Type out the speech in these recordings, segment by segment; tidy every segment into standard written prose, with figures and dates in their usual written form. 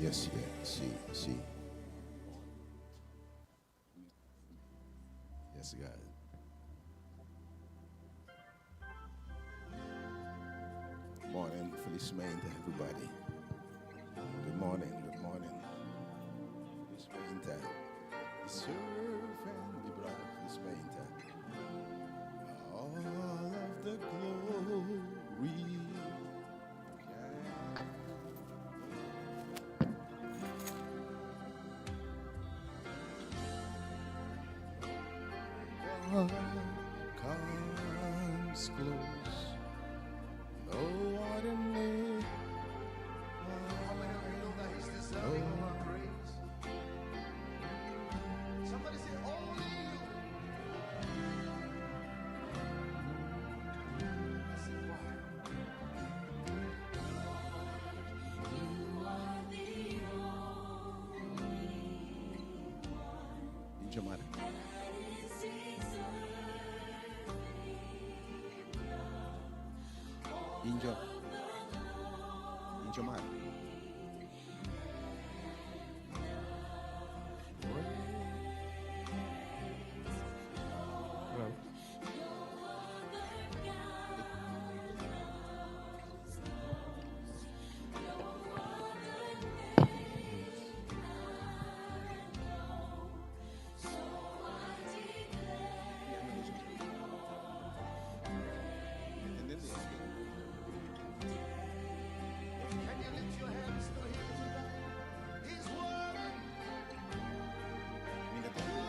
Yes, yeah, si, si. Yes, God. Morning, felizmente, everybody. Good morning, good morning. Felizmente. Serving the brother, felizmente. All of the glory. Yeah. Comes close. No other name. How many of you know that He's deserving of our praise? Somebody say, Only you. I say, why? You are the only one Injamara. that is deserving of all Injo. of the Injamara. Hello. No other God comes close. No other name I know. So I declare Entendeu? Can you lift your hands to Him tonight? He's worthy. Minha terra.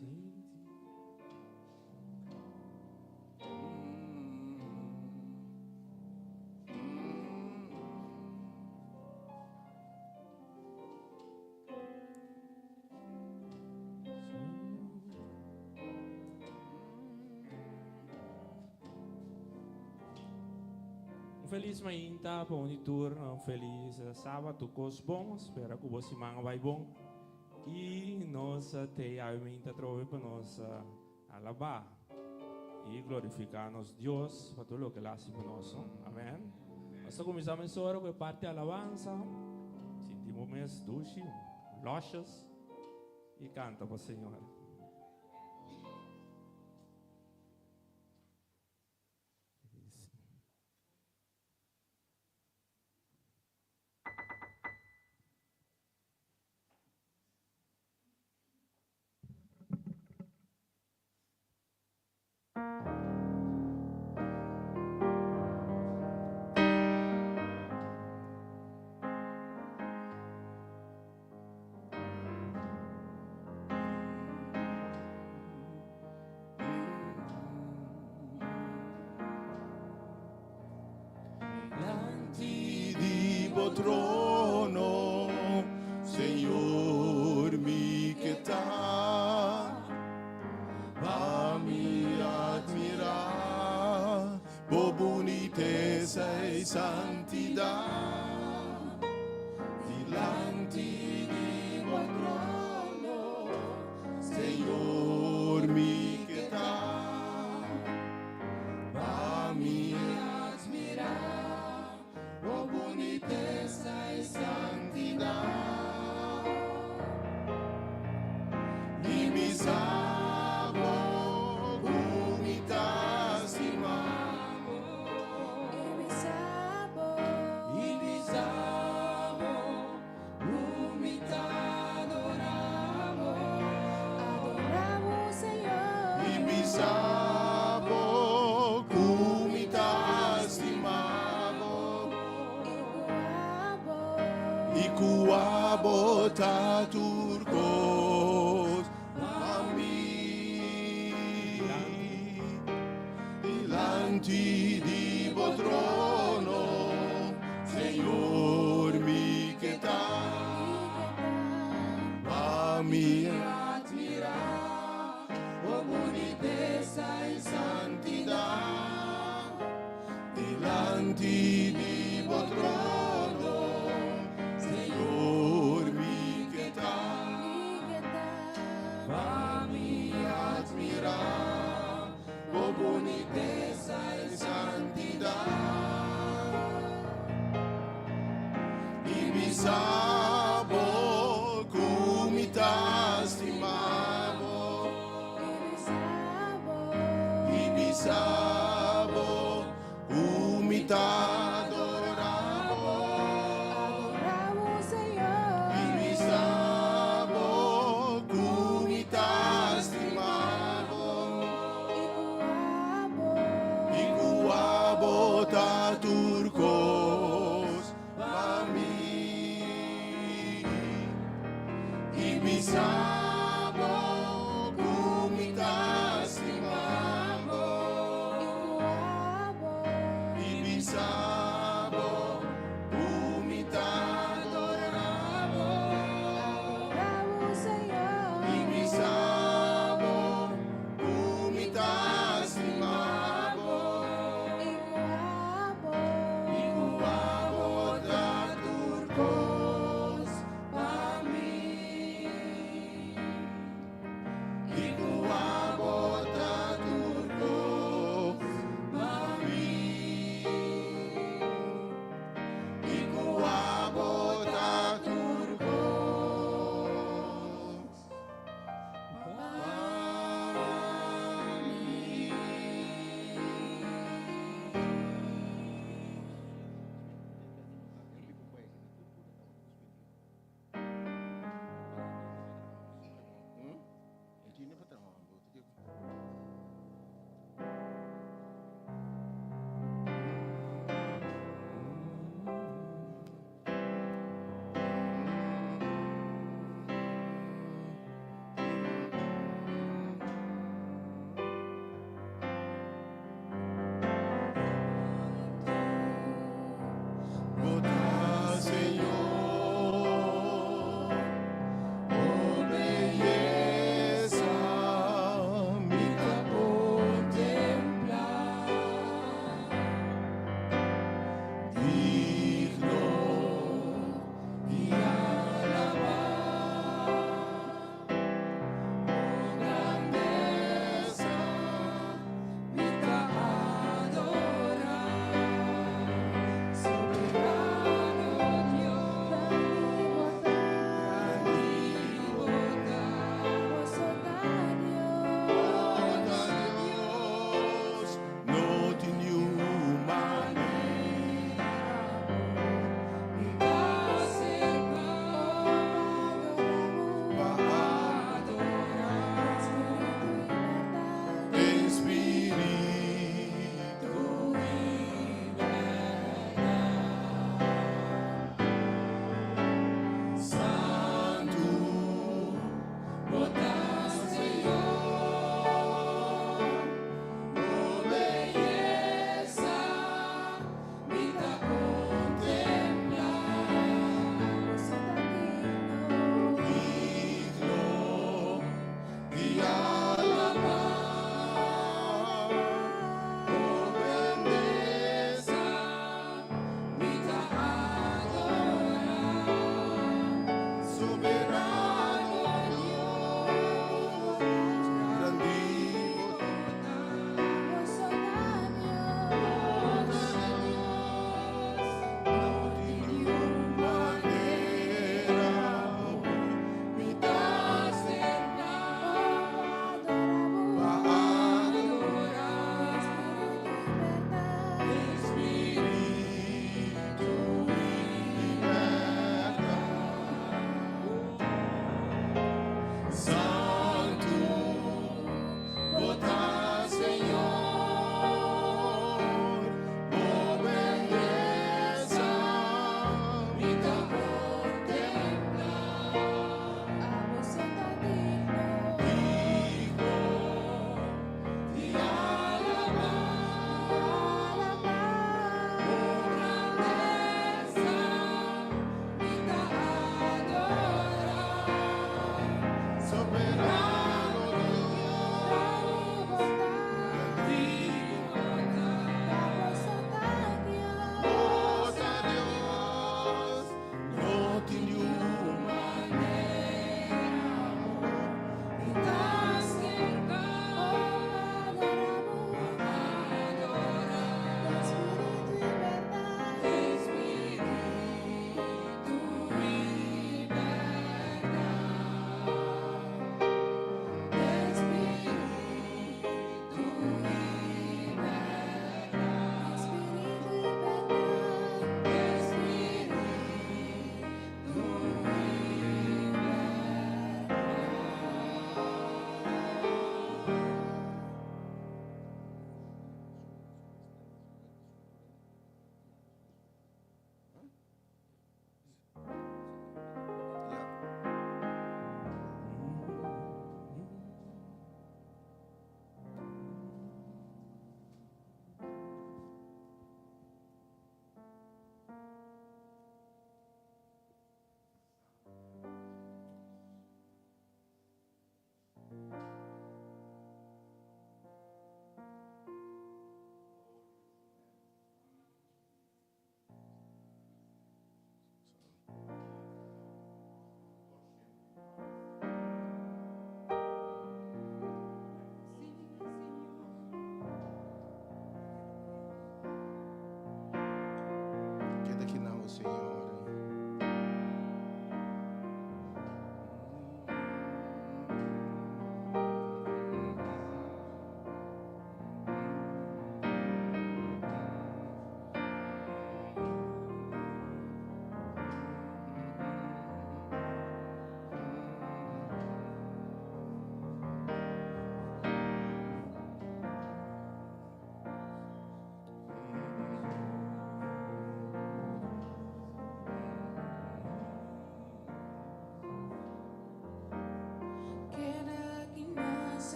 Si. Un felis mainta pa un turno, un felis sabado, kos bon, spera ku bo siman a bai bon. I nos t'ei mainta trobe pa nos alabá i glorifiká nos Dios pa tur loke El a hasi pa nos. Amèn. Nos ta kuminsá mesora ku e parti alabansa. Sinti bo mes dushi, luscious i kanta pa Señor. Dilanti di bo trono, Señor, mi ke ta, pa mi admirá bo bunitesa i santidat. Dilanti di bo trono, Señor, mi ke ta, pa mi admirá bo bunitesa i santidat. I mi sa bo ku mi ta stima bo. I mi sa bo. I I ku abo ta tur kos pa mi. Dilanti di bo trono, Señor, mi ke ta. Pa mi admirá bo bunitesa i santidat. Dilanti di bo trono, Señor, mi ke ta. Pa mi admirá bo bunitesa i santidat. I bisa bo ku mi ta stima bo. I bisa bo ku mi ta adorá bo. I bisa bo ku mi ta stima bo. I ku abo ta tur kos pa mi.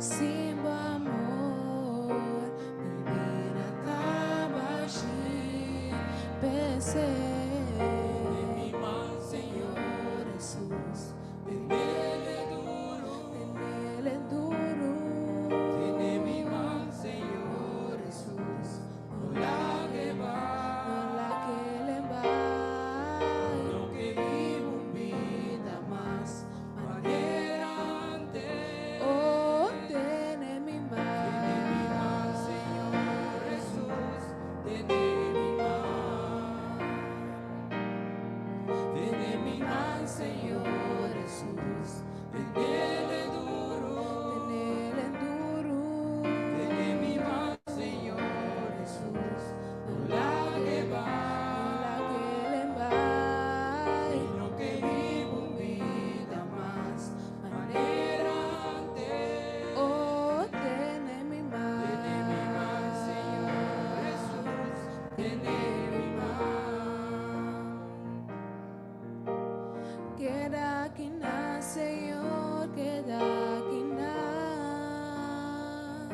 Sin bo amor, mi bida ta bashí. P'esei, Tene mi man, Señor Jesus, tenele duru. Tenele duru. Tene mi man, Señor Jesus, no lag'é No bai. lag'é bai. No ke biba un bida mas manera antes. Oh, tene mi Tene mi man, man. Señor Jesus, tene mi man. Tene mi man, Señor Jesus, tenele duru. Tenele duru. Tene mi man, Señor Jesus, no lag'é No bai. lag'é bai. No ke biba un bida mas manera antes. Oh, tene mi Tene mi man, man. Señor Jesus, tene mi man. Keda aki nan, Señor, keda aki nan.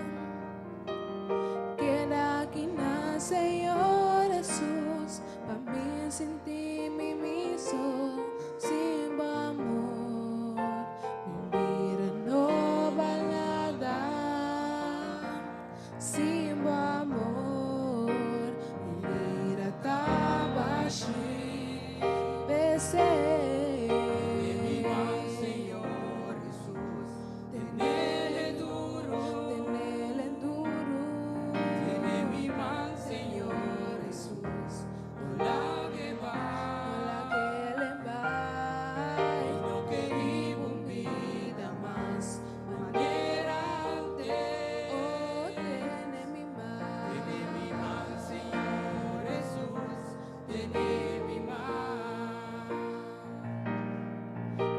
Keda aki nan, Señor Jesus, pa mi sinti mi so, sin bo amor, mi bida no bal nada. Sin bo amor, mi bida ta bashí. P'esei. Tene mi man, Señor Jesus, tenele duru. Tenele duru. Tene mi man, Señor Jesus, no lag'é No bai. lag'é bai. No ke biba un bida mas manera antes. Oh, tene mi man. Tene mi man, Señor Jesus, tene mi man.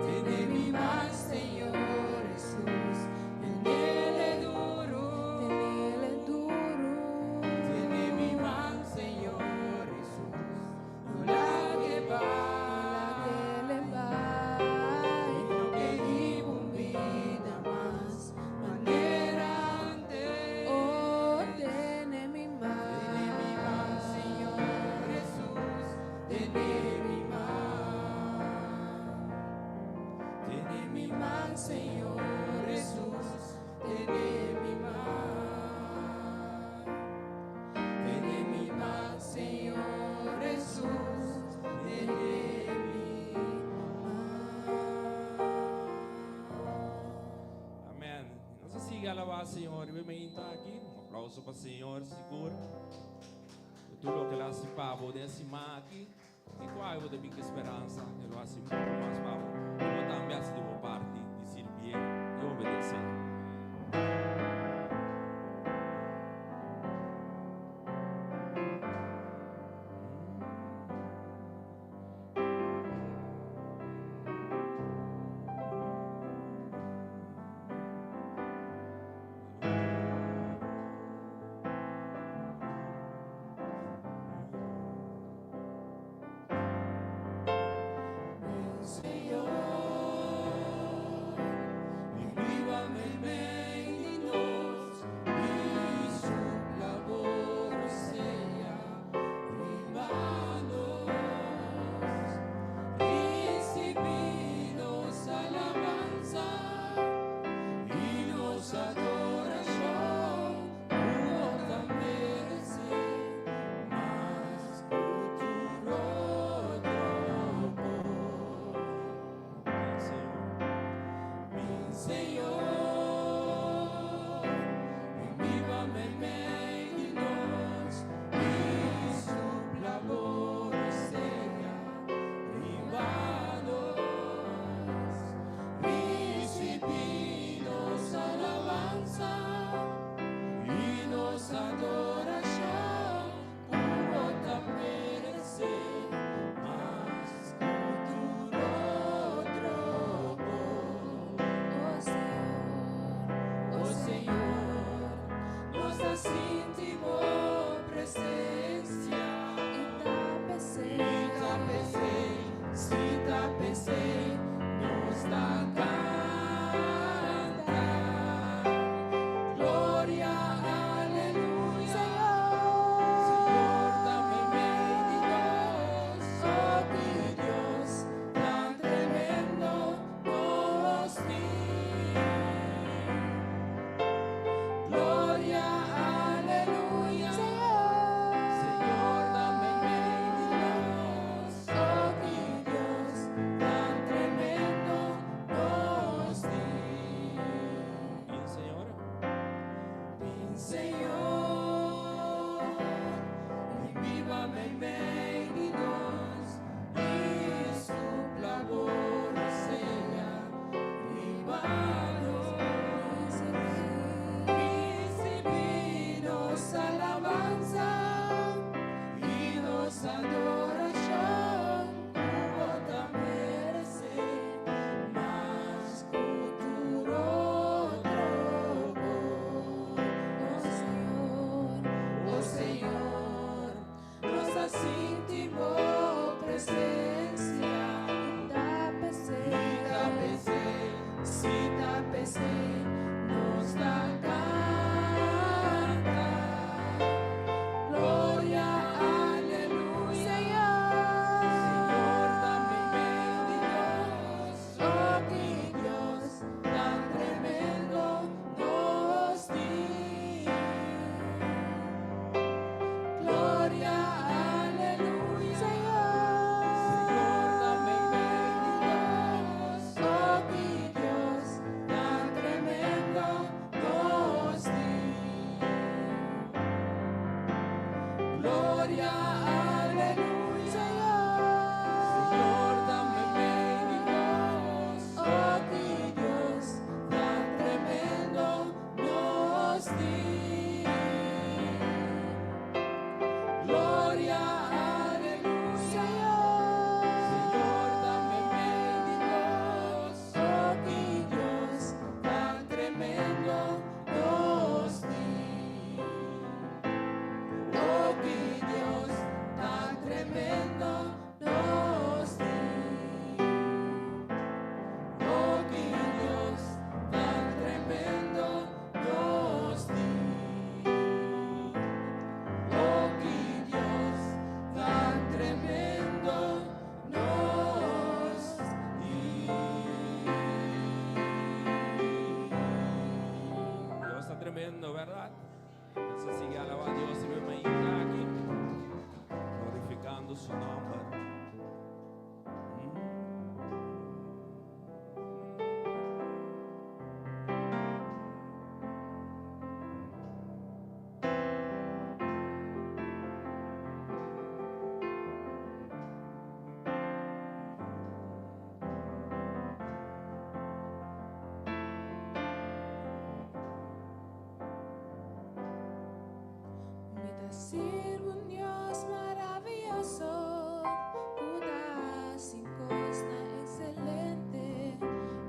Tene mi man, Señor Jesus, tenele duru. Tenele duru. Tene mi man, Señor Jesus, no lag'é No bai. lag'é bai. No ke biba un bida mas manera antes. Oh, tene mi Tene mi man, man. Señor Jesus, tene mi man. Tene mi man, Señor Jesus, tene mi man. Tene mi man, Señor Jesus, tene mi man. Amèn. Nos sigui alabá Señor. I aki. Un aplouso pa Señor, sigur. Tur loke el a hasi pa bo den e siman aki. I kua bo tin ku speransa. El a hasi muchu mas pa bo. I bo tambe hasi di bo parti di sirbi i obedesé. Señor. Señor, bin biba meimei di nos, i supla bo rosea riba nos. Risibí nos alabansa i nos adorashon, ku bo ta meresé, mas ku tur otro kos. Oh Señor, oh Señor, nos ta sinti bo presensia. Ta p'esei, si ta p'esei, nos ta kanta. Gloria, aleluya. Señor, Señor, ta meimei di nos. Oh, ki Dios tan tremendo nos tin. Gloria, aleluya. Señor, Señor, ta meimei di nos. Oh, ki Dios tan tremendo nos tin. Gloria, aleluya. Señor, Señor, ta meimei di nos. Oh, ki Dios tan tremendo nos tin. Gloria, aleluya. Señor, Señor, ta meimei di nos. Oh, ki Dios tan tremendo nos tin. Oh, ki Dios tan tremendo nos tin. Oh, ki Dios tan tremendo nos tin. Oh, ki Dios tan tremendo nos tin. Dios ta tremendo, berdat? Nos ta sigui alabá Dios i mainta aki, glorifikando su nòmber. Mi ta sirbi un Dios maravioso, ku ta hasi kosnan ekselente,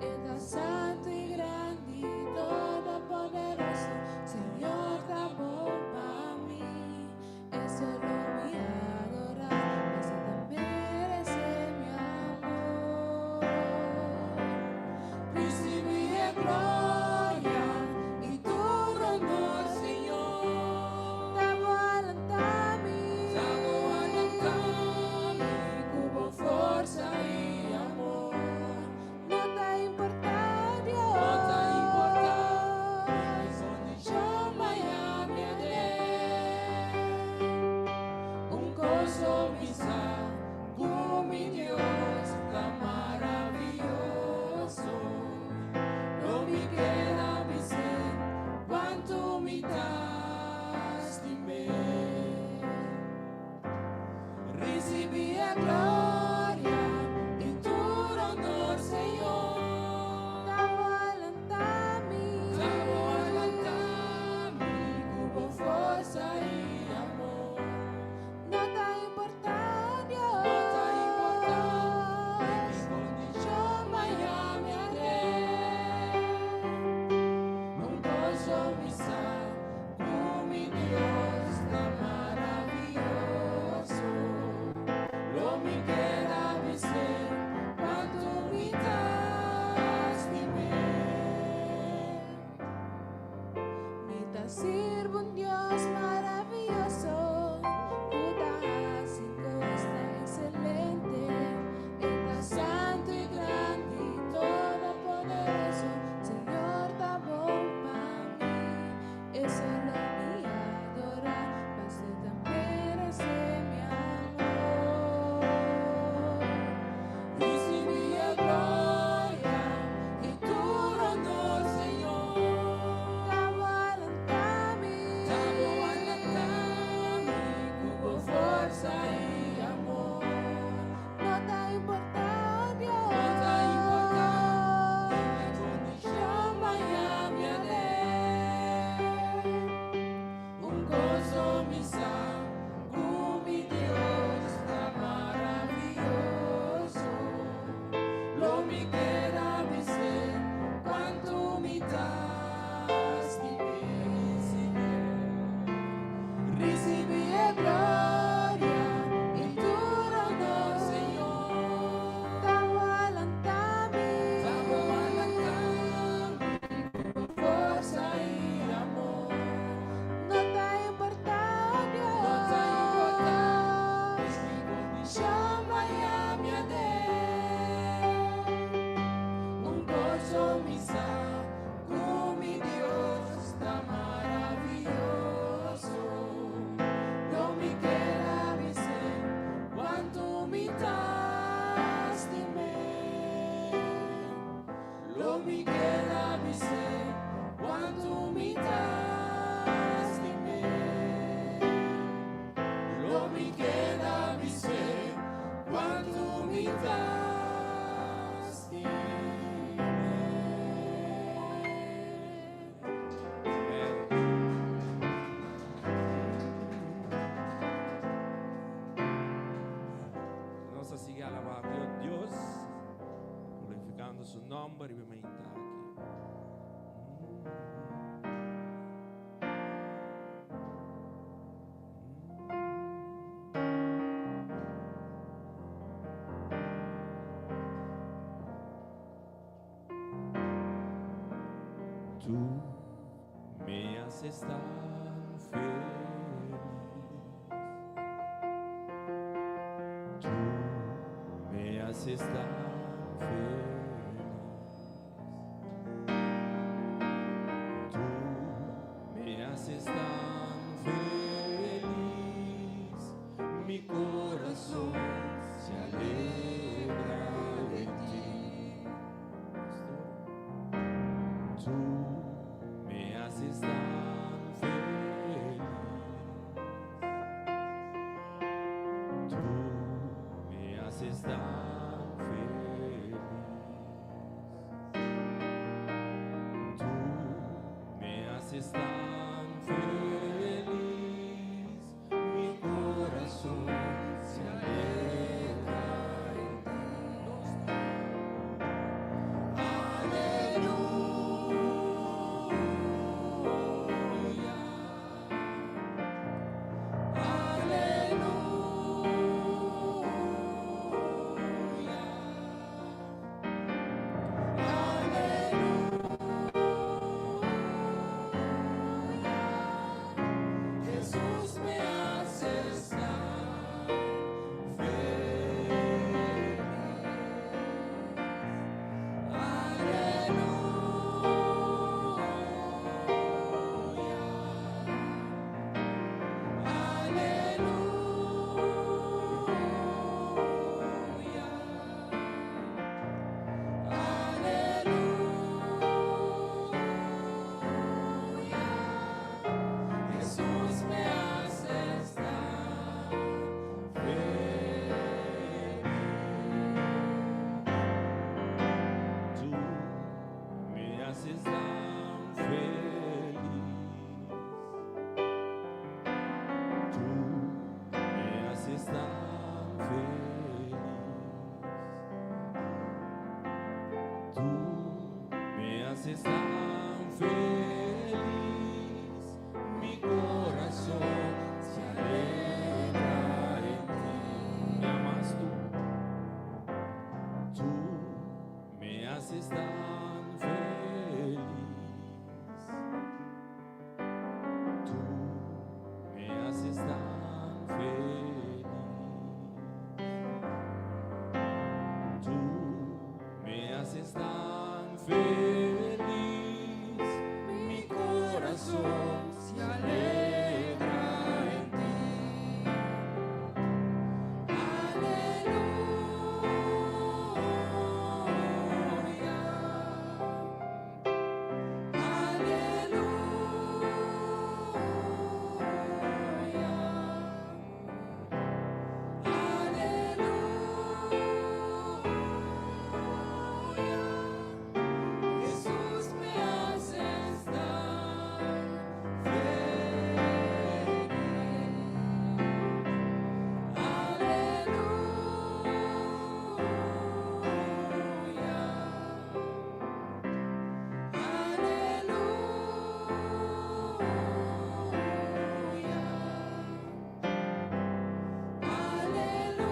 E ta santu i grandi, todopoderoso, Señor ta bon pa mi, esei lo mi adorá, paso E ta meresé mi amor. Risibí e gloria i tur honor, Señor. Ta bo a lanta mi, ta bo a lanta mi, ku bo forsa i amor. No ta importá, Dios, no ta importá, mi kondishon mañan mi aden. Un kos mi sa, ku mi Dios ta maravioso. Lo mi keda bis'é, kuantu mi ta stim'é. Risibí e gloria i tur honor, Señor. Ta bo a lanta mi, ta bo a lanta mi, ku bo forsa i amor. No ta importá, Dios, no ta importá, mi kondishon mañan mi aden. Un kos mi sa, ku mi Dios ta maravioso. Lo mi keda bis'é, kuantu mi ta stim'é. Mi ta sirbi un Dios maravioso, ku ta hasi kosnan ekselente, E ta santu i grandi, todopoderoso, Señor ta bon pa mi, esei lo mi adorá, paso E ta meresé mi amor. Risibí e gloria i tur honor, Señor. Ta bo a lanta mi, nòmber riba e mainta aki. Tu me haces tan feliz. Tu me haces tan feliz. Tu me haces tan feliz. Mi corazón se alegra de ti. Tú me haces tan feliz. Tú me haces tan feliz. Tú me haces tan feliz. Mi corazón se alegra en ti. Aleluya. Aleluya. Aleluya. Jesús me haces tan feliz. Aleluya. Aleluya. Aleluya. Jesús me haces tan feliz. Tú me haces tan feliz. Tú me haces tan feliz. Tú me haces tan feliz. Mi corazón se alegra en ti. Me amas tú. Tú me haces tan feliz. Tú me haces tan feliz. Tú me haces tan feliz. Mi corazón se alegra en ti. Aleluya. Aleluya. Aleluya. Jesús me haces tan feliz. Aleluya. Aleluya. Aleluya.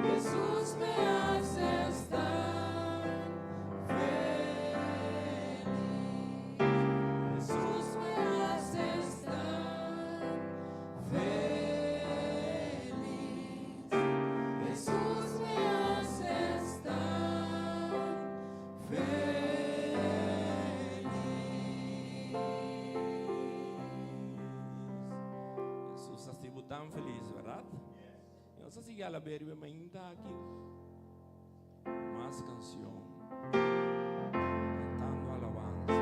Jesús me haces tan feliz. Jesús me haces tan feliz. Jesús me haces tan feliz. Jesús ta hasi bo tan felis, berdat? I nos ta sigui alab'é e mainta aki. Mas kansion. Kantando alabansa.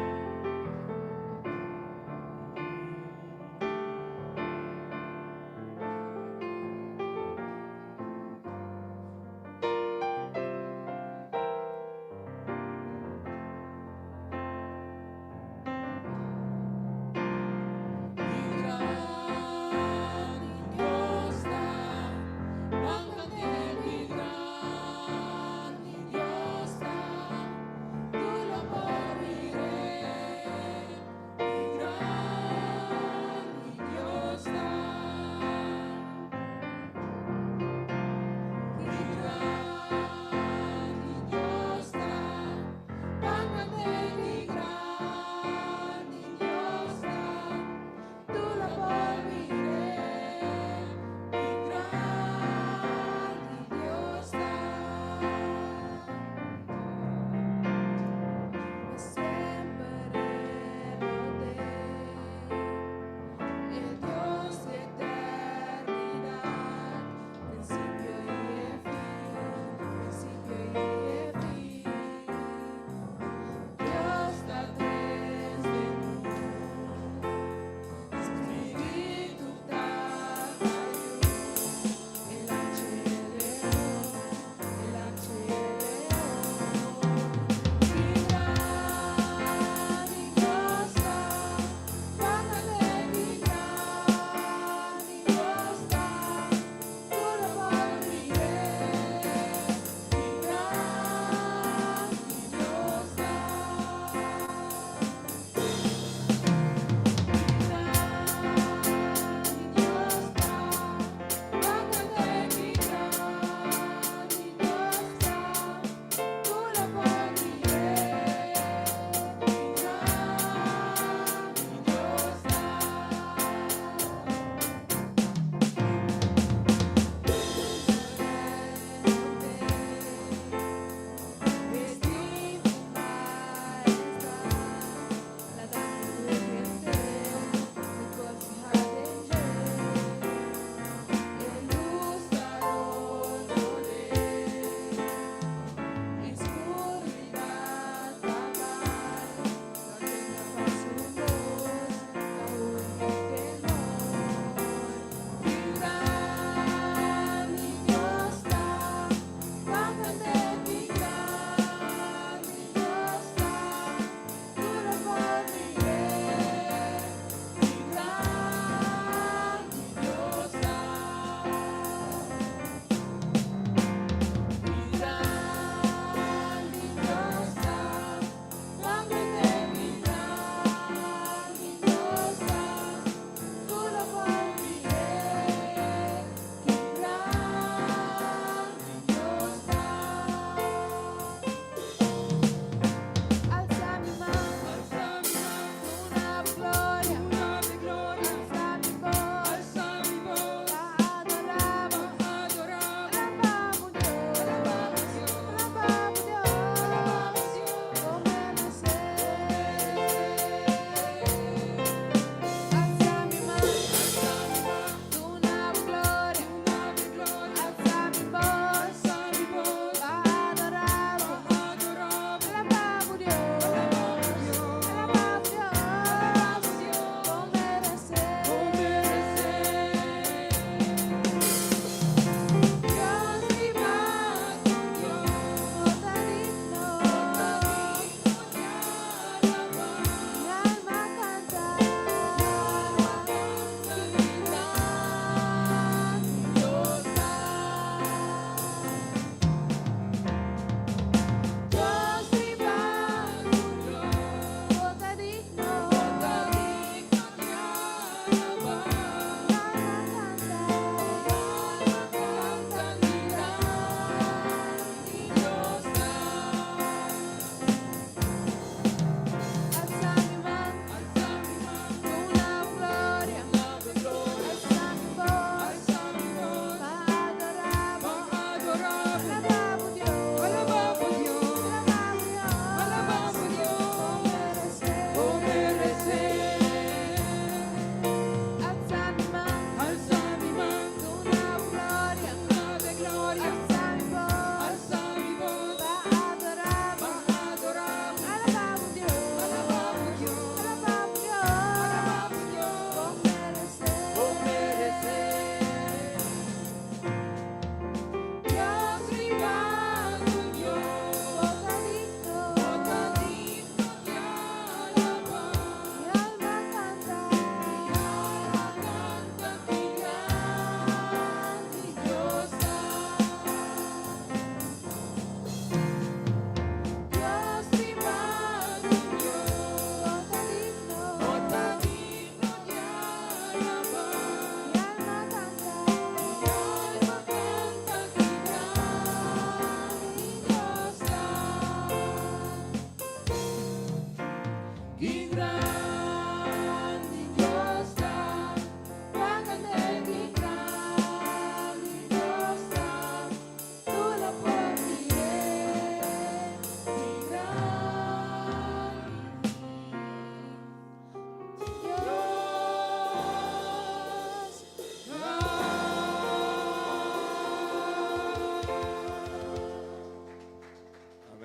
Mi gran Dios ta, ban kant'é.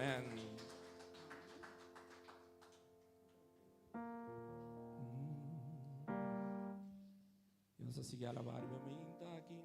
Amen. Nos a sigui alabá riba mainta aki.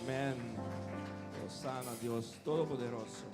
Amén. Hosana, Dios Todopoderoso.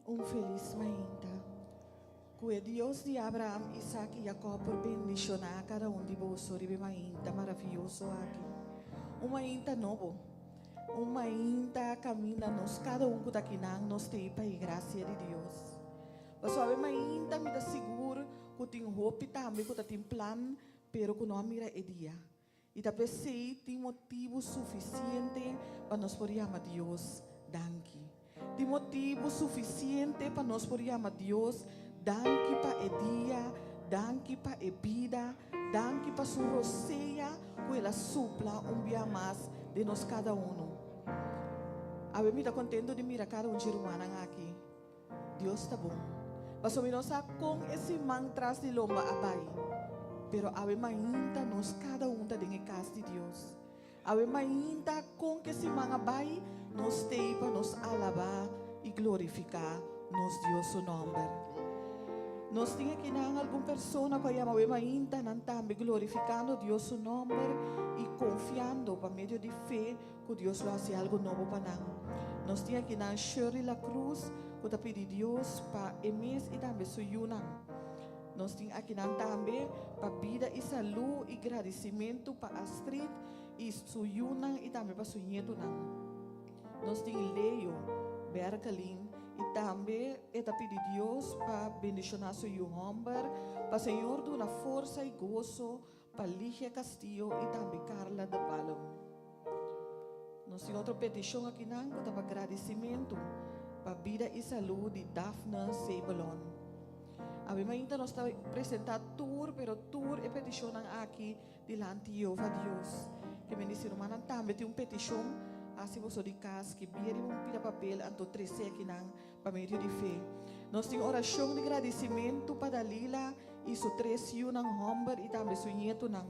Un felis mainta. Ku e Dios di Abraham, Isaac i Jacob por bendishoná kada un di boso riba e mainta maravioso aki. Un mainta nobo. Un mainta kaminda nos kada un ku ta akinan nos t'ei pa e grasia di Dios. Pasobra e mainta mi ta sigur ku tin hopi tambe ku ta tin plan pero ku no a mira e dia. I ta p'esei tin motibu sufisiente pa nos por yama Dios danki. Tin motibu sufisiente pa nos por yama Dios danki pa e dia, danki pa e bida, danki pa su rosea ku el a supla un bia mas den nos kada unu. Awe mi ta kontentu di mira kada un dje rumannan aki. Dios ta bon. Pasobra mi no sa kon e siman tras di lomba a bai, pero awe mainta nos kada un ta den e kas di Dios. Awe mainta kon ke siman a bai, nos t'ei pa nos alabá i glorifiká nos Dios su nòmber. Nos tin akinan algun persona ku a yama awe mainta nan tambe glorifikando Dios su nòmber i konfiando pa medio di fe Ku Dios lo hasi algu nobo pa nan. Nos tin akinan Shirley La Cruz ku ta pidi Dios pa e mes i tambe su yunan. Nos tin akinan tambe pa bida i salú i gradisimentu pa Astrid i su yunan i tambe pa su ñetunan. Nos tin Leo Berkelin i tambe e ta pidi Dios pa bendishoná su yu hòmber, pa Señor duna forsa i goso pa Ligia Castillo i tambe Carla de Palm. Nos tin otro petishon akinan ku ta pa gradisimentu pa bida i salú di Daphne Sebelon. Awe mainta nos ta presentá tur, pero tur e petishonnan aki dilanti Jehová Dios. Ke men di si rumannan tambe tin un petishon, hasi boso di kas, skibí riba un pida papel anto trese akinan Pa medio di fe. Nos tin orashon di gradisimentu pa Dalila i su tres yunan hòmber i tambe su ñetunan.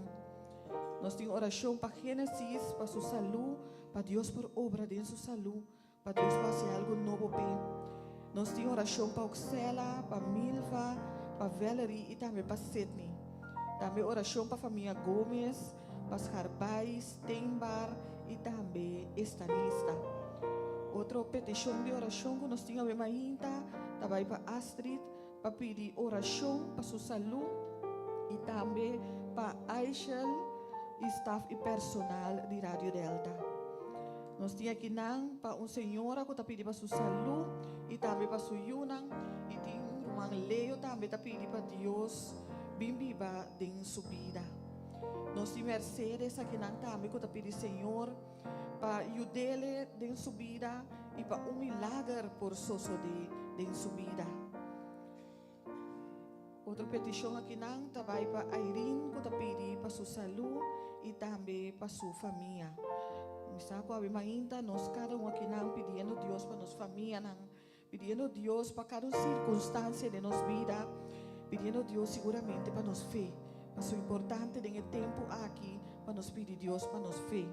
Nos tin orashon pa Genesis, pa su salú, pa Dios por obra den su salú, pa Dios por hasi algu nobo p'e. Nos tin orashon pa Oxela, pa Milva, pa Valerie i tambe pa Sidney. Tambe orashon pa famia Gomez, pa Scharbay, Steenbar i tambe Estanista. Otro petishon di orashon ku nos tin awe mainta ta bai pa Astrid pa pidi orashon pa su salú i tambe pa Aishel i staf i personal di Radio Delta. Nos tin akinan pa un señora ku ta pidi pa su salú i tambe pa su yunan i tin un ruman Leo tambe ta pidi pa Dios bin biba den su bida. Nos tin Mercedes akinan tambe ku ta pidi Señor pa yud'ele den su bida i pa un milager por sosodé den su bida. Otro petishon akinan ta bai pa Irene ku ta pidi pa su salú i tambe pa su famia. Mi sa ku awe mainta nos kada un akinan pidiendo Dios pa nos famianan, pidiendo Dios pa kada un sirkunstansia den nos bida, pidiendo Dios siguramente pa nos fe. Paso importante den e tempu aki pa nos pidi Dios pa nos fe.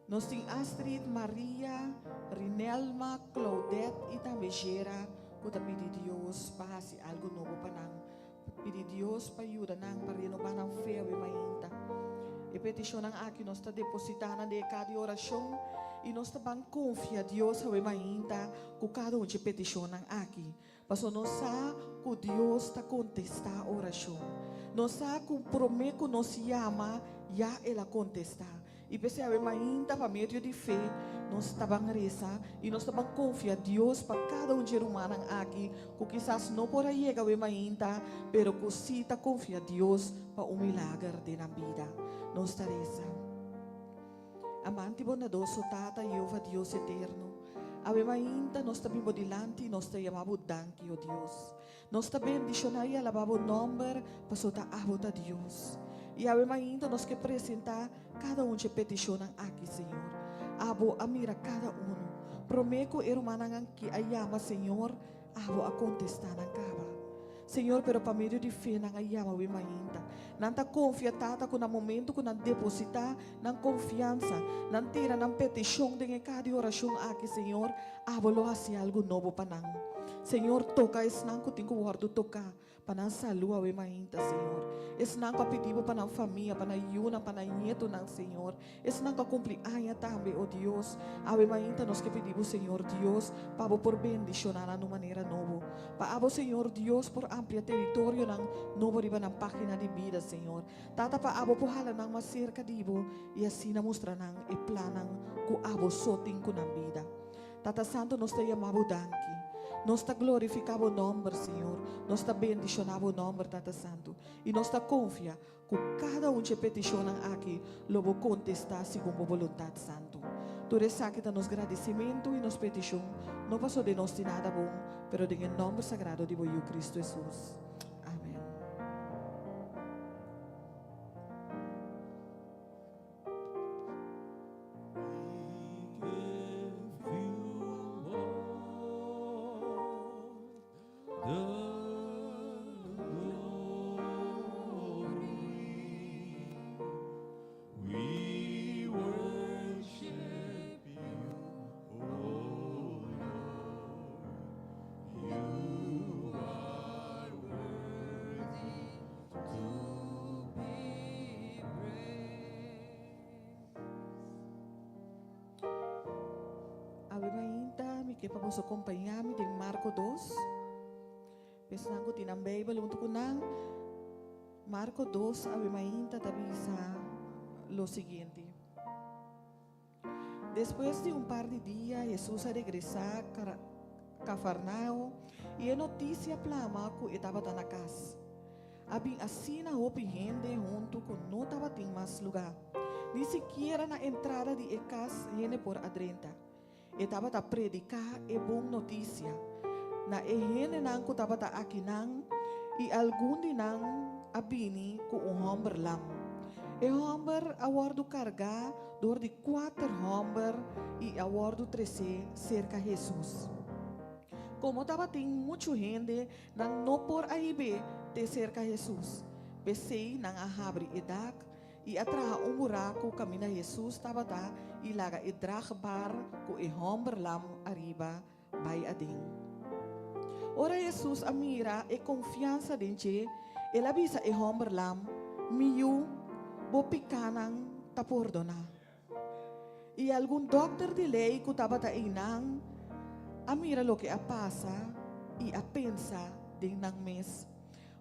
Nos tin Astrid, Maria, Rinelma, Claudette i tambe Jera ku ta pidi Dios pa hasi algu nobo pa nan. Pidi Dios pa yuda nan pa renobá nan fe awe mainta. E petishonnan aki nos ta depositá nan den e ka di orashon i nos ta ban konfia Dios awe mainta ku kada un dje petishonnan aki. Pasobra nos sa ku Dios ta kontestá orashon. Nos sa ku promé ku nos yama, ya el a kontestá. I p'esei awe mainta pa medio di fe nos ta ban resa i nos ta ban konfia Dios pa kada un dje rumannan aki ku kisas no por a yega awe mainta pero ku si ta konfia Dios pa un milager den nan bida. Nos ta resa. Amante bondadoso Tata Jehova Dios eterno, awe mainta nos ta bin bo dilanti i nos ta yama bo danki, o Dios. Nos ta bendishoná i alabá bo nòmber, pasobra ta abo ta Dios. I awe mainta nos ke presentá kada un dje petishonnan aki, Señor. Abo a mira kada unu. Promé ku e rumannan aki a yama, Señor, abo a kontestá nan kaba. Señor, pero pa medio di fe nan a yama awe mainta. Nan ta konfia, Tata, ku na momentu ku nan depositá nan konfiansa, nan tira nan petishon den e kaha di orashon aki, Señor, abo lo hasi algu nobo pa nan. Señor, toka esnan ku tin ku wòrdu toká pa nan salú awe mainta, Señor. Esnan ku a pidi Bo pa nan famia, pa nan yunan, pa nan ñetunan, Señor. Esnan ku a kumpli aña tambe, o Dios. Awe mainta nos ke pidi Bo, Señor Dios, pa Bo por bendishoná nan di un manera nobo. Pa abo, Señor Dios, por amplia teritorionan nobo riba nan página di bida, Señor. Tata, pa abo por hala nan mas serka di Bo i asina mustra nan e plannan ku abo so tin ku nan bida. Tata Santu, nos ta yama Bo danki. Nos ta glorifiká Bo nòmber, Señor. Nos ta bendishoná Bo nòmber, Tata Santu. I nos ta konfia ku kada un dje petishonnan aki lo Bo kontestá segun Bo boluntat santu. Tur esaki ta nos gradisimentu i nos petishon, no pasobra den nos tin nada bon, pero den e nòmber sagrado di Bo Yu Kristu Hesus. Amen. Awe mainta mi ke pa boso kompañá mi den Marko dos. Esnan ku tin nan Beibel huntu ku nan, Marko dos awe mainta ta bisa lo siguiente. Despues di un par di dia, Hesus a regresá Kafarnao i e notisia plama ku e tabata na kas. A bin asina hopi hende huntu ku no tabatin mas lugá. Ni sikiera na entrada di e kas hende por a drenta. E tabata prediká e bon notisia na e hendenan ku tabata akinan i algun di nan a bini ku un hòmber lam. E hòmber a wòrdu kargá dor di kuater hòmber i a wòrdu tresé serka Hesus. Komo tabatin muchu hende, nan no por a hib'é te serka Hesus. P'esei nan a habri e dak I a traha un buraku kaminda Hesus tabata i laga e dragbar ku e hòmber lam ariba bai aden. Ora Hesus a mira e konfiansa den dje, el a bisa e hòmber lam, Mi yu, bo pikánan ta pordoná. I algun dòkter di lei ku tabata einan a mira loke a pasa i a pensa den nan mes,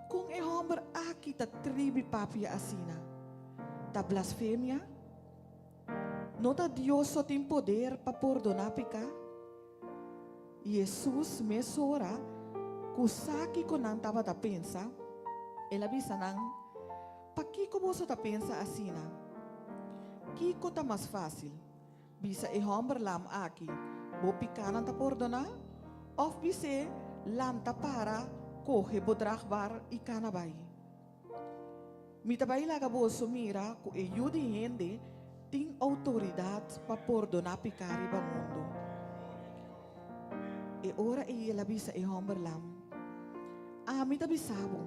Kon e hòmber aki ta tribi papia asina? Ta blasfemia? No ta Dios so tin poder pa pordoná piká? Hesus mesora ku sa kiko nan tabata pensa, el a bisa nan, Pakiko boso ta pensa asina? Kiko ta mas fásil, bisa e hòmber lam aki, Bo pikánan ta pordoná? Òf bis'é, Lanta para, kohe bo dragbar i kana bai? Mi ta bai laga boso mira ku e Yu di hende tin outoridat pa pordoná piká riba mundu. E ora ei el a bisa e hòmber lam, Ami ta bisa bo,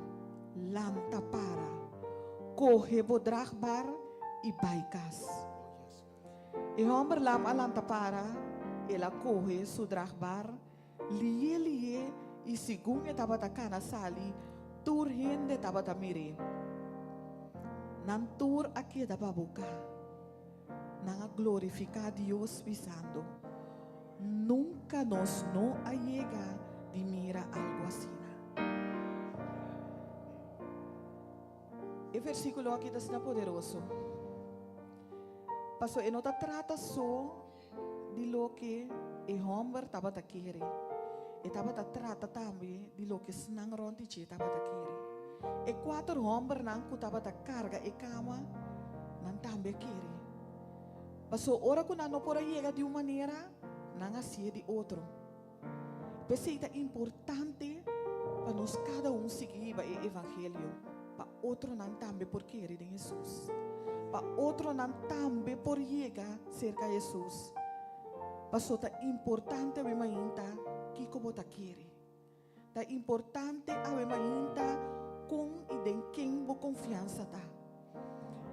lanta para, kohe bo dragbar i bai kas. E hòmber lam a lanta para, el a kohe su dragbar, lié lié i segun e tabata kana sali, tur hende tabata mir'é. Nan tur a keda babuká. Nan a glorifiká Dios bisando, Nunka nos no a yega di mira algu asina. E versíkulo aki ta asina poderoso, pasobra e no ta trata so di loke e hòmber tabata kere, e tabata trata tambe di loke esnan rònt di dje tabata kere. E kuater hòmbernan ku tabata karga e kama, nan tambe a kere. Pasobra ora ku nan no por a yega di un manera, nan a hasié di otro. P'esei ta importante pa nos kada un sigui hiba e evangelio pa otronan tambe por kere den Hesus, pa otronan tambe por yega serka Hesus. Paso ta importante awe mainta kiko bo ta kere. Ta importante awe mainta kon i den ken bo konfiansa ta.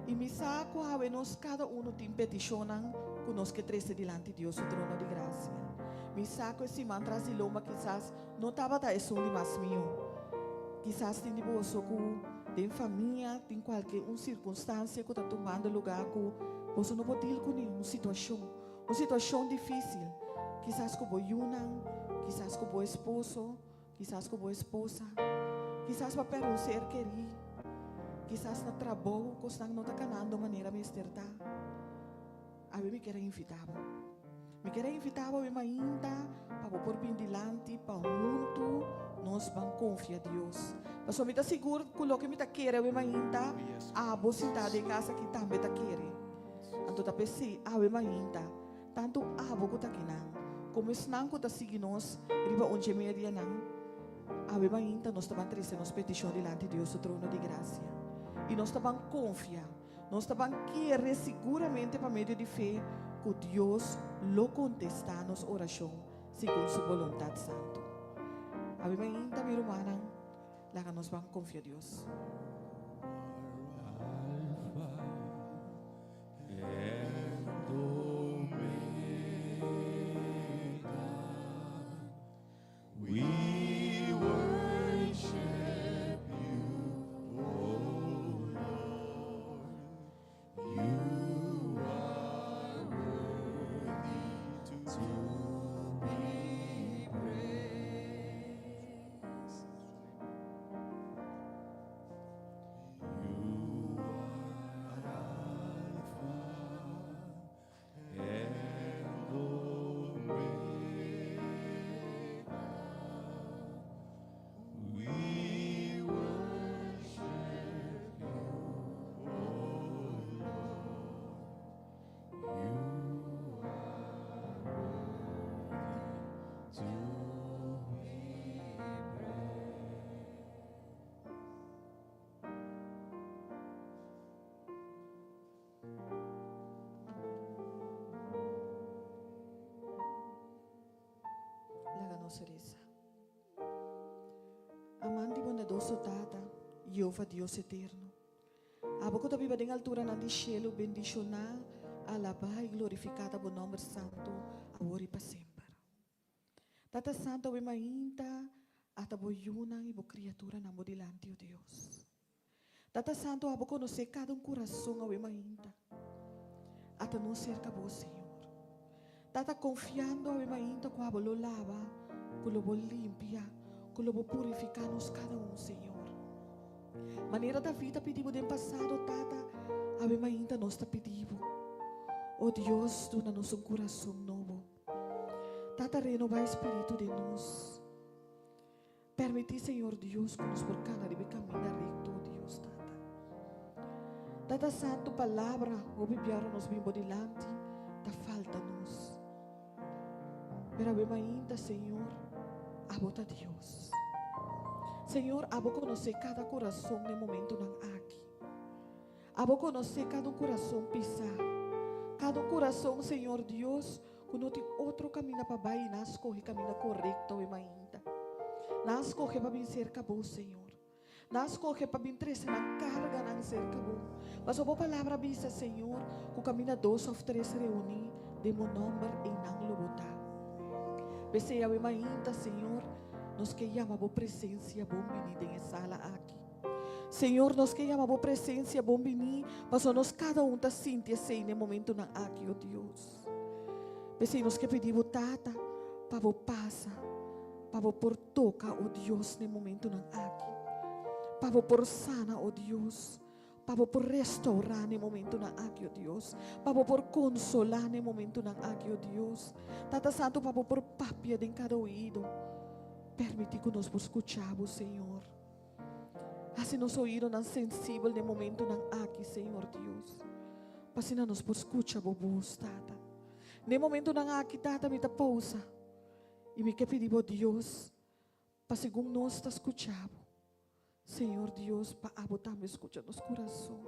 I mi sa ku awe nos kada unu tin petishonnan ku nos ke trese dilanti Dios su trono di grasia. Mi sa ku e siman tras di lomba kisas no tabata esun di mas mihó. Kisas tin di boso ku den famia tin kualke un sirkunstansia ku ta tumando lugá ku boso no por dil kuné, un situashon, un situashon difísil, kisas ku bo yunan, kisas ku bo esposo, kisas ku bo esposa, kisas bo a pèrdè un ser kerí, kisas na trabou kosnan no ta kanando manera mester ta. Awe mi kier a invitá bo. Mi kier a invitá bo awe mainta pa bo por bin dilanti pa huntu nos ban konfia Dios. Pasobra mi ta sigur ku loke mi ta kere awe mainta, abo sintá den kas aki tambe ta kere. Anto ta p'esei awe mainta, tantu abo ku ta akinan komo esnan ku ta sigui nos riba un dje medianan, awe mainta nos ta ban trese nos petishon dilanti Dios su trono di grasia i nos ta ban konfia. Nos ta ban kere siguramente pa medio di fe ku Dios lo kontestá nos orashon segun su boluntat santu. Abi mainta, mi rumannan, laga nos ban konfia Dios. We worship you, O Lord. You are worthy to be praised. You are Alpha and Omega. We worship you, O Lord. You are worthy to be praised. Laga nos resa. Amante i bondadoso Tata, Jehova Dios eterno, abo ku ta biba den alturanan di shelu, bendishoná, alabá i glorifiká ta bo nòmber santu awor i pa semper. Tata Santu awe mainta ata bo yunan i bo kriaturanan bo dilanti, o Dios. Tata Santu abo konosé kada un kurason awe mainta. Ata nos serka bo, Señor. Tata konfiando awe mainta ku abo lo laba, ku lo bo limpia, ku lo bo purifiká nos kada un, Señor. Manera David a pidi bo den pasado, Tata, awe mainta nos ta pidi bo. O Dios, duna nos un kurason nobo. Tata renobá e spiritu den nos. Permití, Señor Dios, ku nos por kana riba e kaminda rekto, o Dios, Tata. Tata Santu, palabra hopi biaha nos bin bo dilanti, ta falta nos. Pero awe mainta, Señor, abo ta Dios. Señor, abo konosé kada kurason den momentunan aki. Abo konosé kada un kurason pisá, kada un kurason, Señor Dios, ku no tin otro kaminda pa bai i nan a skohe kaminda korekto awe mainta. Nan a skohe pa bin serka Bo, Señor. Nan a skohe pa bin trese nan karganan serka Bo. Pasobra Bo palabra a bisa, Señor, ku kaminda dos òf tres reuní den Bo nòmber, einan lo Bo ta. P'esei awe mainta, Señor, nos ke yama Bo presensia bon biní den e sala aki. Señor, nos ke yama Bo presencia bon bini, pasobra nos cada un ta sinti esey n'e momentonan aki, o Dios. P'esey nos ke pidi Bo, Tata, pa Bo pasa, pa Bo por toca, o Dios, n'e momentonan aki. Pa Bo por sana, o Dios. Pa Bo por restaura n'e momentonan aki, o Dios. Pa Bo por consola n'e momentonan aki, o Dios. Tata Santo, pa Bo por papia den cada oido. Permiti cu nos por scucha Bo, Señor. Hasi nos oídonan sensibel den momentonan aki, Señor Dios, pa asina nos por skucha Bo bos, Tata. Den momentonan aki, Tata, mi ta pousa i mi ke pidi Bo, Dios, pa segun nos ta skucha Bo, Señor Dios, pa Abo tambe skucha nos kurason.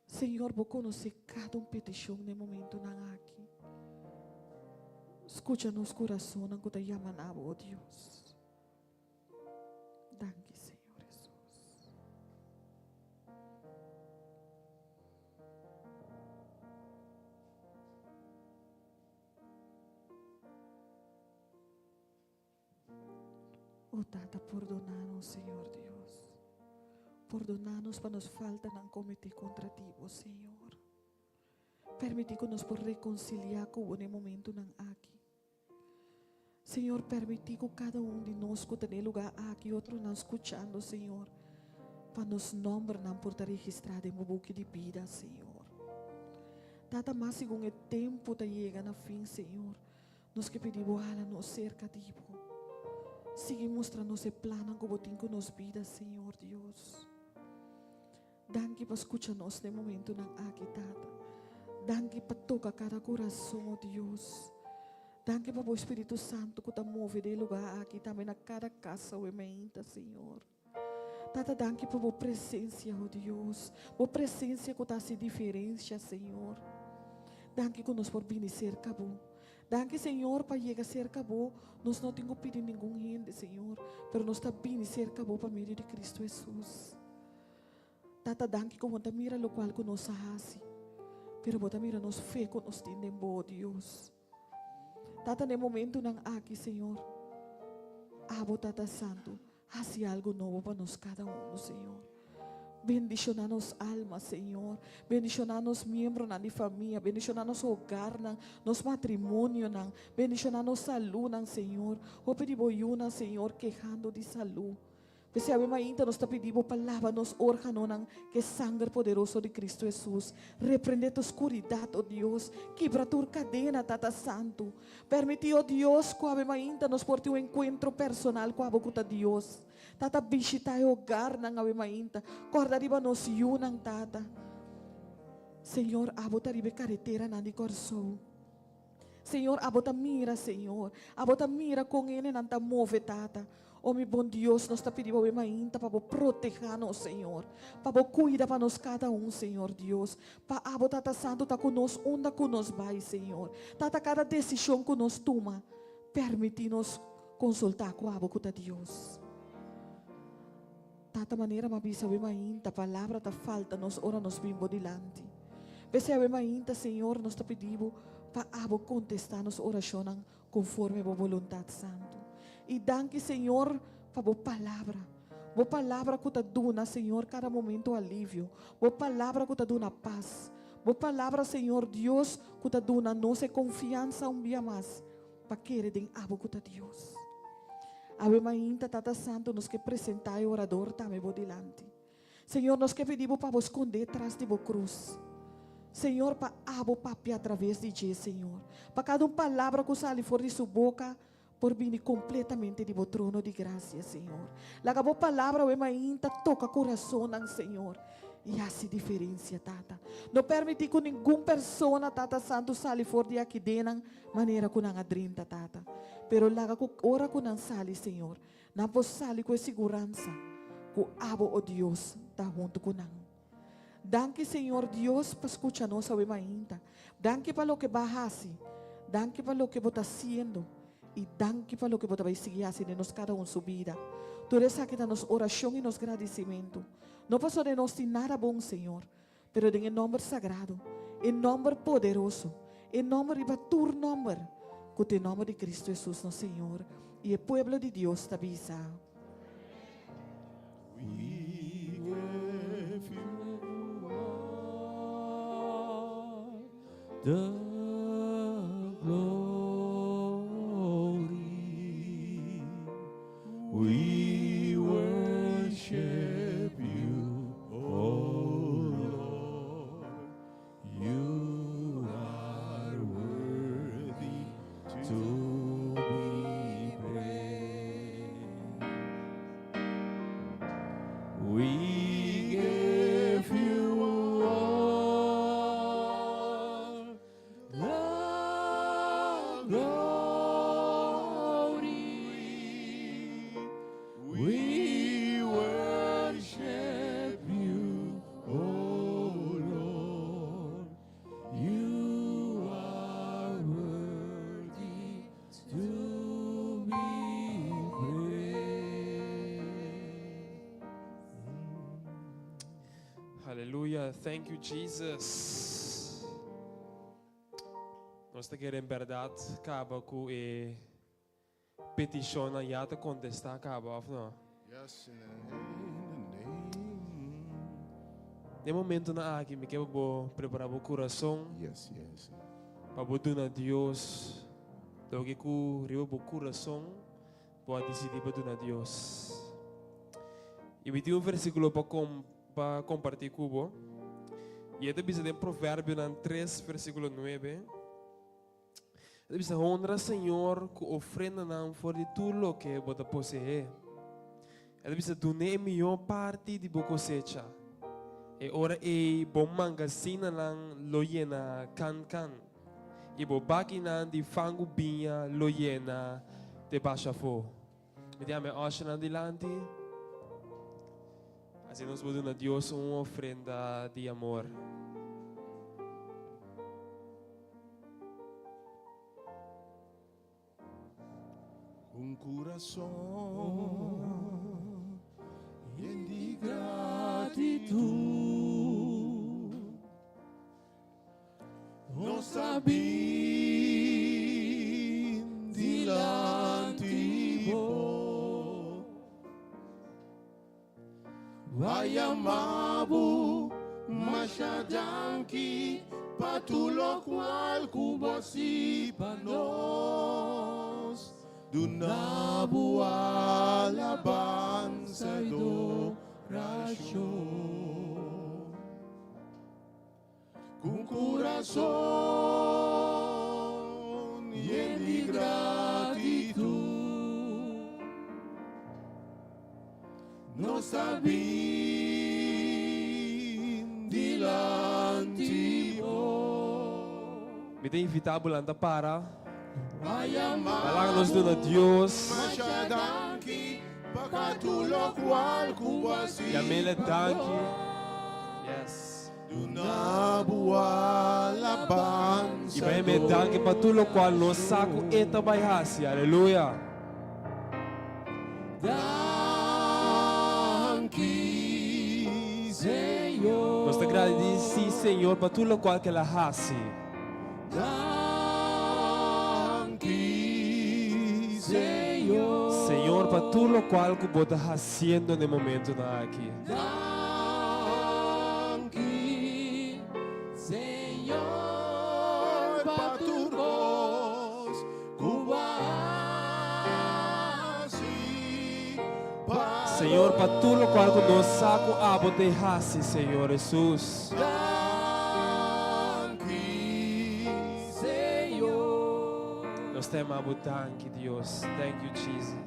Señor, Bo konosé kada un petishon den momentonan aki. Skucha nos kurasonnan ku ta yama na Bo, o Dios. Danki, Señor Jesús. O Tata, pordoná nos, Señor Dios. Pordoná nos pa nos faltanan kometí kontra Ti, bo Señor. Permití ku nos por rekonsiliá ku Bo na e momentunan aki. Señor, permití ku kada un di nos ku ta den e lugá aki i otronan skuchando, Señor, pa nos nòmbernan por ta registrá den Bo buki di bida, Señor. Tata, mas segun e tempu ta yega na fin, Señor, Nos ke pidi Bo hala nos serka di Bo. Sigui mustra nos e plannan ku Bo tin ku nos bida, Señor Dios. Danki pa skucha nos na e momentunan aki, Tata. Danki pa toka kada kurason, o Dios. Danki pa Bo Spiritu Santu ku ta move den e lugá aki, tambe na kada kas awe meinta, Señor. Tata, danki pa Bo presencia, o Dios. Bo presencia cu ta haci diferencia, Señor. Danki cu nos por bini cerca Bo. Danki, Señor, pa yega cerca Bo. Nos no tin cu pidi ningun hende, Señor, pero nos ta bini cerca Bo pa medio di Cristo Jesus. Tata, danki cu Bo ta mira locual cu nos a haci, pero Bo ta mira nos fe cu nos tin den Bo, o Dios. Tata, na e momentunan aki, Señor, Abo, Tata Santu, hasi algu nobo pa nos kada unu, Señor. Bendishoná nos alma, Señor. Bendishoná nos miembronan di famia. Bendishoná nos hogarnan, nos matrimonionan. Bendishoná nos salúnan, Señor. Hopi di bo yunan, Señor, kehando di salú. P'esei awe mainta nos ta pidi bo pa laba nos órganonan ku e sanger poderoso di Kristu Hesus. Reprendé tur skuridat, o Dios. Kibra tur kadena, Tata Santu. Permití, o Dios, ku awe mainta nos por tin un enkuentro personal ku abo ku ta Dios. Tata, bishitá e hogarnan awe mainta. Kòrda riba nos yunan, Tata. Señor, abo ta riba e kareteranan di Kòrsou. Señor, abo ta mira, Señor. Abo ta mira kon hendenan ta move, Tata. O mi bon Dios, nos ta pidi bo e mainta pa bo protehá nos, Señor. Pa bo kuida pa nos kada un, Señor Dios. Pa abo, Tata Santu, ta ku nos unda ku nos bai, Señor. Tata, kada desishon ku nos tuma, permití nos konsultá ku abo ku ta Dios. Tata, manera m'a bisa awe mainta, palabra ta falta nos ora nos bin bo dilanti. P'esei awe mainta, Señor, nos ta pidi bo pa abo kontestá nos orashonnan konforme bo boluntat santu. I danki, Señor, pa bo palabra. Bo palabra ku ta duna, Señor, kada momento alivio. Bo palabra ku ta duna pas. Bo palabra, Señor Dios, ku ta duna nos e konfiansa un bia mas pa kere den abo ku ta Dios. Awe mainta, Tata Santu, nos ke presentá e orador tambe bo dilanti. Señor, nos ke pidi bo pa bo skondé tras di bo krus. Señor, pa abo papia atraves di dje, Señor. Pa kada un palabra ku sali for di su boka por bini kompletamente di bo trono di grasia, Señor. Laga bo palabra awe mainta toka kurasonnan, Señor. I hasi diferensia, Tata. No permití ku ningun persona, Tata Santu, sali for di aki den nan manera ku nan a drenta, Tata. Pero laga ku ora ku nan sali, Señor, nan por sali ku e siguransa ku Abo, o Dios, ta huntu ku nan. Danki, Señor Dios, pa skucha nos awe mainta. Danki pa loke Bo a hasi. Danki pa loke Bo ta hasiendo. I danki pa loke Bo ta bai sigui hasi den nos kada un su bida. Tur esaki ta nos orashon i nos gradisimentu. No pasobra den nos tin nada bon, Señor, pero den e nomber sagrado, e nomber poderoso, e nomber riba tur nomber, cu ta e nomber di Cristo Jesus nos Señor, y e pueblo di Dios ta bisa. We give you all the glory. We worship you, O Lord. You are worthy to be praised. We give you all the glory. We worship you, O Lord. You are worthy to be praised. Hallelujah. Thank you, Jesus. Nos ta kere en berdad caba cu e petishonnan ya ta kontestá kaba òf no? Yes, in the name. Den momentonan aki mi ke pa bo prepará bo kurason Yes, yes. pa bo duna Dios loke ku riba bo kurason bo a disidí pa duna Dios. I mi tin un versíkulo pa kom pa kompartí ku bo. I e ta bisa den Proverbionan tres versíkulo nuebe. E ta bisa, Honra Señor ku ofrendanan for di tur loke bo ta poseé. E ta bisa, Dun'é e mihó parti di bo kosecha. E ora ei bo mangasinanan lo yena kan-kan, i bo bakinan di fangu biña lo yena te basha afó. Mi tin ame òshernan dilanti. Asina nos por duna Dios un ofrenda di amor. Un kurason yen di gratitut Nos ta bin dilanti bo. Ba yama bo masha danki pa tur lokual ku bo a si pa nos. Duna bo alabansa i dorashon. Ku kurason yen di gratitut, nos ta bin dilanti bo. Mi ta invitá bo lanta para. Pa laga nos duna Dios. Yam'El e danki. Yes. I pa yam'E danki pa tur lokual nos sa ku E ta bai hasi. Aleluya. Nos ta gradisí Señor pa tur lokual ku El a hasi. Señor pa tur lokual ku bo ta hasiendo na e momentunan aki. Señor pa tur lokual ku nos sa ku abo ta e hasi, Señor Hesus. Nos ta yama bo danki Dios. Thank you Jesus.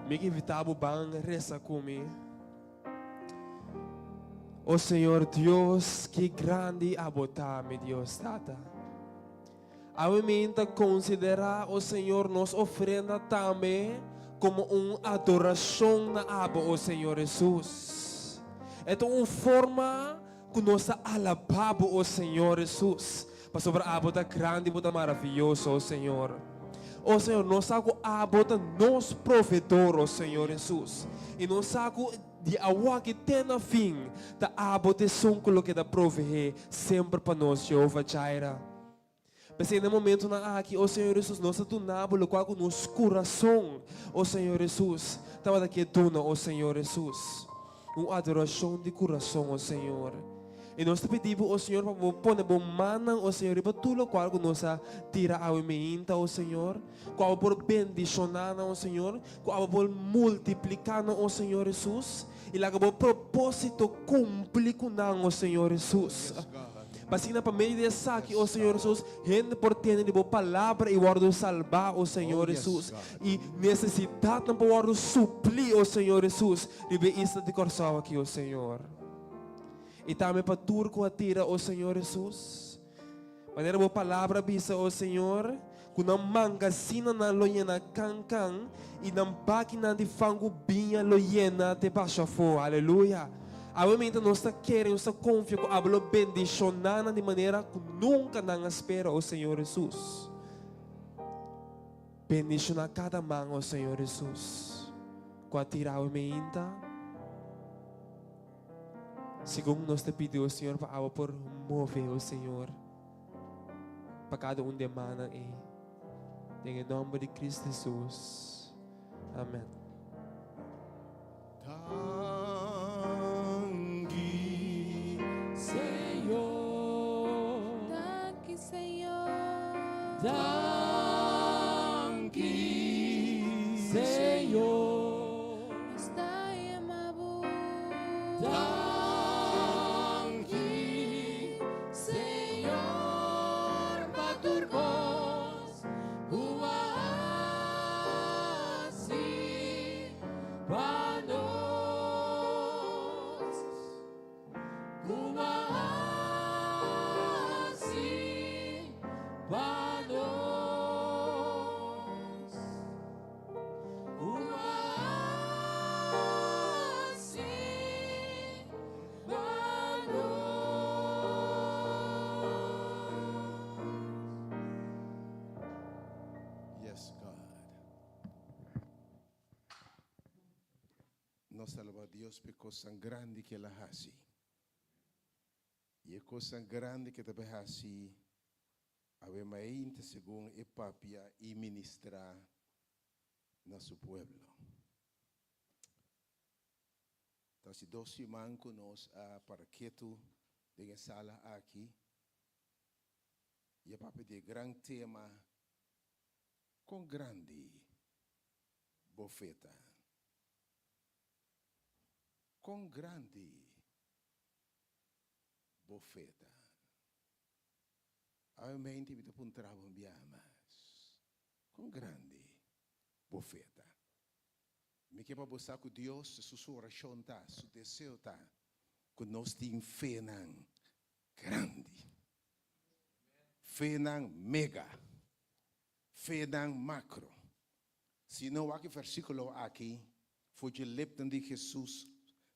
Mi ke invitá bo ban resa ku mi. O Señor Dios, ki grandi abo ta, mi Dios Tata. Awe mi ta konsiderá, o Señor, nos ofrenda tambe komo un adorashon na abo, o Señor Hesus. E ta un forma ku nos ta alabá bo, o Señor Hesus, pasobra abo ta grandi, bo ta maravioso, o Señor. O Señor, nos sa ku abo ta nos proveedor, o Señor Hesus, i nos sa ku di awaki te na fin ta abo ta esun ku lo keda proveé semper pa nos, Jehovah Jireh. P'esei na e momentonan aki, o Señor Hesus, nos ta duna Bo lokual ku nos kurason, o Señor Hesus, tabata ke duna, o Señor Hesus. Un adorashon di kurason, o Señor. I nos ta pidi Bo, o Señor, pa Bo pone Bo mannan, o Señor, riba tur lokual ku nos a tira awe meinta, o Señor. Ku abo por bendishoná nan, o Señor. Ku abo por multipliká nan, o Señor Hesus. I laga Bo propósito kumpli ku nan, o Señor Hesus. Pa asina pa medio di esaki, o Señor Jesus, hende por tende di bo palabra i wòrdu salbá, o Señor Jesus. I nesesidatnan por wòrdu suplí, o Señor Jesus, riba e isla di Kòrsou aki, o Señor. I tambe pa tur ku a tira, o Señor Jesus. Manera bo palabra a bisa, o Señor, ku nan mangasinanan lo yena kan-kan i nan bakinan di fangu biña lo yena te basha afó. Aleluya! Awe minta nos ta kere, nos ta konfia ku abo lo bendishoná nan di manera ku nunka nan a spera, o Señor Hesus. Bendishoná kada man, o Señor Hesus, ku a tira awe meinta. Segun nos ta pidi, o Señor, pa abo por move, o Señor, pa kada un di e mannan ei. Den e nomber di Cristo Jesus. Amen. Danki, Señor. Danki, Señor. Danki, Señor. Nos ta yama bo. Danki, Señor, pa tur kos ku a hasi pa nos. Ku a hasi pa nos. Ku a hasi pa nos. Yes, God. Nos alaba Dios p'e kosnan grandi ku el a hasi. I e kosnan grandi ku e ta bai hasi awe mainta segun e papia i ministrá na su pueblo. Ta hasi dos siman ku nos a para ketu den e sala aki i a papia di e gran tema Kon grandi bo fe ta? Kon grandi bo fe ta? Awe mente mi ta puntra bo un biaha mas, kon grandi bo fe ta? Mi ke pa bo sa ku Dios su su orashon ta, su deseo ta ku nos tin fenan grandi, fenan mega, fenan makro. Si no wak e versíkulo aki for dje lepnan di Hesus,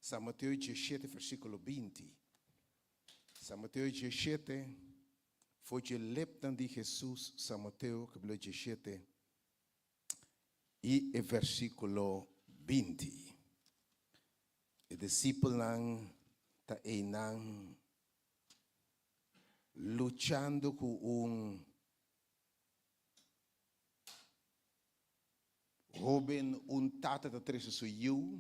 San Mateo diesshete versíkulo 20. San Mateo 17, for dje lepnan di Hesus, San Mateo kapítulo 17 i e versíkulo 20. E disipelnan ta einan luchando ku un Hoben un tata ta trese su yiu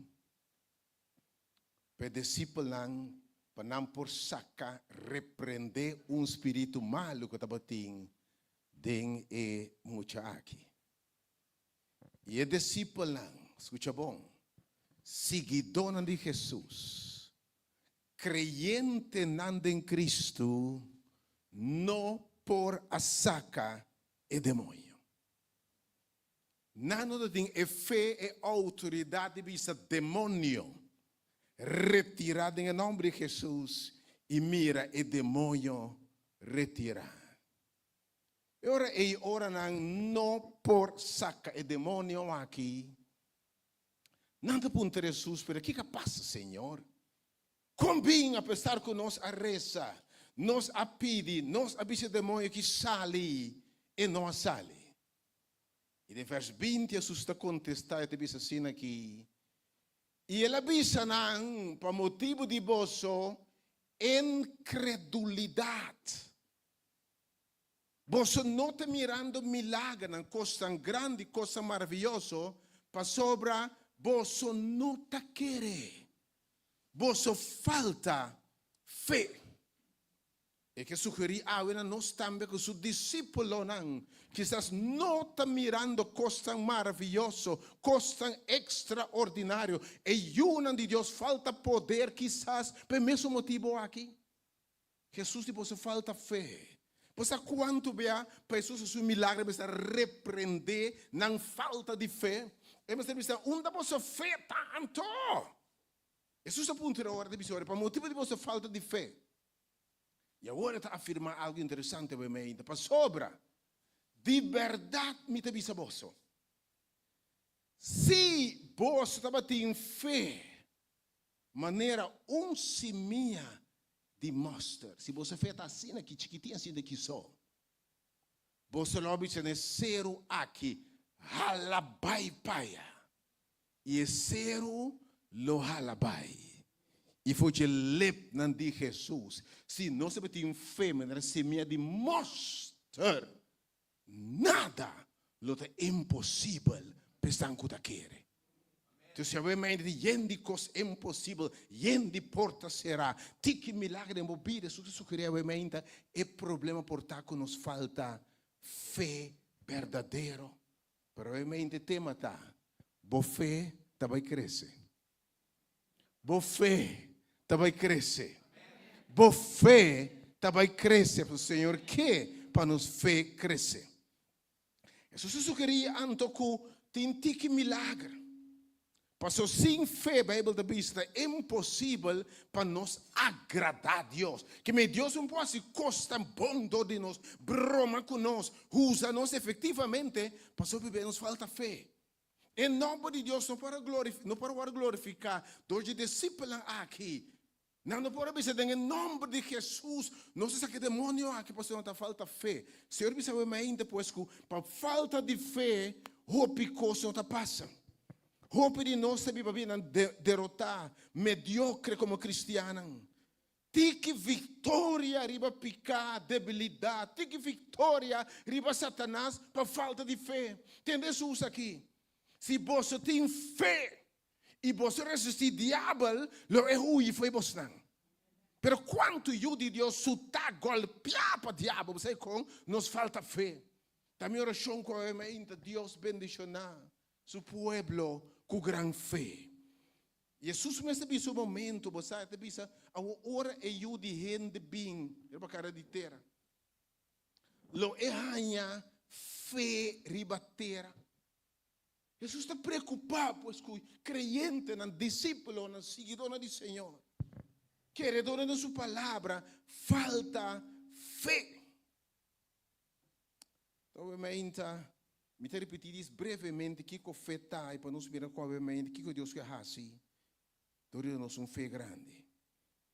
pa e disipelnan pa nan por saka reprende un spiritu malu ku tabatin den e mucha aki. I e disipelnan, skucha bon, siguidónan di Hesus, kreyentenan den Kristu, no por a saka e demoño. Nan no ta tin e fe, e outoridat di bisa demonio, Retira den e nomber di Hesus i mira e demoño retira. E ora ei ora nan no por saka e demonio aki, nan ta puntra Hesus, Pero kiko a pasa, Señor? Kon bin apesar ku nos a resa, nos a pidi, nos a bisa e demoño ki sali, e no a sali? I den vers 20 Hesus ta kontestá, e ta bisa asina aki, I el a bisa nan, Pa motibu di boso inkredulidat. Boso no ta mirando milagernan, kosnan grandi, kosnan maravioso, pasobra boso no ta kere. Boso falta fe. E ke sugerí awe na nos tambe ku su disípulonan kisas no ta mirando kosnan maravioso, kosnan ekstraordinario. E yunan di Dios falta poder kisas pa e mesun motibu aki. Hesus di boso falta fe. Bo sa kuantu bia pa Hesus hasi un milagro e mester a reprendé nan falta di fe? E mester bisa, Unda boso fe ta anto? Hesus a puntra ora ta bisa ora, Pa motibu di boso falta di fe. I awor e ta afirmá algu interesante awe mainta, Pasobra di bèrdat mi ta bisa boso, si boso tabatin fe manera un simia di mòster. Si boso fe ta asina ki chikitin asina ki so, boso lo bisa na e seru aki, Hala bai paya, i e seru lo hala bai. I for dje lepnan di Hesus, si nos tabatin fe manera simia di mòster, Nada lo ta imposibel pa esnan ku ta kere. Entonces Yahweh manda di yen di kos imposibel, yen di porta será. Tiki milager den bo bida, Hesus ta sugerí Yahweh manda e problema por ta ku nos falta fe berdadero. Pero Yahweh manda e tema ta, bo fe ta bai krese. Bo fe ta bai krese. Bo fe ta bai krese, pasobra Señor ke pa nos fe krese. Hesus a sugerí anto ku tin tiki milager. Pasobra sin fe, Beibel ta bisa, ta imposibel pa nos agradá Dios. Ke mei Dios un por hasi kosnan bon dor di nos, broma ku nos, usa nos efektivamente, pasobra bibia nos falta fe. E nòmber di Dios no por a no por a wòrdu glorifiká dor dje disipelnan aki. Nan no por a bisa den e nòmber di Hesus nos a saka e demonio aki pasobra nan ta falta fe. Señor bisa awe mainta pues ku pa falta di fe hopi kos no ta pasa. Hopi di nos ta biba bidanan derotá, mediokre komo kristiannan. Tiki viktoria riba piká, debilidat, tiki viktoria riba Satanas pa falta di fe. Tende Hesus aki, Si boso tin fe i boso resistí diabel, lo e huyi fo'i bosnan. Pero kuantu yu di Dios su ta gòlpiá pa diabel? Bo sa kon? Nos falta fe. Ta mi orashon ku awe mainta Dios bendishoná su pueblo ku gran fe. Hesus mes ta bisa un momento, bo sa, e ta bisa, Awor ora e Yu di hende bin riba kara di tera, lo e haña fe riba tera? Hesus ta preokupá pues ku kreyentenan, disípulonan, siguidónan di Señor, keredónan den su palabra, falta fe. Obviamente, mi ta ripití dis brevemente kiko fe ta i pa nos mira ku obviamente kiko Dios ke hasi dor di nos un fe grandi.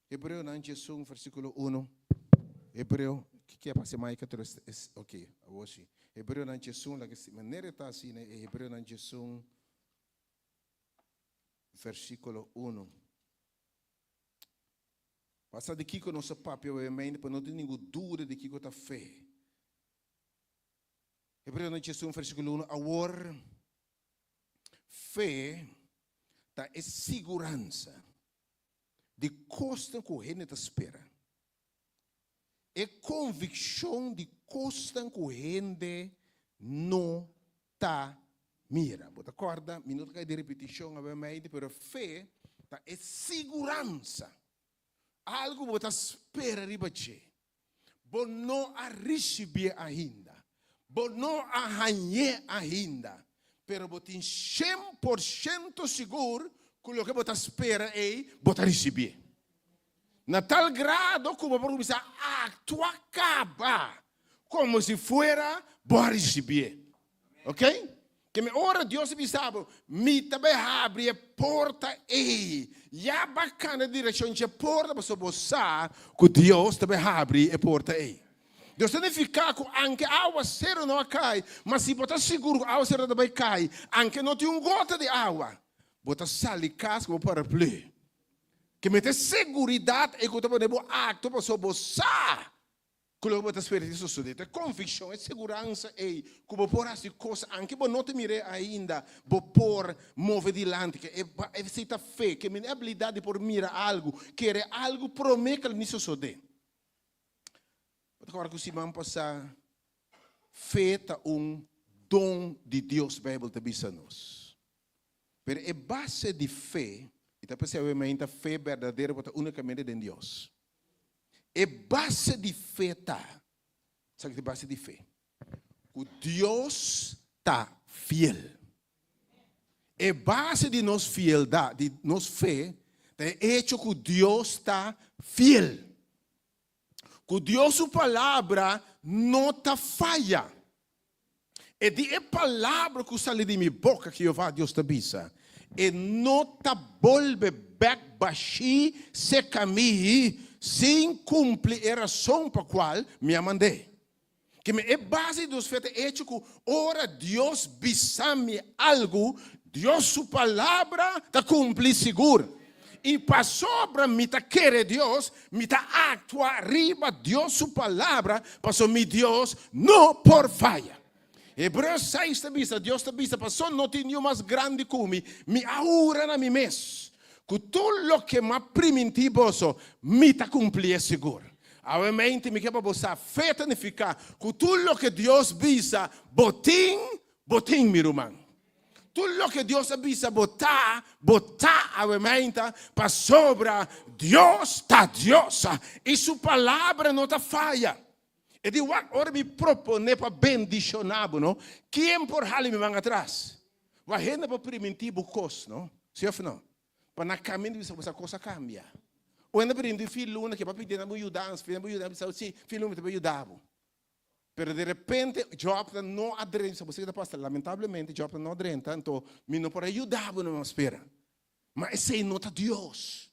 Hebreonan 11 versíkulo uno. Hebreo, ki a pasa Mike tur es ok, awor si. Hebreonan 11, laga si manera e ta asina e Hebreonan 11 versíkulo uno. Pasa di kiko nos a papia obviamente pa no tin ningun duda di kiko ta fe. Hebreonan 11 versíkulo 1, Awor, fe ta e siguransa di kosnan ku hende ta spera, e konvikshon di kosnan ku hende no ta mira. Bo ta kòrda? Mi no ta kai den ripitishon awe, pero fe ta e siguransa, algu bo ta spera riba dje. Bo no a ricibié ainda. Bo no a hañ'é ainda. Pero bo tin shen por shento sigur cu loke bo ta spera ei, bo ta ricibié. Na tal grado cu bo por cuminsa actua caba como si fuera bo a ricibié. Ok? Ke mi ora Dios a bisa bo, Mi ta bai habri e porta ei. Ya ba kana direkshon dje porta pasobra bo sa ku Dios ta bai habri e porta ei. Dios ta nifiká ku anke awaseru no a kai, ma si bo ta sigur ku awaseru ta bai kai, anke no tin un gota di awa, bo ta sali kas ku bo paraplü. Ke mete seguridat ei ku ta pone bo aktua pasobra bo sa Ku loke bo ta spera di sosodé ta e konvikshon, e seguransa ei ku bo por hasi kos anke bo no ta mir'é ainda, bo por move dilanti. Ke esei ta fe, ke mini abilidat di por mira algu, kere algu promé ku el ni sosodé. Bo ta kòrda ku siman pasá fe ta un don di Dios, Beibel ta bisa nos. Pero e base di fe, i ta p'esei awe mainta fe berdadero por ta únikamente den Dios. E base di fe ta, sa ki ta e base di fe? Ku Dios ta fiel. E base di nos fieldat, di nos fe, ta e echo ku Dios ta fiel. Ku Dios su palabra no ta faya. E di e palabra ku sali di mi boka, Jehová Dios ta bisa, e no ta bolbe bèk bashí seka mi sin kumpli e rason pa kual mi a mand'é. Keme e base di nos fe ta e echo ku ora Dios bisa mi algu, Dios su palabra ta kumpli sigur. I pasobra mi ta kere Dios, mi ta aktua riba Dios su palabra, pasobra mi Dios no por faya. Hebreos seis ta bisa, Dios ta bisa, Pasobra no tin niun mas grandi ku mi, mi a hura na mi mes, ku tur loke mi a primintí boso, mi ta kumplié sigur. Awemente mi ke pa bo sa, fe ta nifiká ku tur loke Dios bisa bo tin, bo tin, mi ruman. Tur loke Dios a bisa bo ta, bo ta awe meinta, pasobra Dios ta Dios i su palabra no ta faya. E di, Wak, ora mi proponé pa bendishoná bo, no, ken por hali mi man atras? Wak, hende por primintí bo kos, no? Sí òf no? Pa na kaminda bisa bo sa kos a kambia. O hende por primintí fin luna ke pa pidi nan bo yudansa, pidi nan bo yudansa, bisa bo, sí, fin luna mi ta por yuda bo. Pero de repente jobnan no a drenta, bo sa ke ta pasa? Lamentablemente jobnan no a drenta, anto mi no por a yuda bo no spera. Ma esei no ta Dios.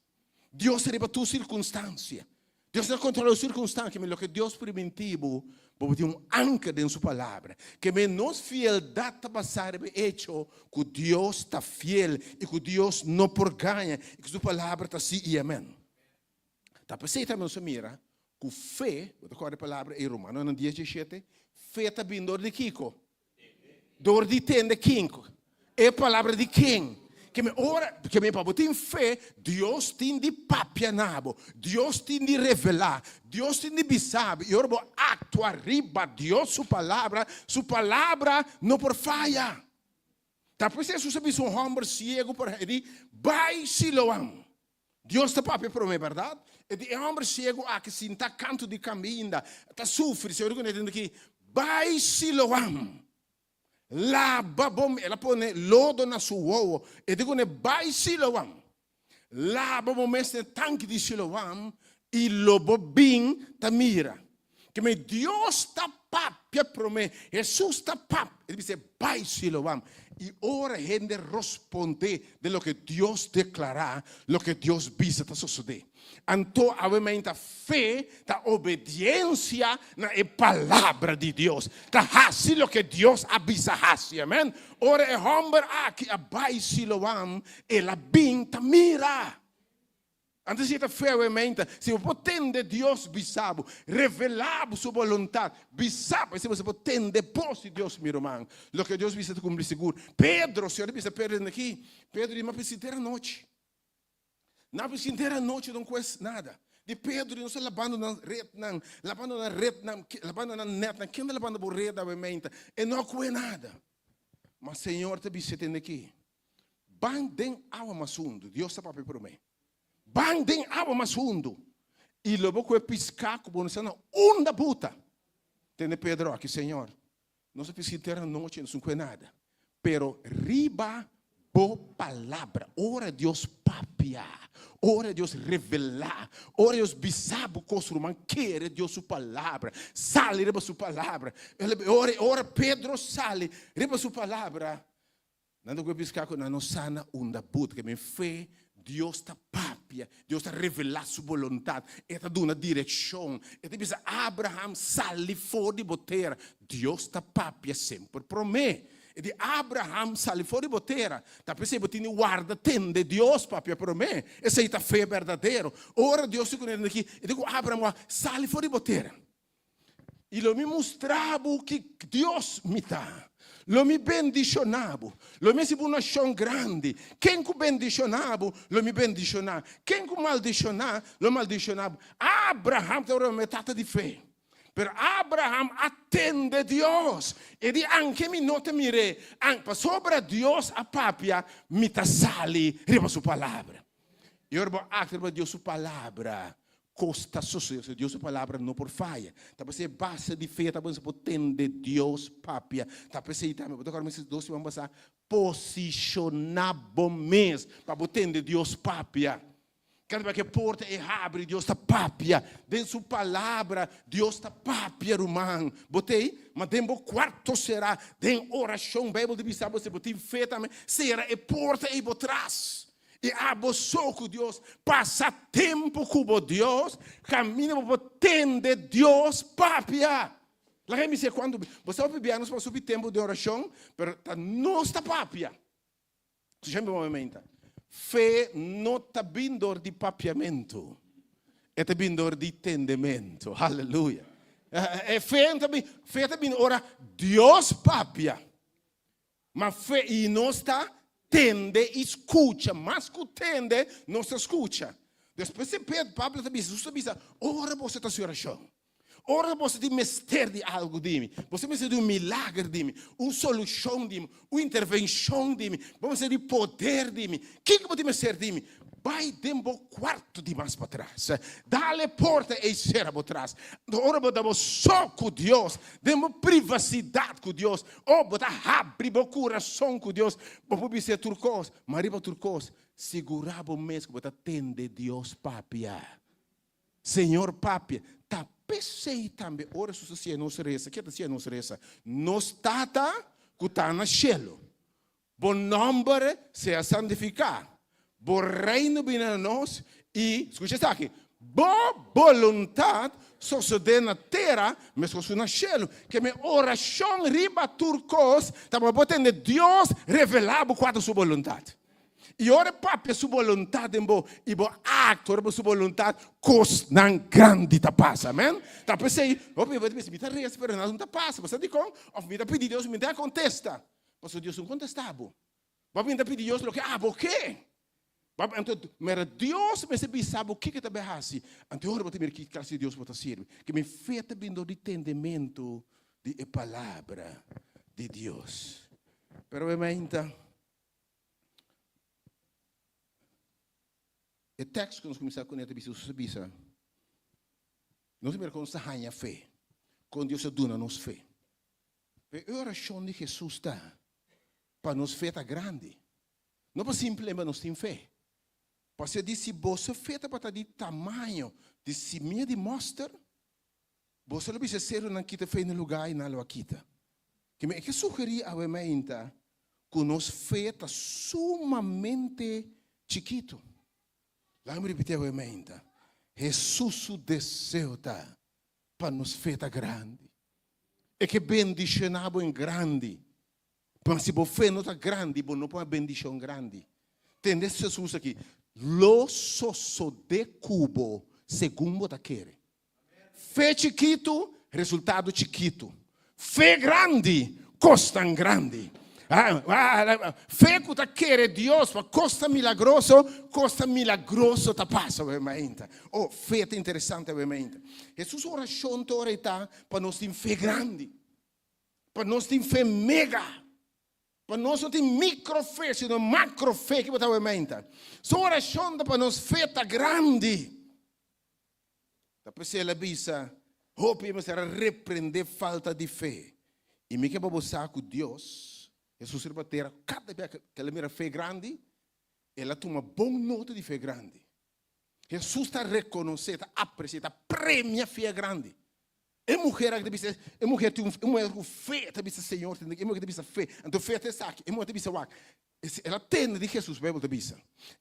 Dios ta riba tur sirkunstansia. Dios ta kontrola tur sirkunstansia, mi loke Dios primintí bo, bo por tin un anker den su palabra. Ke men nos fieldat ta basá riba e echo ku Dios ta fiel i ku Dios no por gaña i ku su palabra ta sí i amèn. Ta p'esei tambe nos a mira ku fe, bo ta kòrda e palabra ei Romanonan dies diesshete, fe ta bin dor di kiko? Dor di tende ken? E palabra di ken? Ke mi ora, ke mi pa bo tin fe, Dios tin di papia na bo, Dios tin di revelá, Dios tin di bisa bo, i ora bo aktua riba Dios su palabra, su palabra no por faya. Ta p'esei Hesus a bisa un hòmber siegu por ahí, e di, Bai Siloam. Dios ta papia promé, bèrdat? E di e hòmber siegu aki sintá kantu di kaminda, ta sufri. Señor di kuné tin aki, Bai Siloam, laba bo. El a pone lodo na su wowo. E di kuné, Bai Siloam, laba bo mes den e tanki di Siloam, i lo bo bin ta mira. Keme Dios ta papia promé, Hesus ta pap, e ta bisa bai Siloam. I ora hende rospondé den loke Dios deklará, loke Dios bisa ta sosodé. Anto awe mainta fe ta obediensia na e palabra di Dios, ta hasi loke Dios a bisa hasi. Amen. Ora e hòmber aki a bai Siloam, el a bin ta mira. Antes si e ta feo e meinta, si bo por tende Dios bisa bo, revela bo su boluntat, bisa bo, esei bo por tende bos di Dios, mi ruman. Loke Dios bisa ta kumpli sigur. Pedro, Señor a bisa Pedro esaki aki, Pedro di, Mi a bisa henter anochi. Nan a bisa henter anochi, no kues nada. Di Pedro, nos ta labando nan retnan, labando nan retnan, labando nan netnan. Ken ta labando bo ret awe meinta? E no a kue nada. Ma Señor ta bisa tende aki, Ban den awa mas hundu, Dios ta papia promé. Ban den awa mas hundu, i lo bo kohe piská ku bo no sa na unda buta. Tende Pedro aki, Señor, nos a piska henter anochi i nos no kohe nada. Pero riba bo palabra, ora Dios papia, ora Dios revelá, ora Dios bisa bo kos, ruman, kere Dios su palabra, sali riba su palabra. Ora, ora Pedro sali riba su palabra, Nan ta kohe piská ku nan no sa na unda but. Ke men fe, Dios ta papia, Dios ta revelá su boluntat, E ta duna direkshon. E ta bisa Abraham, Sali for di bo tera. Dios ta papia semper promé. E di Abraham, Sali for di bo tera. Ta p'esei bo tin di warda tende Dios papia promé. Esei ta fe berdadero. Ora Dios di kuné aki, E di ku Abraham, Sali for di bo tera. I lo mi mustra bo ki Dios mi ta. Lo mi bendishoná bo. Lo mi hasi bo un nashon grandi. Ken ku bendishoná bo, lo mi bendishoná. Ken ku maldishoná, lo maldishoná bo. Abraham tabata un tata di fe. Pero Abraham a tende Dios. E di, Anke mi no ta mir'é, pasobra Dios a papia, mi ta sali riba su palabra. I ora bo aktua riba Dios su palabra. Kos ta sosodé. Dios su palabra no por faya. Ta p'esei e base di fe ta bo por tende Dios papia. Ta p'esei tambe bo ta kòrda mi dos siman pasá, posishoná bo mes pa bo tende Dios papia. Kada bes ku e porta e habri, Dios ta papia. Den su palabra Dios ta papia, ruman. Bo t'ei? Ma den bo kuarto será, den orashon. Beibel ta bisa bo si bo tin fe tambe, sera e porta ei bo tras. I abo so ku Dios, pasa tempu ku bo Dios, kaminda bo por tende Dios papia. Laga mi bisa kuantu bo sa hopi bia nos pasa hopi tempu den orashon, pero ta nos ta papia. Skucha mi bon menta. Fe no ta bin dor di papiamentu, e ta bin dor di tendementu. Haleluya. E fe ta bin, fe ta bin ora Dios papia. Ma fe i nos ta tende i skucha, mas ku tende, nos ta skucha. Despues di Pedro, Pablo ta bisa, Jesus ta bisa, ora boso ta hasi orashon, ora boso tin mester di algu di mi, boso mester di un milager di mi, un solushon di mi, un intervenshon di mi, bo mester di poder di mi, kiko bo tin mester di mi? Bai den bo kuarto di mas patras. Dal e porta ei sera bo tras. Ora bo ta bo so ku Dios, den bo privasidat ku Dios, o bo ta habri bo kurason ku Dios, bo por bis'é tur kos. Ma riba tur kos, sigurá bo mes ku bo ta tende Dios papia. Señor papia. Ta p'esei tambe ora Hesus a siña nos resa, ke ta siña nos resa? Nos Tata ku ta na shelu. Bo nòmber sea santifiká, Bo reino bini na nos i, skucha esaki, Bo boluntat sosodé na tera meskos ku na shelu. Ke mi orashon riba tur kos ta pa bo tende Dios revelá bo kua ta su boluntat. I ora e papia su boluntat den bo i bo aktua riba su boluntat, kosnan grandi ta pasa. Amen. Ta p'esei hopi bo ta bisa, mi ta resa pero nada no ta pasa. Bo sa dikon? Òf mi ta pidi Dios mi no ta kontesta. Pasobra Dios no kontestá bo. Bo a bin ta pidi Dios loke abo ke. Bo a anto mira Dios mester bisa bo kiko ta bai hasi. Anto e ora bo ta mira ki klase di Dios bo ta sirbi. Ke mi fe ta bin dor di tendementu di e palabra di Dios. Pero e mainta e tekst ku nos kuminsá kuné ta bisa, Jesus a bisa, nos a mira kon nos ta haña fe, kon Dios a duna nos fe. Pero e orashon di Hesus ta pa nos fe ta grandi. No pa simplemente nos tin fe. Pasobra e di, si boso fe tabata di tamaño di simia di mòster, boso lo bisa e serunan kita fe na lugá i nan lo a kita. Ke mi ke sugerí awe mainta ku nos fe ta sumamente chikitu. Laga mi ripití awe mainta, Hesus su deseo ta pa nos fe ta grandi. E ke bendishoná bo en grandi. Ma si bo fe no ta grandi, bo no por haña bendishon grandi. Tende Jesus aki, Lo sosodé ku bo segun bo ta kere. Fe chikitu, resultado chikitu. Fe grandi, kosnan grandi. Fe ku ta kere Dios pa kosnan milagroso, kosnan milagroso ta pasa awe mainta. Oh, fe ta interesante awe mainta. Hesus orashon ta ora ei ta pa nos tin fe grandi, pa nos tin fe mega, pa nos no tin mikro fe, sino makro fe. Ki bo ta awe mainta? Su orashon ta pa nos fe ta grandi. Ta p'esei el a bisa, Hopi e mester a reprendé falta di fe. I mi ke pa bo sa ku Dios, Hesus riba tera, kada bia ku el a mira fe grandi, el a tuma bon nota di fe grandi. Hesus ta rekonosé, ta apresiá, ta premia fe grandi. E muher aki ta bisa, e muher tin un, e muher ku fe ta bisa Señor, e muher ta bisa fe. Anto fe ta esaki, e muher ta bisa wak, El a tende di Hesus, Bijbel ta bisa.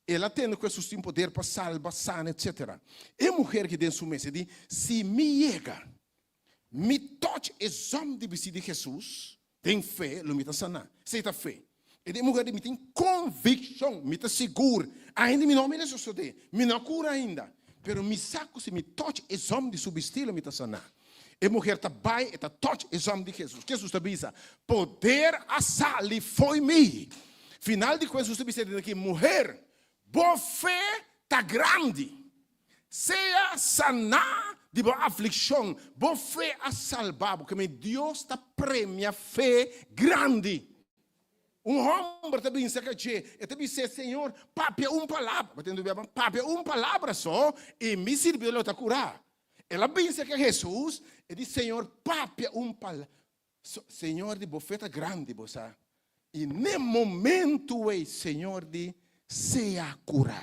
El a tende ku Hesus tin poder pa salba, sana, etsetera. E muher ki den su mes e di, Si mi yega, mi touch e zòm di bistí di Hesus, den fe lo mi ta saná. Esei ta fe. E di e muher di, Mi tin konvikshon, mi ta sigur. Ainda mi no a mira sosodé, mi no a kura ainda, pero mi sa ku si mi touch e zòm di su bistí lo mi ta saná. E muher ta bai, e ta touch e zòm di Hesus. Ke Hesus ta bisa? Poder a sali fo'i mi. Final di kuenta Hesus ta bisa den aki, Muher, bo fe ta grandi. Sea saná di bo aflikshon. Bo fe a salba bo. Keme Dios ta premia fe grandi. Un hòmber ta bin serka dje, e ta bis'é, Señor, papia un palabra, bo ta tende biaban? Papia un palabra so i mi sirbidó lo ta kurá. El a bin serka Hesus, e di, Señor, papia un palabra. Señor di, bo fe ta grandi, bo sa. I n'e momentu ei, Señor di, sea kurá.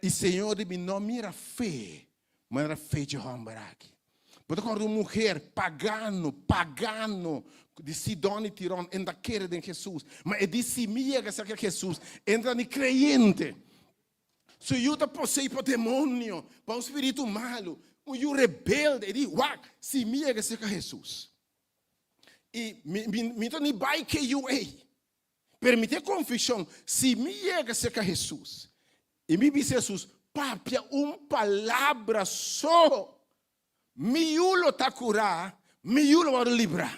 I Señor di, mi no mira fe manera fe dje hòmber aki. Bo ta kòrda un muher pagano, pagano, di Sidon i Tiron, e no ta kere den Hesus. Ma e di, Si mi yega serka Hesus, e no ta ni kreyente. Su yu ta posei pa demonio, pa un spiritu malu, un yu rebelde. E di, Wak, si mi yega serka Hesus, i mi, mi, mi ta ni bai ke yu ei. Pero mi tin e konvikshon, si mi yega serka Hesus i mi bisa Hesus, Papia un palabra so, mi yu lo ta kurá, mi yu lo wòrdu librá.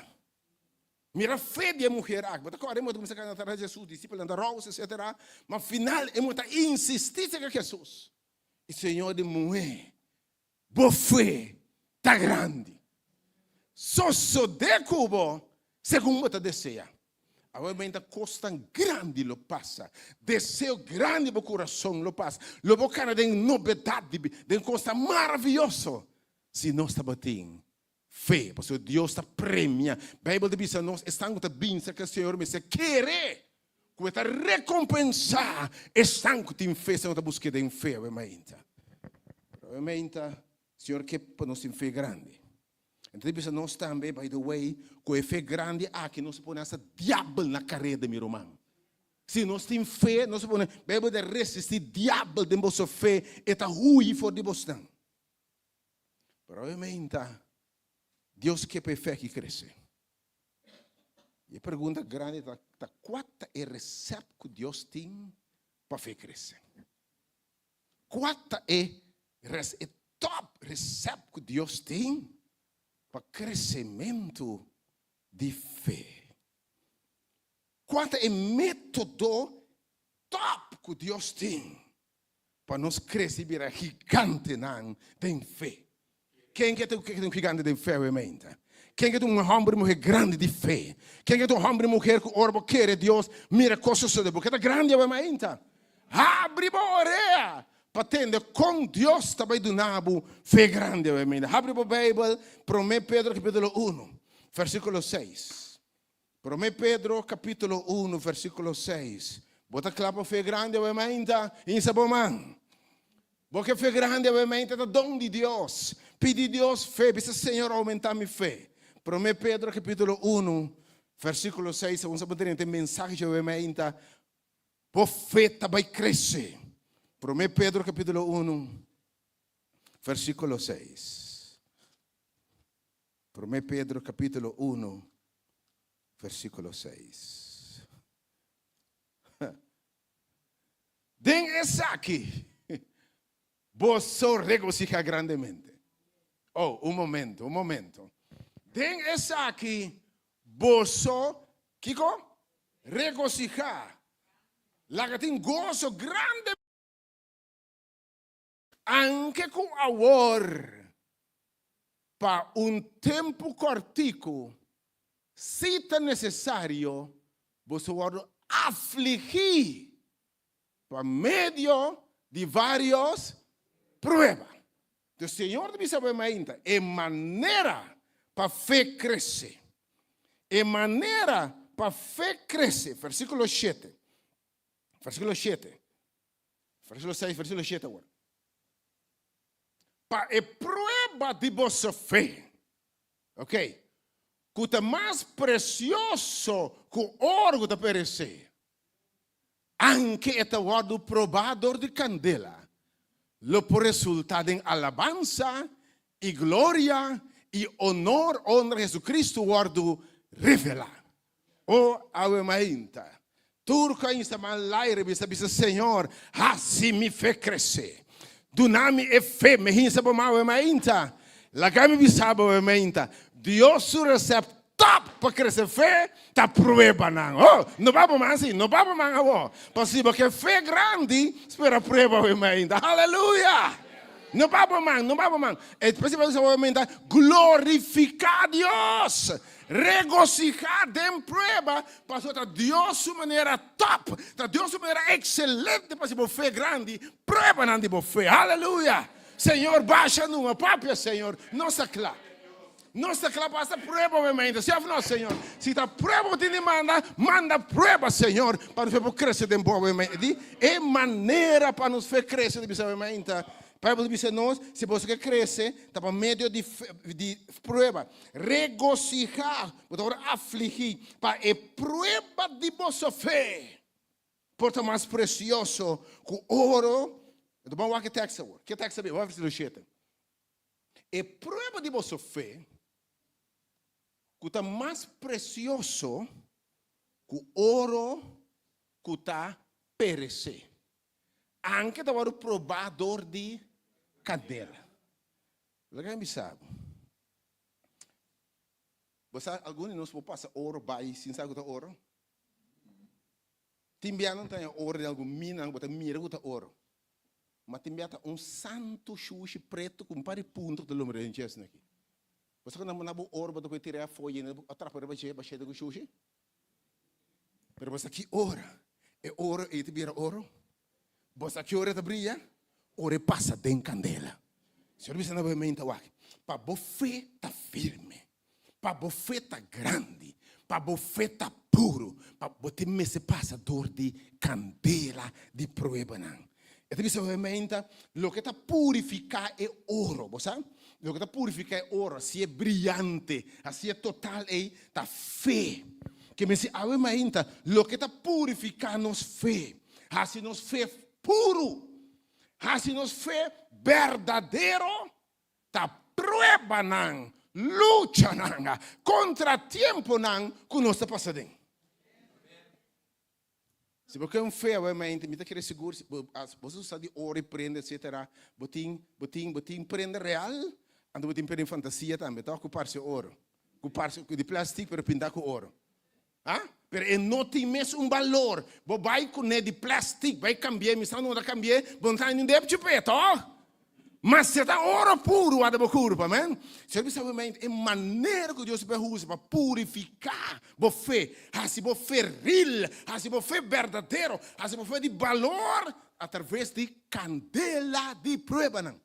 Mira fe di e muher aki. Bo ta kòrda e muher ta kuminsá kana tras di Hesus, disipelnan ta rous, etsetera. Ma final e muher ta insistí serka Hesus. I Señor di muhé, Bo fe ta grandi. Sosodé ku bo segun bo ta deseá. Awor menta kosnan grandi lo pasa. Deseo grandi bo kurason lo pasa. Lo bo kana den nobedat di bida, den kosnan maravioso, si nos tabatin fe. Pasobra Dios ta premia. Beibel ta bisa nos, esnan ku ta bin serka Señor mester kere ku e ta rekompensá esnan ku tin fe. Esnan ku ta busk'é den fe awe mainta. Pero awe mainta, Señor ke pa nos tin fe grandi. E ta bisa nos tambe, by the way, ku e fe grandi aki nos a pone hasta diabel na kareda, mi ruman. Si nos tin fe, nos a pone, Beibel ta resistí diabel den boso fe, e ta hui for di bosnan. Pero awe mainta, Dios ke pa e fe aki krese. I e pregunta grandi ta, ta kua ta e resèpt ku Dios tin pa fe krese? Kua ta e res e tòp resèpt ku Dios tin pa kresementu di fe? Kua ta e método tòp ku Dios tin pa nos krese i bira gigantenan den fe? Ken ke ta un gigante den fe awe mainta? Ken ke ta un hòmber i muher grandi di fe? Ken ke ta un hòmber i muher ku ora bo kere Dios mira kos sosode? Bo ke ta grandi awe mainta? Habri bo orea pa tende kon Dios ta bai duna bo fe grandi awe mainta. Habri bo Beibel, Promé Pedro kapítulo uno, versíkulo seis. Promé Pedro kapítulo uno, versíkulo seis. Bo ta kla pa fe grandi awe mainta? Insa bo man. Bo ke fe grandi awe mainta ta don di Dios. Pidi Dios fe, bisa Señor oumentá mi fe. Promé Pedro kapítulo uno, versíkulo seis, aun sa bo drenta e mensahe dje awe mainta, bo fe ta bai krese. Promé Pedro kapítulo uno, versíkulo seis. Promé Pedro kapítulo uno, versíkulo seis. Den esaki boso regosihá grandemente. Oh, un momento, un momento. Den esaki boso, kiko? Regosihá. Laga tin goso grande. Anke ku awor pa un tempu kòrtiku, si ta nesesario, boso wòrdu afligí pa medio di vários prueba. Entonces Señor ta bisa bo e mainta, e manera pa fe krese, e manera pa fe krese, versíkulo shete, versíkulo shete. Versíkulo 6, versíkulo 7 awor. Pa e prueba di boso fe, ok, ku ta mas presioso ku oro ku ta peresé, anke e ta wòrdu probá dor di kandela, lo por resultá den alabansa i gloria i onor ora Jesucristo wòrdu revelá. O awe mainta, tur ku a insta man laire bisa bisa, Señor, hasi mi fe krese. Duna mi e fe, mi hinsa bo man awe mainta. Laga mi bisa bo awe mainta, Dios su resèpt tòp pa krese fe ta pruebanan. Oh, no ba bo man si, no ba bo man awor. Pasobra ku e fe grandi, spera prueba awe mainta. Haleluya! No baha bo man, no baha bo man. E prinsipal di awe mainta, glorifiká Dios! Regosihá den prueba, pasobra ta Dios su manera tòp, ta Dios su manera ekselente pa hasi bo fe grandi, pruebanan di bo fe. Aleluya! Señor, basha numa, papia, Señor, nos ta kla. Nos ta kla pa hasta prueba awe mainta, si òf no, Señor? Si ta prueba bo tin di manda, manda prueba, Señor, pa nos fe por krese den bo awe mainta. Di e manera pa nos fe krese, ta bisa awe mainta. Bijbel ta bisa nos, si boso ke krese, ta pa medio di di prueba. Regosihá, bo ta wòrdu afligí pa e prueba di boso fe. Por ta mas presioso ku oro. Anto ban wak e tekst awor. Ke tekst ta bin? Wak versíkulo shete. E prueba di boso fe, ku ta mas presioso ku oro ku ta peresé, anke ta wòrdu probá dor di kandela. Laga mi bisa bo, bo sa algun di nos por pasa oro bai sin sa ku ta oro? Tin bia nan ta haña oro den algun mina, bo ta mira ku ta oro. Ma tin bia ta un santu shushi pretu ku un par di punto ku ta lombra den dje asina aki. Bo sa ku nan bo oro bo ta kohe tira afó yena bo atrapa riba dje bashé den ku shushi? Pero bo sa ki ora e oro ei ta bira oro? Bo sa ki ora e ta bria? Ora e pasa den kandela. Señor bisa na bo meinta wak, pa bo fe ta firme. Pa bo fe ta grandi, pa bo fe ta puru, pa bo tin mester pasa dor di kandela di pruebanan. E ta bisa obviamente loke ta purifiká e oro, bo sa? Loke ta purifiká e oro, hasié briante, hasié total ei, ta fe. Ke mester awe mainta, loke ta purifiká nos fe, hasi nos fe puru, hasi nos fe berdadero, Ta pruebanan, luchanan, kontratiemponan ku nos ta pasa den. Si bo ke un fe awe-mente, mi ta kere sigur, bo sa di ora i prenda etsetera, bo tin, bo tin, bo tin prenda real, anto bo tin prenda di fantasia tambe, tok ku parse oro, ku parse di plastic pero pinta ku oro. Ha? Pero e no tin mes un balor. Bo bai kuné di plastic, bai kambi'é, mi sa no ta kambi'é, bo no ta haña un depchi p'e, tòg? Ma si e ta oro puru wak bo kurpa, amèn? Señor bisa bo mente, e manera ku Dios a usa pa purifiká bo fe, hasi bo fe ril, hasi bo fe berdadero, hasi bo fe di balor, atraves di kandela di pruebanan.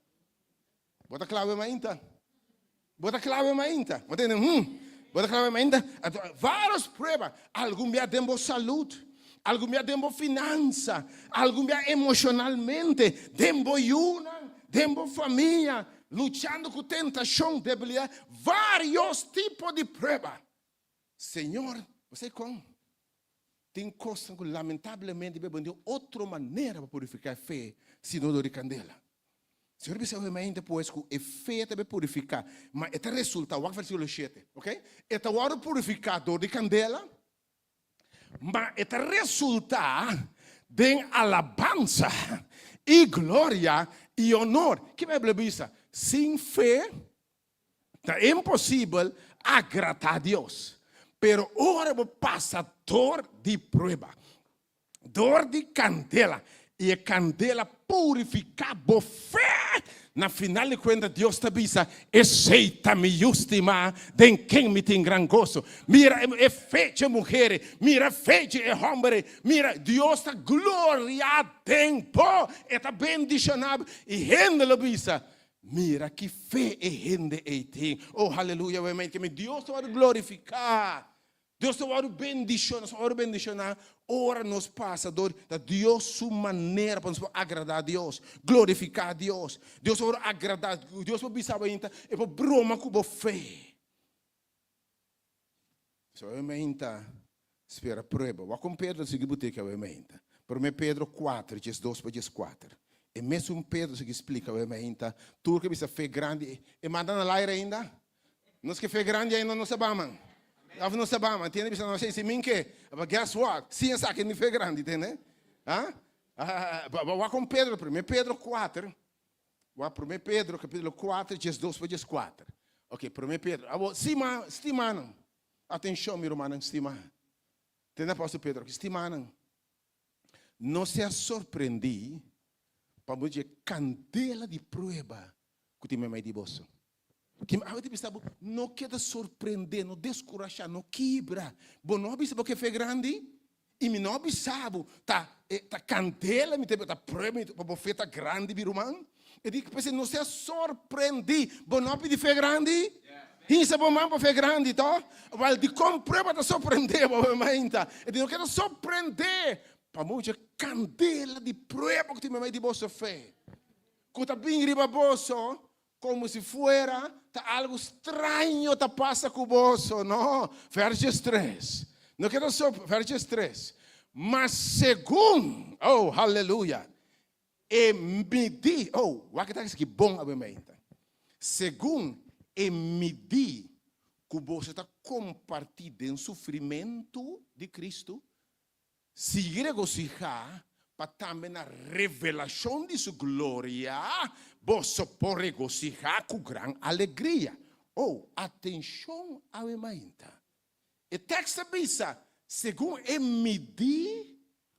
Bo ta klawe mainta? Bo ta klawe mainta? Bo ta hmm. Bo ta klawe mainta? Anto, varios prueba. Algun bia den bo salud, algun bia den bo finansa, algun bia emocionalmente, den bo yunan, den bo famia, luchando ku tentashon, debilidad, varios tipo di prueba. Señor, bo sa kon? Tin kosnan ku lamentablemente bo no tin otro manera pa purifiká e fe sino dor di kandela. Señor bisa hopi mente pues ku e fe ta be purifiká, ma e ta resultá, wak versíkulo shete, ok? E ta wòrdu purifiká dor di kandela, ma e ta resultá den alabansa i gloria i honor. Ki Beibel a bisa? Sin fe Ta imposibel agradá Dios. Pero ora bo pasa dor di prueba, dor di kandela, i e kandela purifiká bo fe, na final di kuenta Dios ta bisa, Esei ta mi yu stimá, den ken mi tin gran goso. Mira e fe dje muher ei, mira e fe dje e hòmber ei, mira, Dios ta gloriá den bo, e ta bendishoná bo, i hende lo bisa, Mira ki fe e hende ei tin. Oh, haleluya, wèmei ke mi Dios ta wòrdu glorifiká. Dios ta wòrdu bendishoná. Nos ta wòrdu bendishoná ora nos pasa dor ta Dios su manera pa nos por agradá Dios, glorifiká Dios. Dios ta wòrdu agradá. Dios por bisa bo ainda, e por broma ku bo fe. So wèmei ta spera prueba. Wak kon Pedro ta sigui butika wèmei ta. Promé Pedro kuater, djes dos pa djes kuater. E mesun Pedro sigui splika wèmei ta tur ke bisa fe grandi. E manda na laira ainda? Nos ke fe grandi ainda no sa ba man. Of no sa ba man. Tiene bisa no si min ke. But guess what? Si esaki ni fe grandi, tende? Ha? Wak kon Pedro, Promé Pedro kuater. Wak Promé Pedro capítulo 4, 12 pa 14. Ok, Promé Pedro. Abo, stima, stimanan. Atencion, mi rumannan stima. Tende apóstol Pedro aki, stimanan. No sea sorprendí. Pa bo dje kandela di prueba ku tin meimei di boso. Kim awe ta bisa bo, no keda sorprendé, no deskurashá, no kibra. Bo no a bisa bo ke fe grandi? I mi no a bisa bo, ta e ta kandela mi ta ta prueba mi pa bo fe ta grandi, mi ruman. E di, p'esei no sea sorprendí. Bo no a pidi fe grandi? Hinsa bo man pa fe grandi, to? Wèl, dikon prueba ta sorprendé bo, mi mainta? E di, no keda sorprendé pa mucha kandela di prueba ku tin meimei di boso fe, ku ta bin riba boso Como si fuera ta algo straño ta pasa cu boso, no? Versus tres. No keda so, versus tres. Ma segun, oh, haleluya, e midi, oh, wak ta esaki bon awe mainta. Segun e midi cu boso ta comparti den sufrimentu di Cristo, Sigui regosihá pa tambe na revelashon di su gloria boso por regosihá ku gran alegria. Oh, atenshon awe mainta! E tèks ta bisa, Segun e midí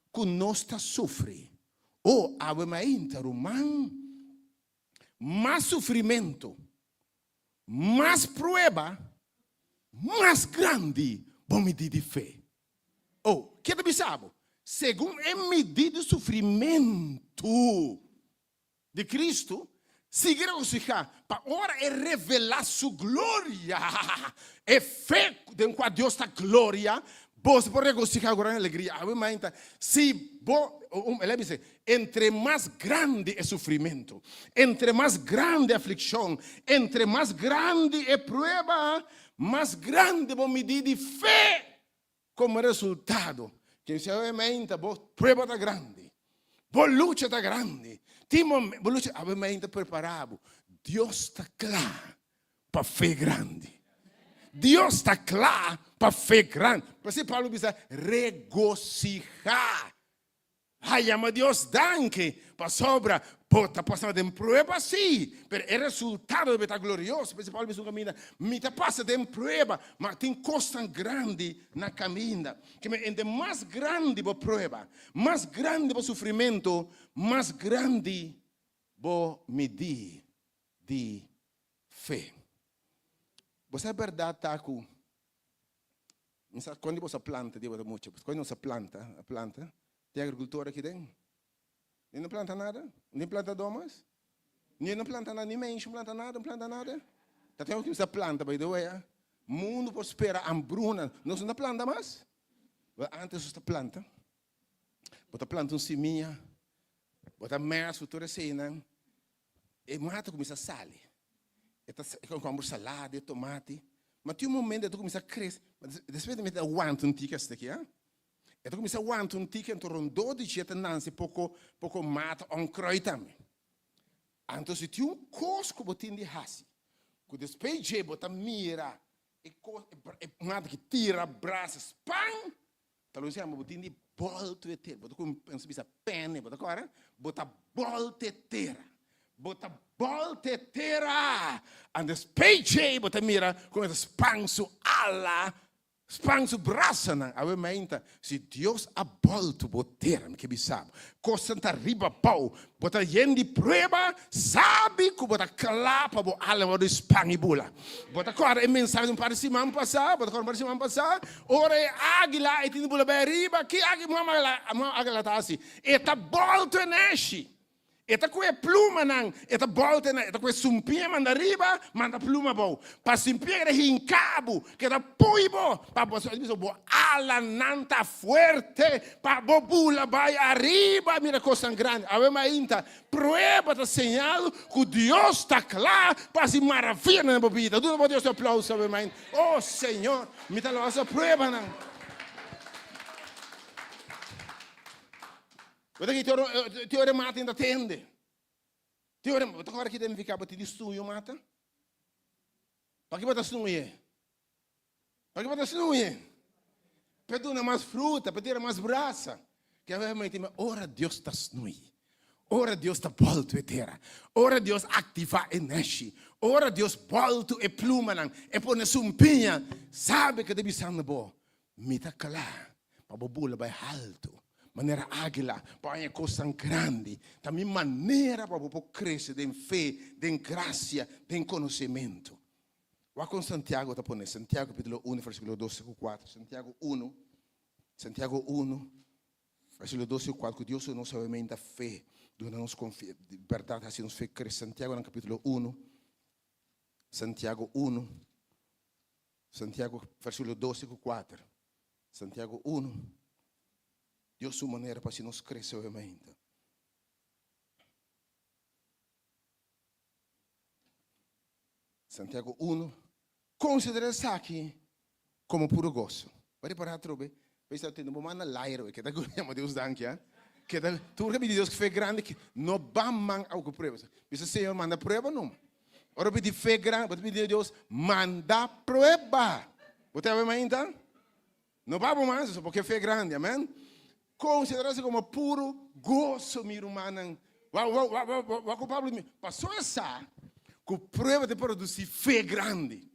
ku nos ta sufri. Oh, awe mainta, ruman, mas sufrimentu, mas prueba, mas grandi bo midí di fe. Oh, ke ta bisa bo? Segun e midí di sufrimentu di Cristo, sigui regosihá, pa ora e revelá su gloria, e fe den kua Dios ta gloria, boso por regosihá ku gran alegria. Awe mainta, si bo, el a bisa, entre mas grandi e sufrimentu, entre mas grandi e aflikshon, entre mas grandi e prueba, mas grandi bo midí di fe. Komo resultado, ken si awe mainta bo prueba ta grandi, bo lucha ta grandi, tin momen bo lucha, awe mainta prepara bo, Dios ta kla pa fe grandi. Dios ta kla pa fe grandi. P'esei Pablo bisa, regosihá. A yama Dios danki pasobra bo ta pasa den prueba, sí, pero e resultado debe ta glorioso. P'esei Pablo bisa un kaminda, Mi ta pasa den prueba, ma tin kosnan grandi na kaminda. Keme ende mas grandi bo prueba, mas grandi bo sufrimentu, mas grandi bo midí di fe. Bo sa e bèrdat ta ku Mi sa kon di boso a planta di bo mucha. Kon di nos a planta, a planta. Tin agricultor aki den? Ni no planta nada? Ni plantador mas? Ni no planta nada, ni menshi no planta nada, no planta nada. Ta tempo ki mi sa planta by the way ah. Mundo por spera hambruna. Nos no ta planta mas? Wel antes nos ta planta. Bo ta planta un simia, bo ta mest ku tur eseinan. E mata kuminsá sali. E ta kombra salada e tomati. Ma tin un momento e ta kuminsá krese. Despues e ta wanta un tiki asina aki, ha. E ta kuminsá wanta un tiki anto rondó di dje ta nanse poko poko mata onkruid tambe. Anto si tin un kos ku bo tin di hasi ku despues dje bo ta mira e kos e mata ki tira brasa span Ta lo yama bo tin di bolto e tera. Bo ta ku nos bisa pene, bo ta kòrda? Bo ta bolto e tera. Bo ta bolto e tera. Antes PJ bo ta mira kon e ta span su ala, span su brasanan. Awe mainta, si Dios a bolto bo tera, mi ke bisa bo, kosnan ta riba bou, Bo ta yen di prueba, sabi ku bo ta kla pa bo alma wòrdu span i bula. Bo ta kòrda e mensahe di un par di siman pasá? Bo ta kòrda un par di siman pasá? Ora e águila e tin di bula bai ariba, ki águila ta hasi? E ta bòltu e nèshi. E ta ku e plumanan, e ta bòltu e nèshi, e ta ku e sumpia manda ariba, manda pluma abou. Pa sumpia keda hinka bo, keda pui bo, pa bo bo alanan ta fuerte. Pa bo bula bai ariba mira kosnan grandi. Awe mainta, prueba ta señal ku Dios ta kla pa hasi maravianan den bo bida. Duna bo Dios un aplauso awe mainta. Oh Señor, mi ta losa pruebanan. Bo ta ki te ora e mata inda tende. Te ora, bo ta kòrda ki ta nifiká bo tin di stuño mata? Paki bo ta stuñ'e? Paki bo ta snuye? P'e duna mas fruta, p'e tira mas brasa. Ke a mei tin ora Dios ta snui, ora Dios ta bòltu e tera, ora Dios aktivá e nèshi, ora Dios bòltu e plumanan, e pone sumpiña, sabe ke ta bisando bo, Mi ta kla pa bo bula bai haltu. Manera águila, pa haña kosnan grandi. Ta mi manera pa bo por krese den fe, den grasia, den konosementu. Wak kon Santiago ta pone, Santiago kapítulo unu versíkulo dos ku kuater. Santiago unu, Santiago unu, versíkulo dos ku kuater, ku Dios duna nos sabiamente fe, duna nos konfi, bèrdat hasi nos fe krese. Santiago nan kapítulo unu, Santiago unu, Santiago versíkulo dos ku kuater. Santiago unu, Dios su manera pa hasi nos krese obviamente. Santiago unu, Konsiderá esaki komo puro goso. Bo a repará atrobe? Bo ta tende bo man na laira, ke ta yama Dios danki, ha? Ke ta tur ke pidi Dios fe grandi, ke no ban man awe ku prueba. Bisa Señor manda prueba numa. Ora bo pidi fe grandi, bo ta pidi Dios manda prueba. Bo ta awe mainta? No pa bo mas, pasobra bo ke fe grandi, amen. Konsiderá esaki komo puro goso, mi rumannan. Wak, wak, wak, wak, wak, wak ku Pablo di mi. Pasobra e sa ku prueba ta produsí fe grandi.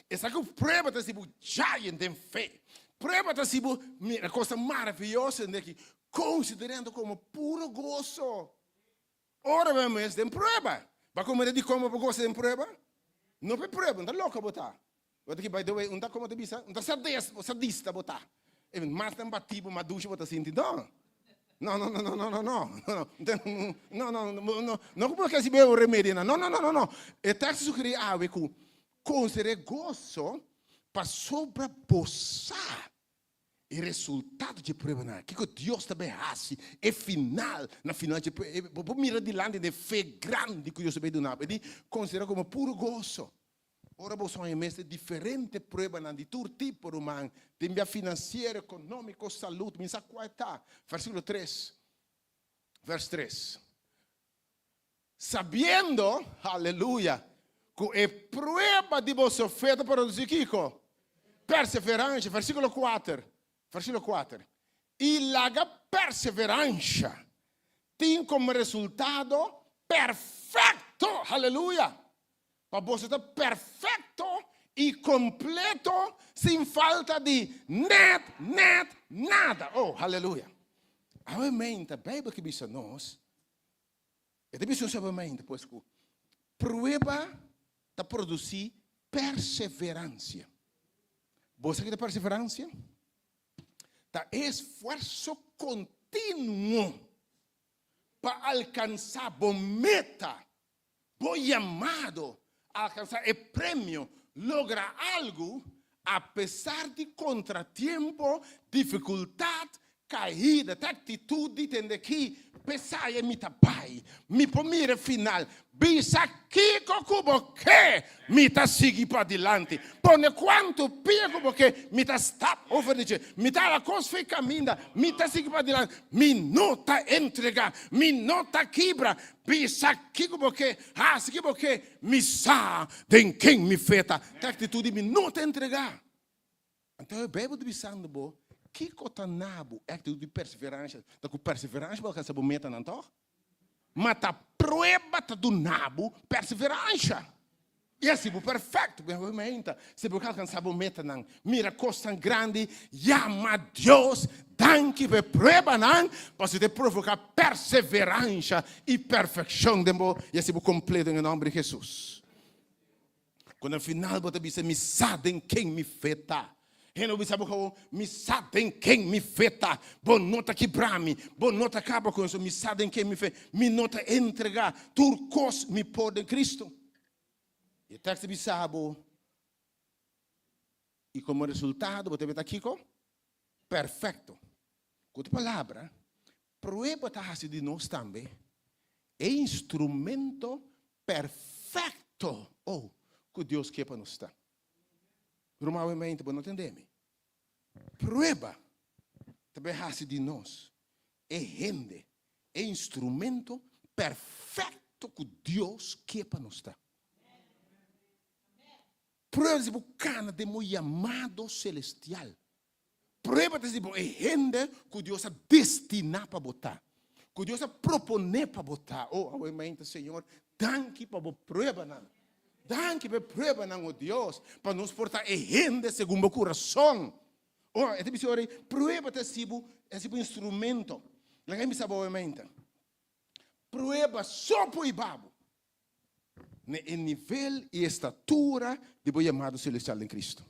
E sa ku prueba ta hasi bo giant den fe. Prueba ta hasi bo mira kosnan maravioso den aki. Konsiderando komo puro goso. Ora bo mes den prueba. Bo a komprendé dikon bo por gosa den prueba? No pa e prueba, no ta loko bo ta. Bo ta ki by the way, un ta komo ta bisa, un ta sadista bo ta. Mas nan bati bo, mas dushi bo ta sinti. No. No, no, no, no, no, no, no. No, no, no, no, no ku bo ke hasi bebe remedio nan. No, no, no, no, no. E teksto sugerí awe ku konsider'é goso pasobra bo sa E resultado dje pruebanan, kiko Dios ta bay haci, e final, na final dje prueba, bo por mira dilanti den fe grandi cu Dios ta bay duna bo. E di, considera como puro goso. Ora bo soña mester diferente pruebanan di tur tipo, ruman, den bia financiero, economico, salud, mi sa cua e ta. Versiculo tres, vers tres. Sabiendo, aleluya, ku e prueba di boso fe ta produsí kiko? Perseveransha. Versíkulo kuater, versíkulo kuater. I laga perseveransha tin komo resultado perfekto, aleluya, pa boso ta perfekto i kompleto sin falta di nèt, nèt, nada. Oh, aleluya. Awe meinta Beibel ke bisa nos E ta bisa suavemente, pues, ku prueba ta produsí perseveransia. Bo sa ki ta perseveransia? Ta e esfuerso kontinuo pa alkansá bo meta, bo yamado, alkansá e premio, logra algu apesar di kontratiempo, difikultat, Caida ta actitud di tende ki pesaya mi ta bay, mi por mira e final, bisa kico cu bo ke, mi ta sigui padilanti, pone cuanto pia cu bo ke, mi ta stap over di dje, mi ta hala cos for e caminda, mi ta sigui padilanti, mi no ta entrega, mi no ta kibra, bisa kico bo ke, haci kico bo ke, mi sa den ken mi fe ta, ta actitud di mi no ta entrega. Anto e Bijbel ta bisando bo, kiko ta na bo e actitud di perseverancia? Ta cu perseverancia bo alcansa bo metanan, toch? Ma ta prueba ta duna bo perseverancia. I haci bo perfecto. Si bo alcansa bo metanan, mira cosnan grandi, yama Dios danki pa e pruebanan, pasobra ta provoca perseverancia i perfeccion den bo i haci bo completo den e nomber di Jesus. Ku na final bo ta bisa, Mi sa den ken mi fe ta. Hende bo bisa bo kabo, Mi sa den ken mi fe ta. Bo no ta kibra mi, bo no ta kaba ku mi. Mi sa den ken mi fe. Mi no ta entregá. Tur kos mi por den Kristu. E tekst ta bisa bo, i komo resultado bo ta bira kiko? Perfekto. Ku otro palabra, prueba ta hasi di nos tambe e instrumento perfecto, oh, cu Dios ke pa nos ta. Ruman awe bo no tende mi. Prueba ta bay haci di nos e hende, e instrumento perfecto cu Dios ke pa nos ta. Prueba ta si bo cana den bo yamado celestial. Prueba ta si bo e hende ku Dios a destiná pa bo ta, ku Dios a proponé pa bo ta. Oh, awe mainta, Señor, danki pa bo pruebanan. Danki pa e pruebanan, oh Dios, pa nos por ta e hende segun bo kurason. Oh, e ta bisa ora ei, prueba ta hasi bo, hasi bo instrumento. Laga mi bisa bo mente. Prueba so por hiba bo na e nivel i estatura di bo yamado celestial den Cristo.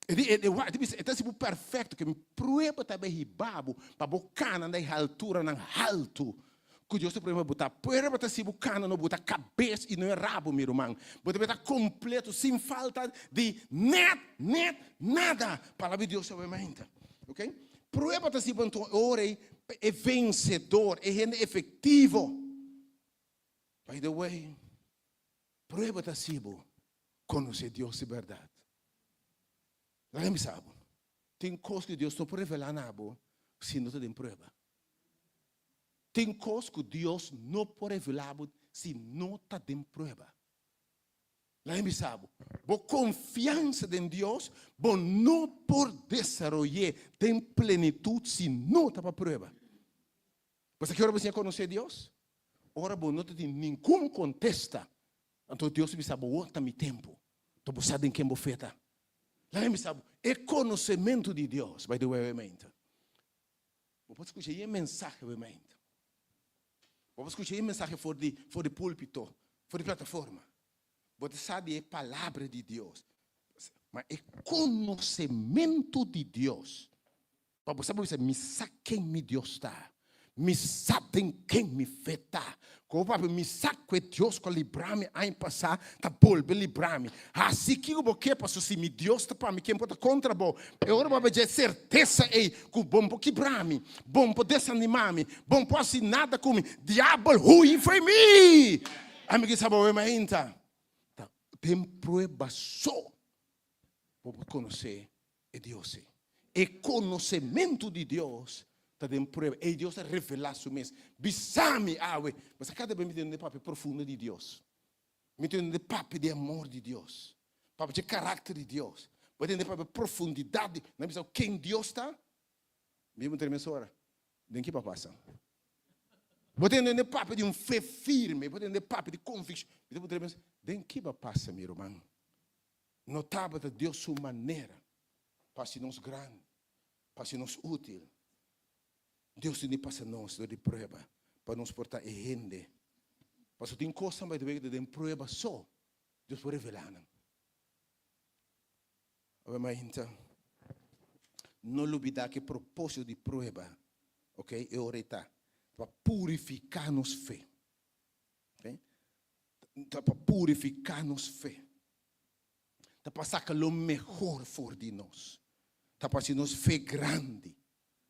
E di, e, e, e, e ta hasi bo perfecto, ke prueba ta bai hiba bo pa bo kana na e alturanan haltu ku Dios ta pone bo ta. Prueba ta hasi bo kana no bo ta kabes i no e rabo, mi ruman. Bo ta ta kompleto, sin falta di net, net, nada. Palabra di Dios ta mente. Ok? Prueba ta hasi bo anto ora ei e vensedor, e hende efektivo. By the way, prueba ta hasi bo konosé Dios di bèrdat. Laga mi sa bo, tin kos ku Dios no por revelá na bo si no ta den prueba. Tin kos ku Dios no por revelá bo si no ta den prueba. Laga mi sa bo, bo konfiansa den Dios bo no por desaroy'é den plenitut si no ta pa prueba. Bo sa ki ora bo siña konosé Dios? Ora bo no ta tin ningun kontesta, anto Dios ta bisa bo, Wou ta mi tempu. Anto bo sa den ken bo fe ta. Laga mi bisa bo, e konosementu di Dios, by the way, mente. Bo por skucha e mensahe, mente. Bo por skucha e mensahe for di, for di púlpito, for di plataforma. Bo ta sa di e palabra di Dios. Ma e konosementu di Dios, pa bo sa bo bisa, mi sa ken mi Dios ta. Mi sa den ken mi fe ta. Ku bo papia, mi sa ku e Dios ku a libra mi aña pasá ta bolbe libra mi. Hasi kiko bo ke, pasobra si mi Dios ta pa mi, ken por ta kontra bo? E ora bo a dje sertesa ei ku bo no por kibra mi, bo no por desanimá mi, bo no por hasi nada ku mi. Diabel, hui fo'i mi! Ami ke sa bo awe mainta. Ta den prueba so bo por konosé e Dios ei. E konosementu di Dios ta den prueba. Ei Dios a revelá su mes. Bisa mi awe. Bo sa kada bes mi tende papia profundo di Dios. Mi tende papia di amor di Dios. Papia di karakter di Dios. Bo tende papia profundidat di. Nan bisa ken Dios ta? Mi puntra mesora, den ki pa pasa? Bo tende papia di un fe firme, bo tende papia di konvikshon. Mi ta puntra mes, den ki pa pasa, mi ruman? No tabata Dios su manera pa hasi nos grandi, pa hasi nos útil. Dios tin di pasa nos dor di prueba pa nos por ta e hende. Pasobra tin kosnan by the way ku ta den prueba so Dios por revelá nan. Awe mainta, no lubidá ku e propósito di prueba, ok, e ora ei ta pa purifiká nos fe. Ok, ta pa purifiká nos fe. Ta pa saka lo mehor for di nos. Ta pa hasi nos fe grandi.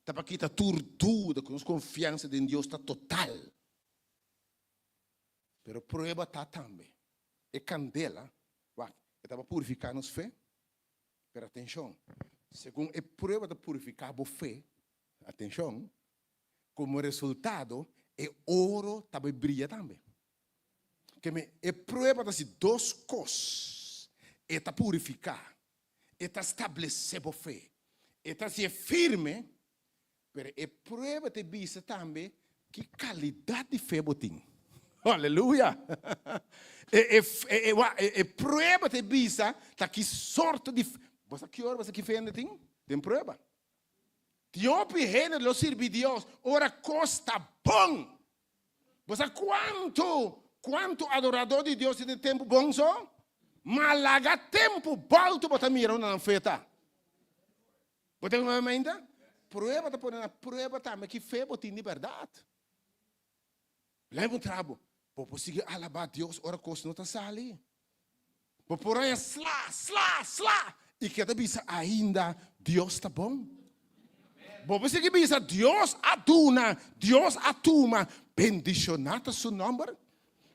Ta pa kita tur duda ku nos konfiansa den Dios ta total. Pero prueba ta tambe e kandela, wak, e ta pa purifiká nos fe. Pero atenshon, segun e prueba ta purifiká bo fe, atenshon, komo resultado e oro ta bai bria tambe. Ke men, e prueba ta hasi dos kos, e ta purifiká, e ta stablesé bo fe, e ta hasié firme, pero e prueba ta bisa tambe ki kalidat di fe bo tin. Aleluya! E, e, e, e, e prueba ta bisa ta ki sorto di Bo sa ki ora bo sa ki fe hende tin? Den prueba. Tin hopi hende lo sirbi Dios ora kos ta bon. Bo sa kuantu, kuantu adoradó di Dios tin den tempu bon so? Ma laga tempu bòltu bo ta mira unda nan fe ta. Bo ta wak ainda? Prueba ta pone na prueba tambe ki fe bo tin di bèrdat. Lei bo tra bo, bo por sigui alabá Dios ora kos no ta sali. Bo por haña sla, sla, sla i keda bisa ainda Dios ta bon. Bo por sigui bisa Dios a duna, Dios a tuma, bendishoná ta su nòmber.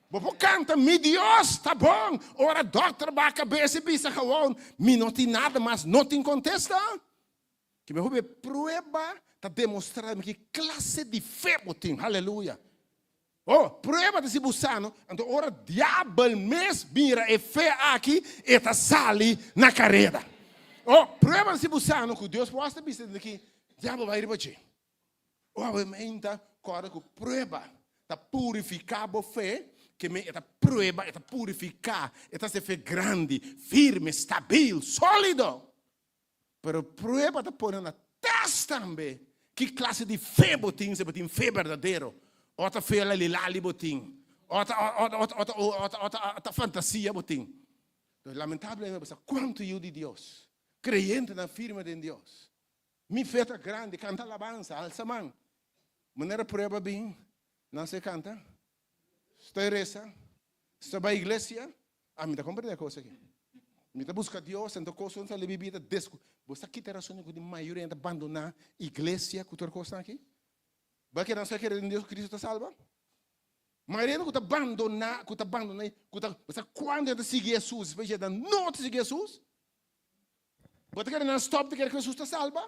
Bo por kanta, Mi Dios ta bon, ora dòkter baha kabes i bisa gewoon, Mi no tin nada mas, no tin kontesta. Ki mehor be prueba ta demostrá mi ki klase di fe bo tin. Haleluya! Oh, prueba ta si bo sano, anto ora diabel mes mira e fe aki, e ta sali na kareda. Oh, prueba ta si bo sano ku Dios por hasta bisa den aki, diabel bai riba dje. Oh, awe meinta kòrda ku prueba ta purifiká bo fe, ke men e ta prueba, e ta purifiká, e ta hasi e fe grandi, firme, stabil, sólido. Pero prueba ta pone na tèst tambe. Ki klase di fe bo tin, si bo tin fe berdadero, òf ta fe lalilali bo tin, òf ta òf ta òf ta òf ta ta fantasia bo tin. Lamentablemente bo sa kuantu yu di Dios, kreyentenan firme den Dios, Mi fe ta grandi, kanta alabansa, alsa man. Manera prueba bin, nan se kanta. Estoy resa, estoy bai iglesia. Ah, mi ta comprende e kos aki. Mi ta buska Dios, anto kos no sali mi bida desku. Bo sa kita rason ku di mayoria ta bandona iglesia ku tur kosnan aki? Bo a kere nan sa kere den Dios ku Cristo ta salba? Mayoria ku ta bandona, ku ta bandona, ku ta, bo sa kuantu nan ta sigui Jesus, despues ya nan no ta sigui Jesus? Bo ta kere nan stop di kere ku Hesus ta salba?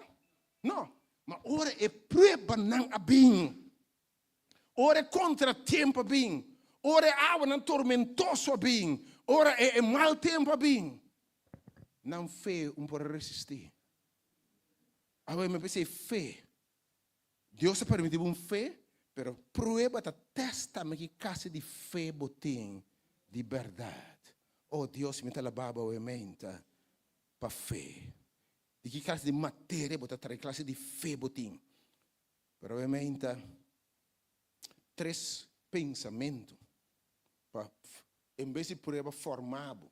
No. Ma ora e pruebanan a bin, ora e kontratiempo a bin, ora e awanan tormentoso a bin, ora e e mal tempu a bin, nan fe un por a resistí. Awe mi pens'é fe. Dios a permití bo un fe, pero prueba ta testa mi ki klase di fe bo tin di bèrdat. Oh Dios, mi ta alabá bo awe meinta pa fe. Di ki klase di materia bo ta trae, ki klase di fe bo tin. Pero awe meinta, tres pensamentu pa en bes di prueba forma bo,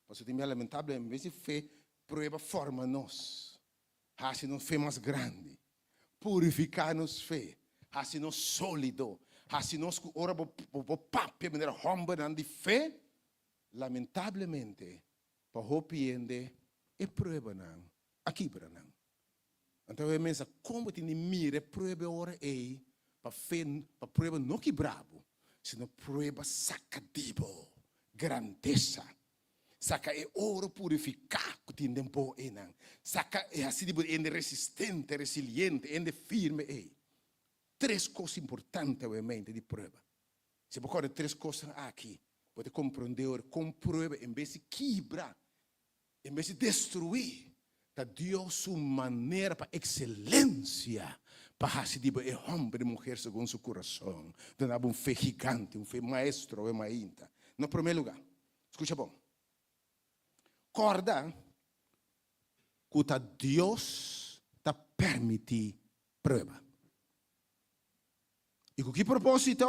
pasobra tin bia lamentablemente en bes di fe, prueba forma nos. Hasi nos fe mas grandi. Purifiká nos fe. Hasi nos sólido. Hasi nos ku ora bo bo papia manera hòmbernan di fe, lamentablemente pa hopi hende e pruebanan a kibra nan. Anto e mesa kon bo tin di mira e prueba e ora ei pa fe pa prueba no kibra bo, sino prueba saka di bo grandesa. Saka e oro purifiká ku tin den bo einan. Saka e hasi di bo hende resistente, resiliente, hende firme ei. Tres kos importante awe mente di prueba. Si bo kòrda tres kosnan aki, bo ta komprondé ora kon prueba en bes di kibra, en bes di destruí, ta Dios su manera pa ekselensia pa hasi di bo e hòmber i muher segun su kurason. Duna bo un fe gigante, un fe maestro awe mainta. Na promé lugá. Skucha bon. Kòrda ku ta Dios ta permití prueba. I ku ki propósito?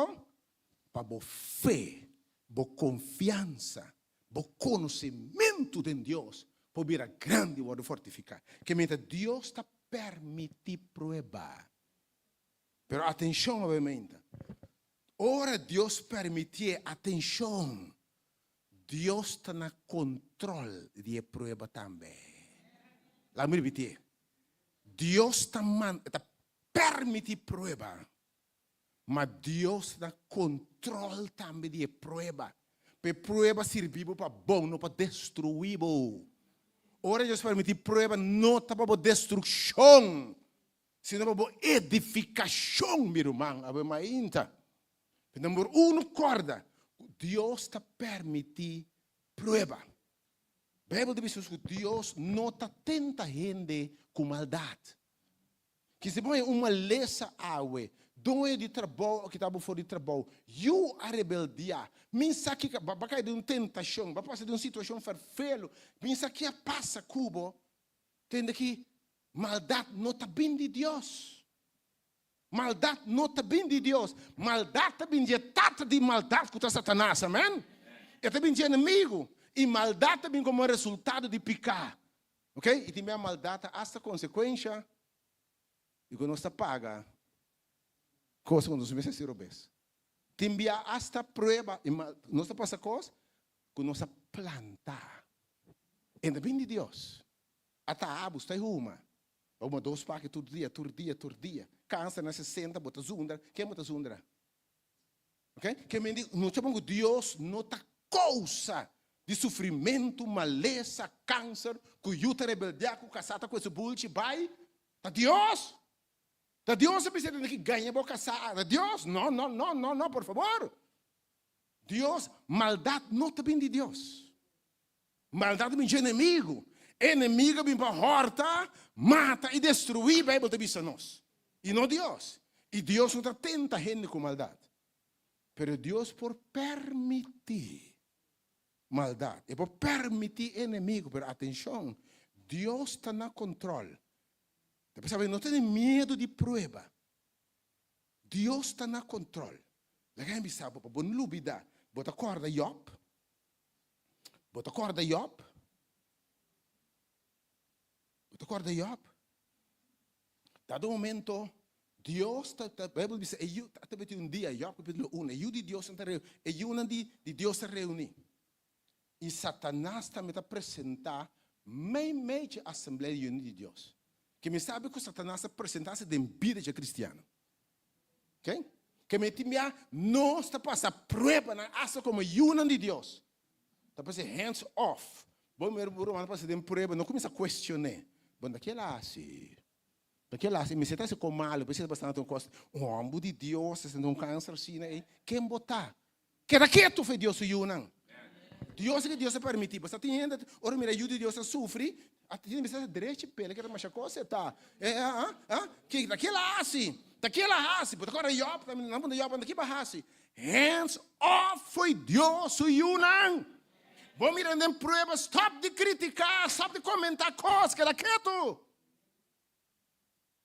Pa bo fe, bo konfiansa, bo konosementu den Dios por bira grandi i wòrdu fortifiká. Ke mester Dios ta permití prueba. Pero atenshon, obviamente. Ora Dios permitié, atenshon, Dios ta na control di e prueba tambe. Laga mi repitié. Dios ta man, ta permití prueba, ma Dios ta na control tambe di e prueba. Pa e prueba sirbi bo pa bon, no pa destruí bo. Ora Dios permití prueba, no ta pa bo destrukshon, Sino pa bo edifikashon, mi ruman, awe mainta. Number uno, kòrda ku Dios ta permití prueba. Beibel ta bisa nos ku Dios no ta tenta hende ku maldat. Ki si bo haña un malesa awe, doño di trabou a kita bo for di trabou, yu a rebeldiá, min sa kiko, bo a kai den un tentashon, bo a pasa den un situashon ferfelu, min sa ke a pasa ku bo, tende ki Maldat no ta bin di Dios. Maldat no ta bin di Dios. Maldat ta bin di e tata di maldat ku ta Satanas. Amen. E ta bin di enemigu. I maldat ta bin komo resultado di piká. Ok? I tin bia maldat ta asta konsekuensha di ku nos ta paga kos ku nos mester hasi robes. Tin bia asta prueba i nos ta pasa kos ku nos a planta. E ta bin di Dios. Ata abo sta huma. Bo huma dos paki tur dia, tur dia, tur dia. Kansa na sesenta bo ta zundra. Ken bo ta zundra? Ok? Ke men di, no ta bon ku Dios no ta kousa di sufrimentu, malesa, kanser, ku yu ta rebeldiá, ku kasá ta kue su bulchi bai. Ta Dios! Ta Dios a bisa tene ki gaña bo kasá. Ta Dios! No, no, no, no, no, por fabor! Dios, maldat no ta bin di Dios. Maldat ta bin dje enemigu. E enemigu a bin pa hòrta, mata i destruí, Beibel ta bisa nos. I no Dios. I Dios no ta tenta hende ku maldat. Pero Dios por permití maldat. E por permití enemigu. Pero atenshon, Dios ta na kontròl. Ta p'esei no tene miedu di prueba. Dios ta na control. Laga mi bisa bo pa bo no lubida. Bo ta corda Job? Bo ta corda Job? Bo ta corda Job? Dado momento, Dios ta, ta Bijbel bisa, e yu, ta beti un dia, Job capítulo 1, e yu di Dios ta reu, e yunan di, di Dios ta reuni. I Satanas tambe ta presentá meimei dje asamblea di yunan di Dios. Ke mi sabi ku Satanas ta presentá-se den bida dje kristiano. Ok? Ke mi tin bia nos ta pasa pruebanan asta komo yunan di Dios. Ta parse hands off. Bo mira bo ruman ta pasa den prueba, no kuminsá kuestion'é. Bon, ta kila hasi? Ta kila hasi? Mester ta hasi kon malu, p'esei ta bastante un kos. Un hòmber di Dios ta sinti un kanser asina ei, ken bo ta? Keda ketu fe Dios su yunan. Dios ke Dios a permiti. Bo sa tin hende ora mira yu di Dios a sufri, a tin bisa drechi pele keda masha kos e ta. E a a ki ta kila hasi? Ta kila hasi? Bo ta kòrda Job tambe nan puntra Job anda ki bo a hasi? Hands off fo'i Dios su yunan. Bo mira den prueba stop di kritika, stop di komenta kos, keda ketu.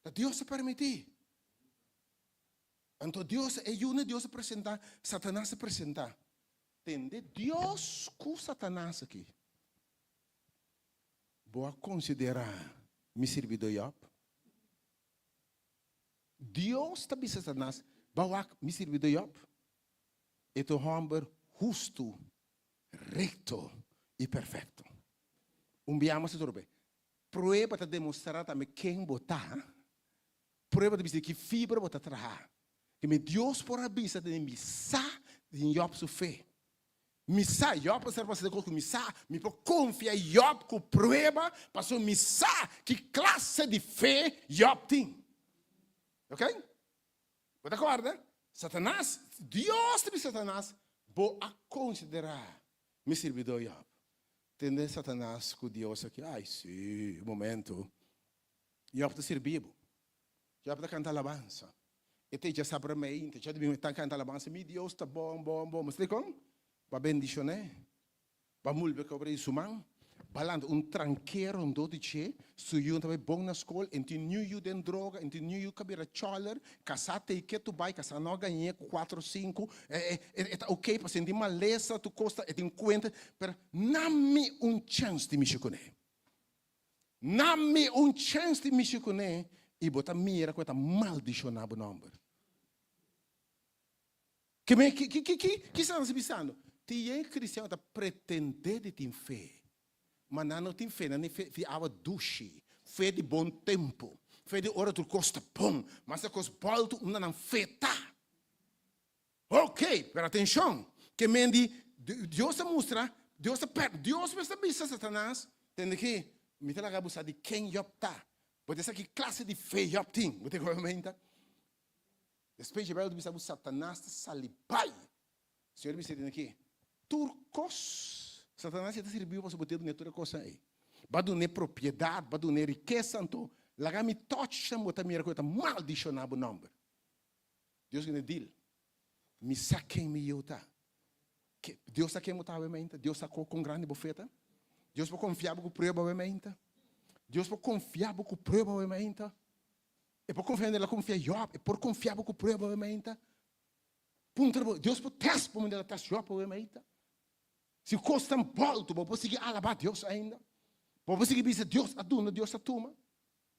Ta Dios a permiti. Anto Dios, e yu na Dios a presentá, Satanas a presentá. Tende Dios ku Satanas aki. Bo a konsiderá mi sirbidó Job? Dios ta bisa Satanas, Bo a wak mi sirbidó Job? E ta un hòmber hustu, rekto i perfekto. Un biaha mas atrobe, prueba ta demostrá tambe ken bo ta. Prueba ta bisa di ki fibra bo ta traha. Ke mi Dios por a bisa den mi sa den Job su fe. Mi sa, Job a ser pasá den kos ku mi sa, mi por konfia Job ku prueba pasobra mi sa ki klase di fe Job tin. Ok? Bo ta kòrda? Satanas, Dios ta bisa Satanas, bo a konsiderá mi sirbidó Job. Tende Satanas ku Dios aki, ai sí, un momento. Job ta sirbi bo. Job ta kanta alabansa. E ta echa sabra mei, ta echa di ta kanta alabansa, Mi Dios ta bon, bon, bon. Mester dikon? Bo a bendishon'é. Bo a multipliká obra di su man. Bo a lanta un trankero rondó di dje. Su yunan ta bai bon na skol. E no tin niun yu den droga. E no tin niun yu ku a bira chòler. Kasá ta ei ketu bai. Kasá no a gañ'é ku kuater o sinku. E ta oké pasobra e no tin malesa, tur kos ta, e tin kuenta. Pero nan mi un chèns di mishi kuné. Na mi un chèns di mishi kuné i bo ta mira ku e ta maldishoná bo nòmber. Ki men ki ki ki ki Satanas ta bisando? Tin yen kristian ku ta pretendé di tin fe, ma nan no tin fe, nan tin fe di awa dushi, fe di bon tempu, fe di ora tur kos ta bon, mas e kos bòltu unda nan fe ta. Ok, pero atenshon, ke men di Dios a mustra, Dios a per, Dios mes ta bisa Satanas, tende ki, mi ta laga bo sa di ken Job ta, bo ta sa ki klase di fe Job tin, bo ta kohe menta? Despues dje Bijbel ta bisa bo Satanas ta sali bai. Señor bisa tende ki, tur kos, Satanas ya ta sirbi bo pasobra bo ta dun'é tur e kosnan ei. Bo a dun'é propiedat, bo a dun'é rikesa, anto laga mi touch nan bo ta mira ku e ta maldishoná bo nòmber. Dios gana deal. Mi sa ken mi yiu ta. Dios sa ken bo ta awe mainta. Dios sa kon grandi bo fe ta. Dios por konfia bo ku prueba awe mainta. Dios por konfia bo ku prueba awe mainta. E por konfia el a konfia Job. E por konfia bo ku prueba awe mainta. Puntra bo, Dios por test bo manera el a test Job awe mainta. Si kos ta bolto, bo por sigui alabá Dios ainda. Bo por sigui bisa Dios a duna, Dios a tuma.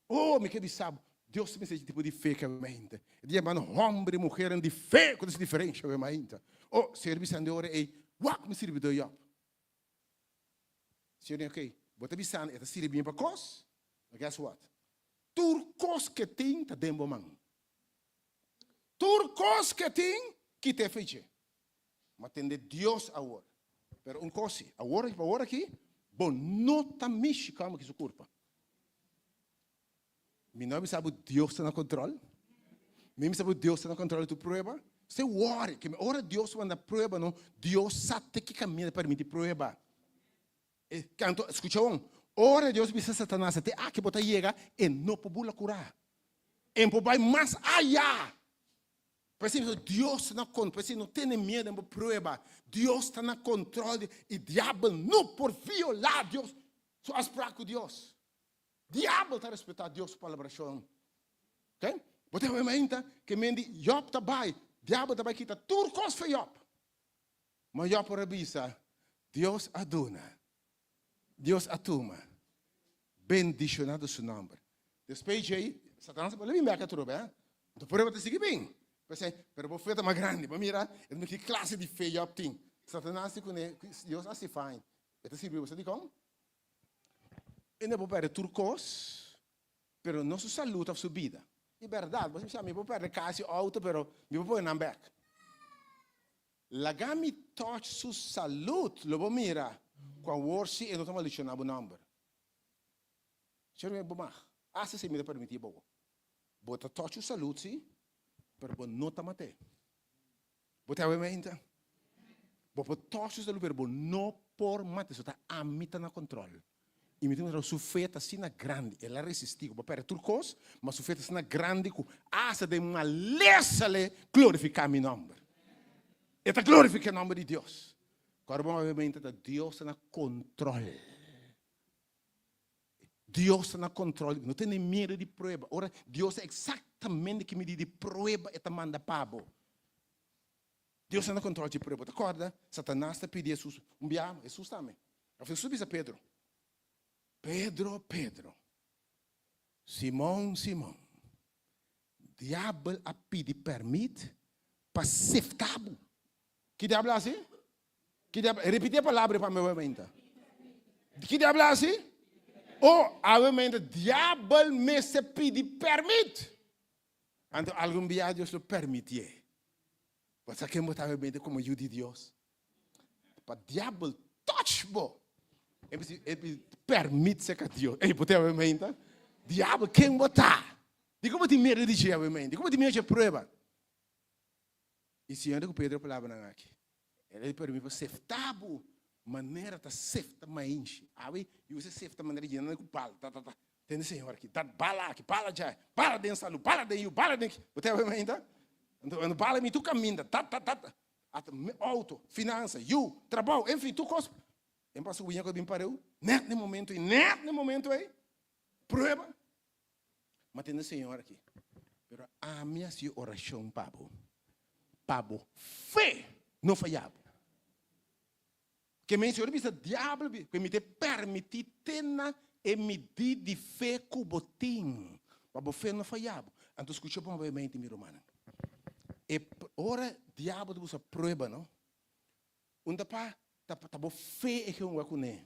Oh, mi ke bisa bo, Dios ta mester e tipo di fe ku awe mainta. E ta yamando homber i muhernan di fe ku ta hasi diferensha awe mainta. Oh, Señor bisa nan di ora ei, Wak mi sirbidó Job. Señor di, Ok, bo ta bisando e ta sirbi mi pa kos? But guess what? Tur kos ke tin ta den bo man. Tur kos ke tin, kita e fe dje. Ma tende Dios awor. Pero un kos si, awor pa awor aki, bo no ta mishi kòm aki su kurpa. Mi no a bisa bo Dios ta na kontrol? Mi a bisa bo Dios ta na kontrol di tur prueba? Se wòri, ke ora Dios manda prueba no, Dios sa te ki kaminda ta permiti prueba. E kanto, skucha bon, ora Dios bisa Satanas te aki bo ta yega, e no por bula kurá. E por bai mas aya. P'esei mi Dios ta na kontrol, p'esei no tene miedu den bo prueba. Dios ta na kontrol i diabel no por violá Dios su afsprak ku Dios. Diabel ta respetá Dios su palabrashon. Ok? Bo ta wak mainta ke men di Job ta bai, diabel ta bai kita tur kos for Job. Ma Job por a bisa, Dios a duna, Dios a tuma, bendishoná ta su nòmber. Despues djei, Satanas a bolbe bin bèk atrobe, eh? Anto prueba ta sigui bin. P'esei, pero bo fe ta mas grandi. Bo mira, e ta ki klase di fe Job tin. Satanas di kuné, Dios a hasi fine. E ta sirbi bo, sa dikon? E no por pèrdè tur kos, pero no su salud òf su bida. I bèrdat, bo sa mi por pèrdè kas i outo, pero mi por pone nan bèk. Laga mi touch su salud, lo bo mira ku awor si e no ta maldishoná bo nòmber. Señor, bo mag. Asta si mi ta permití bo. Bo ta touch su salud si, pero bo no ta mat'é. Bo ta awe meinta? Bo por touch su salud, pero bo no por mat'é. So ta ami ta na control. I mi ta mira su fe ta asina grandi. El a resistí ku bo pèrdè tur kos, ma su fe ta asina grandi ku asta den malesa l'e glorifiká mi nòmber. E ta glorifiká e nòmber di Dios. Kòrda bon awe meinta ta Dios ta na kontròl. Dios ta na kontròl. No tene miedu di prueba. Ora Dios sa eksaktamente ki midí di prueba e ta manda pa bo. Dios ta na kontròl dje prueba. Bo ta kòrda Satanas ta pidi Hesus un bia, Hesus tambe. Òf Hesus bisa Pedro, Pedro, Pedro, Simon, Simon, diabel a pidi pèrmit pa sefta bo. Ki diabel a hasi? Ki diabel? Ripiti e palabra pa mi awe mainta. Ki diabel a hasi? Oh, awe mainta diabel mester pidi pèrmit. Anto algun bia Dios lo permitié. Bo sa ken bo ta bebente komo yu di Dios? Pa diabel touch bo. E bisa, e pidi permit serka Dios. Ey, bo ta bebente? Diabel, ken bo ta? Dikon bo tin miedu di dje awe? Dikon bo tin miedu dje prueba? I Señor di ku Pedro e palabranan aki, El a permit pa sefta bo manera ta sefta mainshi. Awe yu sa sefta manera yena ku bal, ta ta ta. Tende Señor aki, dat bala aki, bala djai, bala den salu, bala den yu, bala den ki. Bo ta wak mainta? Anto anto bala mi tur kaminda, ta ta ta. Ata auto, finansa, yu, trabou, enfin tur kos. En pas wiña ku a bin pareu, nèt na e momento ei, nèt na e momento ei, prueba. Ma tende Señor aki, pero ami a hasi orashon pa bo, pa bo fe no faya bo. Ke men Señor a bisa diabel ku mi ta permití te na e midí di fe ku bo tin, pa bo fe no faya bo. Anto skucha bon obviamente mi rumannan, e ora diabel ta buska prueba no, un ta pa ta bo fe e ke hunga kuné.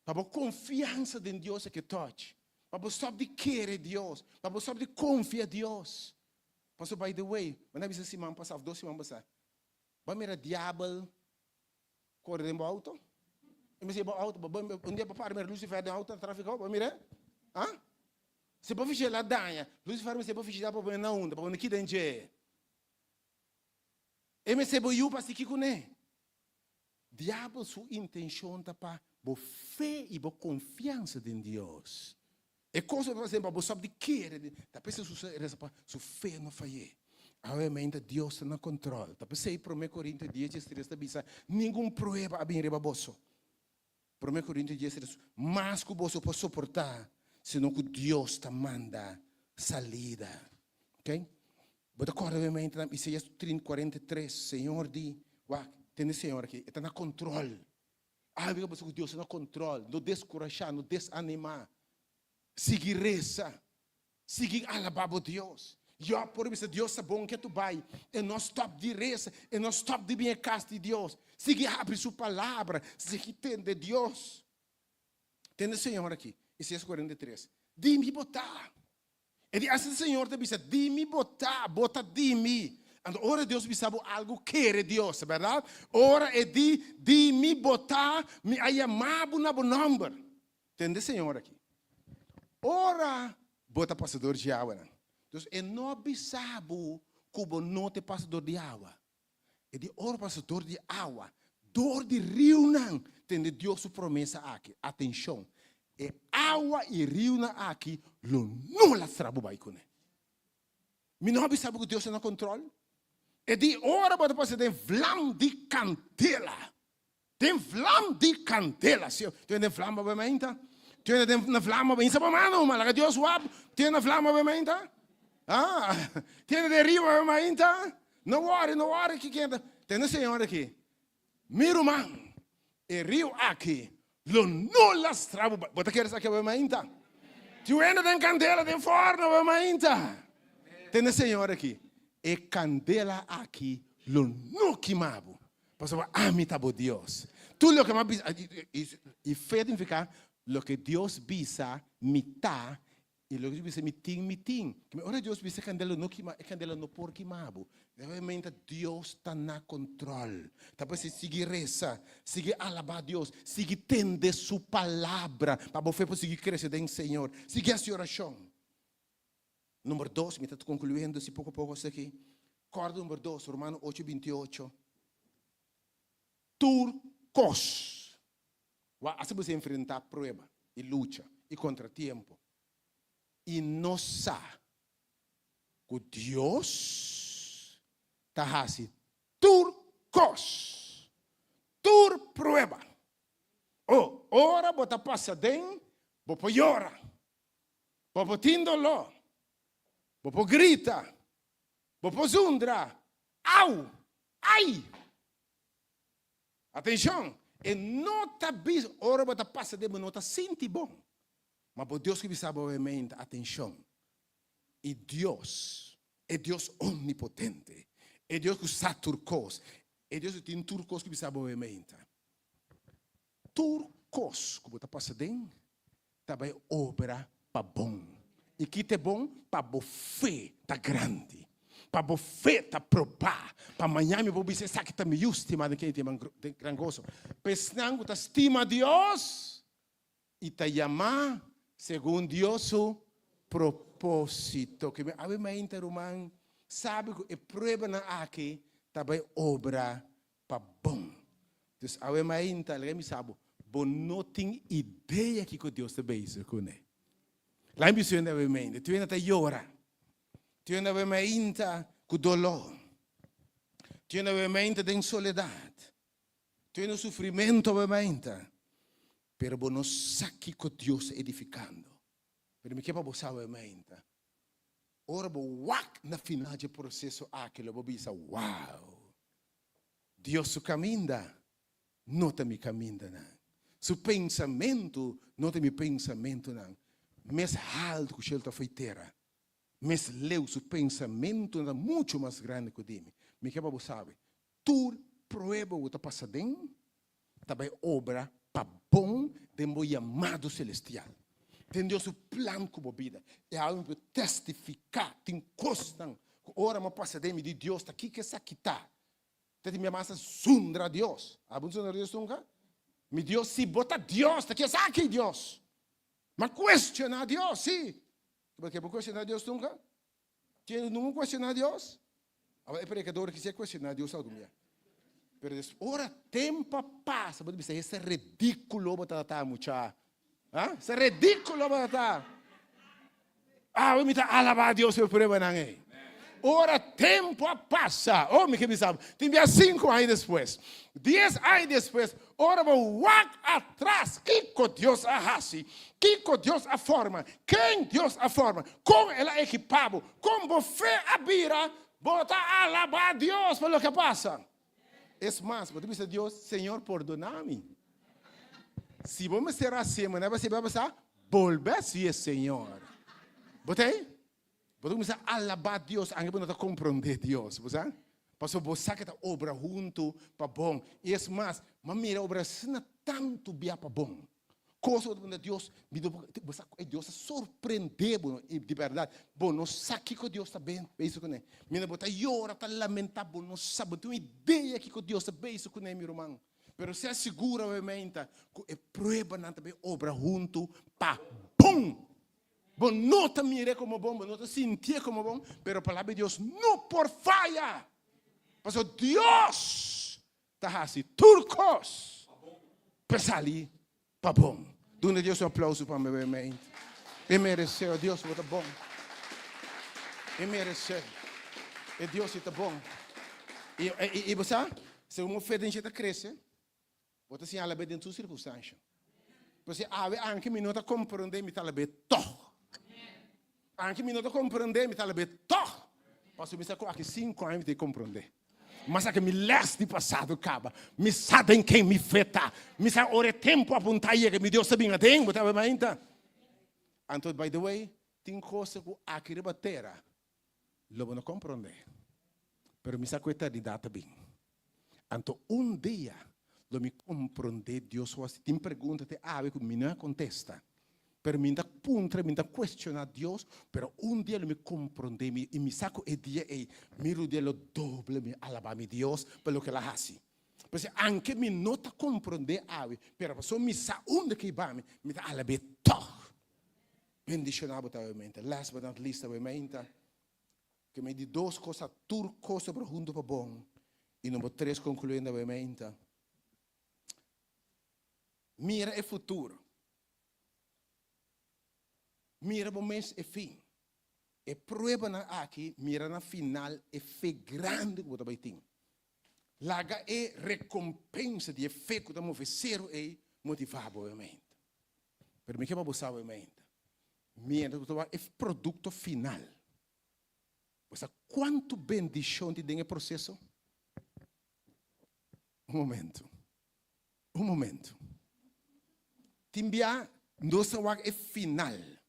Pa bo konfiansa den Dios a ke touch. Pa bo stop di kere Dios. Pa bo stop di konfia Dios. Pasobra by the way, bo na bisa siman pasá of dos siman pasá, bo a mira diabel kore den bo auto? E mester bo auto, un dia bo para mira Lucifer den auto na trafiko, bo a mira? Ha? Si bo vigila daña, Lucifer mester bo vigila pa bo na unda, pa bo no keda den dje. E mester bo yu pa sigui kuné. Diabel su intencion ta pa bo fe y bo confiansa den Dios. E cos cu ta haciendo pa bo stop di kere den, ta p'esey su reza pa su fe no fay'é. Obviamente Dios ta na control. Ta p'esey Prome Corintio dies diestres ta bisa, Ningun prueba a bin riba boso. Prome Corintio diestres, mas cu boso por soporta, sino cu Dios ta manda salida. Ok? Bo ta corda obviamente na Isaías 43, Señor di, wak, tende Señor aki, e ta na control. Algo cu Dios ta na control, no descurasha, no desanima. Sigui resa. Sigui alabá bo Dios. Job por bisa, Dios ta bon ketu bai. E no stòp di resa, e no stòp di bin e kas di Dios. Sigui habri su palabra, sigui tende Dios. Tende Señor aki, Isaías 43. Di mi bo ta. E di asina Señor ta bisa, di mi bo ta, bo ta di mi. Anto ora Dios bisa bo algu, kere Dios, bèrdat? Ora e di, di mi bo ta, mi a yama bo na bo nòmber. Tende Señor aki. Ora bo ta pasa dor dje awanan. Dus e no a bisa bo ku bo no ta pasa dor di awa. E di ora bo pasa dor di awa, dor di riunan, tende Dios su promesa aki. Atenshon, e awa i riunan aki lo no lastra bo bai kuné. Mi no a bisa bo ku Dios ta na kontrol? E di ora bo ta pasa den vlam di kandela. Den vlam di kandela. Si, den vlam bo bai mainta? Tin den na flama ba insa pa mano, ma laga Dios wap. Tin na flama ba mainta? Ah, tin den riba ba mainta? No worry, no worry ki kenta. Tende Señor aki. Mi ruman, e riu aki lo no lastra bo. Bo ta kere sa ke bo mainta? Tin wende den kandela den forno bo mainta. Tende Señor aki. E kandela aki lo no kima bo. Pasobra ami ta bo Dios. Tur loke mi a bisa, i fe significa loke Dios bisa mi ta, i loke Dios bisa mi tin, mi tin. Ora Dios bisa e kandela no kima, e kandela no por kima bo. Realmente Dios ta na control. Ta por esei sigui resa, sigui alaba Dios, sigui tende su palabra pa bo fe por sigui crece den Señor. Sigui haci oracion. Number dos, mi ta concluyendo si poco poco esaki. Corda number dos, Romano ocho 28. Tur cos. Wak, asi bo enfrenta prueba y lucha y contratiempo y no sa cu Dios ta haci tur cos, tur prueba. Oh, ora bo ta pasa den, bo por yora. Bo por tin doló. Bo por grita. Bo por zundra. Au! Ai! Atenshon! E no ta bisa ora bo ta pasa den bo no ta sinti bon. Ma bo Dios ku bisa bo mente, atenshon! I Dios, e Dios omnipotente, e Dios ku sa tur kos, e Dios ku tin tur kos ku bisa bo mente. Tur kos ku bo ta pasa den ta bai obra pa bon. I ki ta e bon? Pa bo fe ta grandi, pa bo fe ta probá, pa mañana mi por bisa esaki ta mi yu stimá den ken mi tin gran goso. Pa esnan ku ta stima Dios i ta yamá segun Dios su propósito. Ke mi awe mainta ruman sabi ku e pruebanan aki ta bai obra pa bon. Dus awe mainta laga mi sa bo, bo no tin idea kiko Dios ta bezig kuné. Laga mi bisa awe mainta, tur hende ta yora, tur hende awe mainta ku doló, tur hende awe mainta den soledat, tur hende sufrimentu awe mainta, pero bo no sa kiko Dios ta edifikando. Pero mi ke pa bo sa awe mainta, ora bo wak na final dje proseso aki lo bo bisa, wow! Dios su kaminda no ta mi kamindanan, su pensamentu no ta mi pensamentunan. Mes haltu ku shelu ta fo'i tera, mes leu su pensamentunan ta muchu mas grandi ku di mi. Mi ke pa bo sabi, tur prueba ku bo ta pasa den ta bai obra pa bon den bo yamado selestial, den Dios su plan ku bo bida. E algu mi por testifiká, tin kosnan ku ora mi a pasa den mi di Dios ta kiko esaki ta? Ta di mi amasa zundra Dios. Abo no zundra Dios nunka? Mi Dios, si bo ta Dios, ta ki esaki Dios? Mi a kuestioná Dios, sí. Bo ke bo kuestioná Dios nunka? Tin nunka kuestioná Dios? Awor e predikador aki si a kuestioná Dios algun bia. Pero des ora tempu a pasa, bo ta bisa, esta ridíkulo bo tabata mucha. Ha? Esta ridíkulo bo tabata. Awe mi ta alabá Dios pa e pruebanan ei. Ora tempu a pasa, oh mi ke bisa bo, tin bia sinku aña despues, dies aña despues, ora bo wak atras kiko Dios a hasi, kiko Dios a forma, ken Dios a forma, kon el a ekipá bo, kon bo fe a bira, bo ta alabá Dios pa loke a pasa. Es mas, bo ta bisa Dios, Señor, pordoná mi. Si bo mester hasié manera bo a hasié bia pasá, bolbe hasié, Señor. Bo ta ei? Bo ta kuminsá alabá Dios anke bo no ta komprondé Dios, bo sa? Pasobra bo sa ke ta obra huntu pa bon. I es mas, bo a mira obra asina tantu bia pa bon. Kos ku bo ta puntra Dios, mi no por, bo sa ku e Dios ta sorprendé bo, i di bèrdat, bo no sa kiko Dios ta bezig kuné. Mientras bo ta yora, ta lamentá, bo no sa, bo no tin un idea kiko Dios ta bezig kuné, mi ruman. Pero sea sigur awe-meinta ku e pruebanan ta bin obra huntu pa bon. Bo no ta mir'é komo bon, bo no ta sintié komo bon, pero Palabra di Dios no por faya. Pasobra Dios ta hasi tur kos pa sali pa bon. Duna Dios un aplauso pa mi mente. E meresé, oh Dios, bo ta bon. E meresé. E Dios ta bon. I, i, i bo sa, segun bo fe den dje ta krese, bo ta siña alab'é den tur sirkunstansha. Pues awe anke mi no ta komprondé, mi ta alab'é tòg. Anke mi no ta komprondé, mi ta alab'é tòg. Pasobra mi sa ku aki sinku aña mi ta komprondé. Mas aki mi lès di pasado kaba. Mi sa den ken mi fe ta. Mi sa ora e tempu apuntá yega, mi Dios ta bin aden. Bo ta wak mainta? Anto, by the way, tin kos ku aki riba tera lo bo no komprondé. Pero mi sa ku eternidat ta bin. Anto un dia lo mi komprondé Dios su hasi. Tin pregunta te awe ku mi no a kontesta. Pero mi ta puntra, mi ta kuestioná Dios, pero un dia lo mi komprondé mi i mi sa ku e dia ei mi rudia lo doble mi alabá mi Dios pa loke el a hasi. P'esei anke mi no ta komprondé awe, pero pasobra mi sa unda ke i ba mi, mi ta alab'é tòg. Bendishoná bo ta awe mente. Last but not least awe meinta, ke mi di dos kos a tur kos ta obra huntu pa bon, i number tres konkluyendo awe meinta, mira e futuro. Mira bo mes e fin. E pruebanan aki mira na final e fe grandi ku bo ta bai tin. Laga e rekompensa di e fe ku ta move seru ei motivá bo awe meinta. Pero mi ke pa bo sa awe meinta, mientras ku ta wak e produkto final, bo sa kuantu bendishon tin den e proseso? Un momento, un momento. Tin bia nos ta wak e final.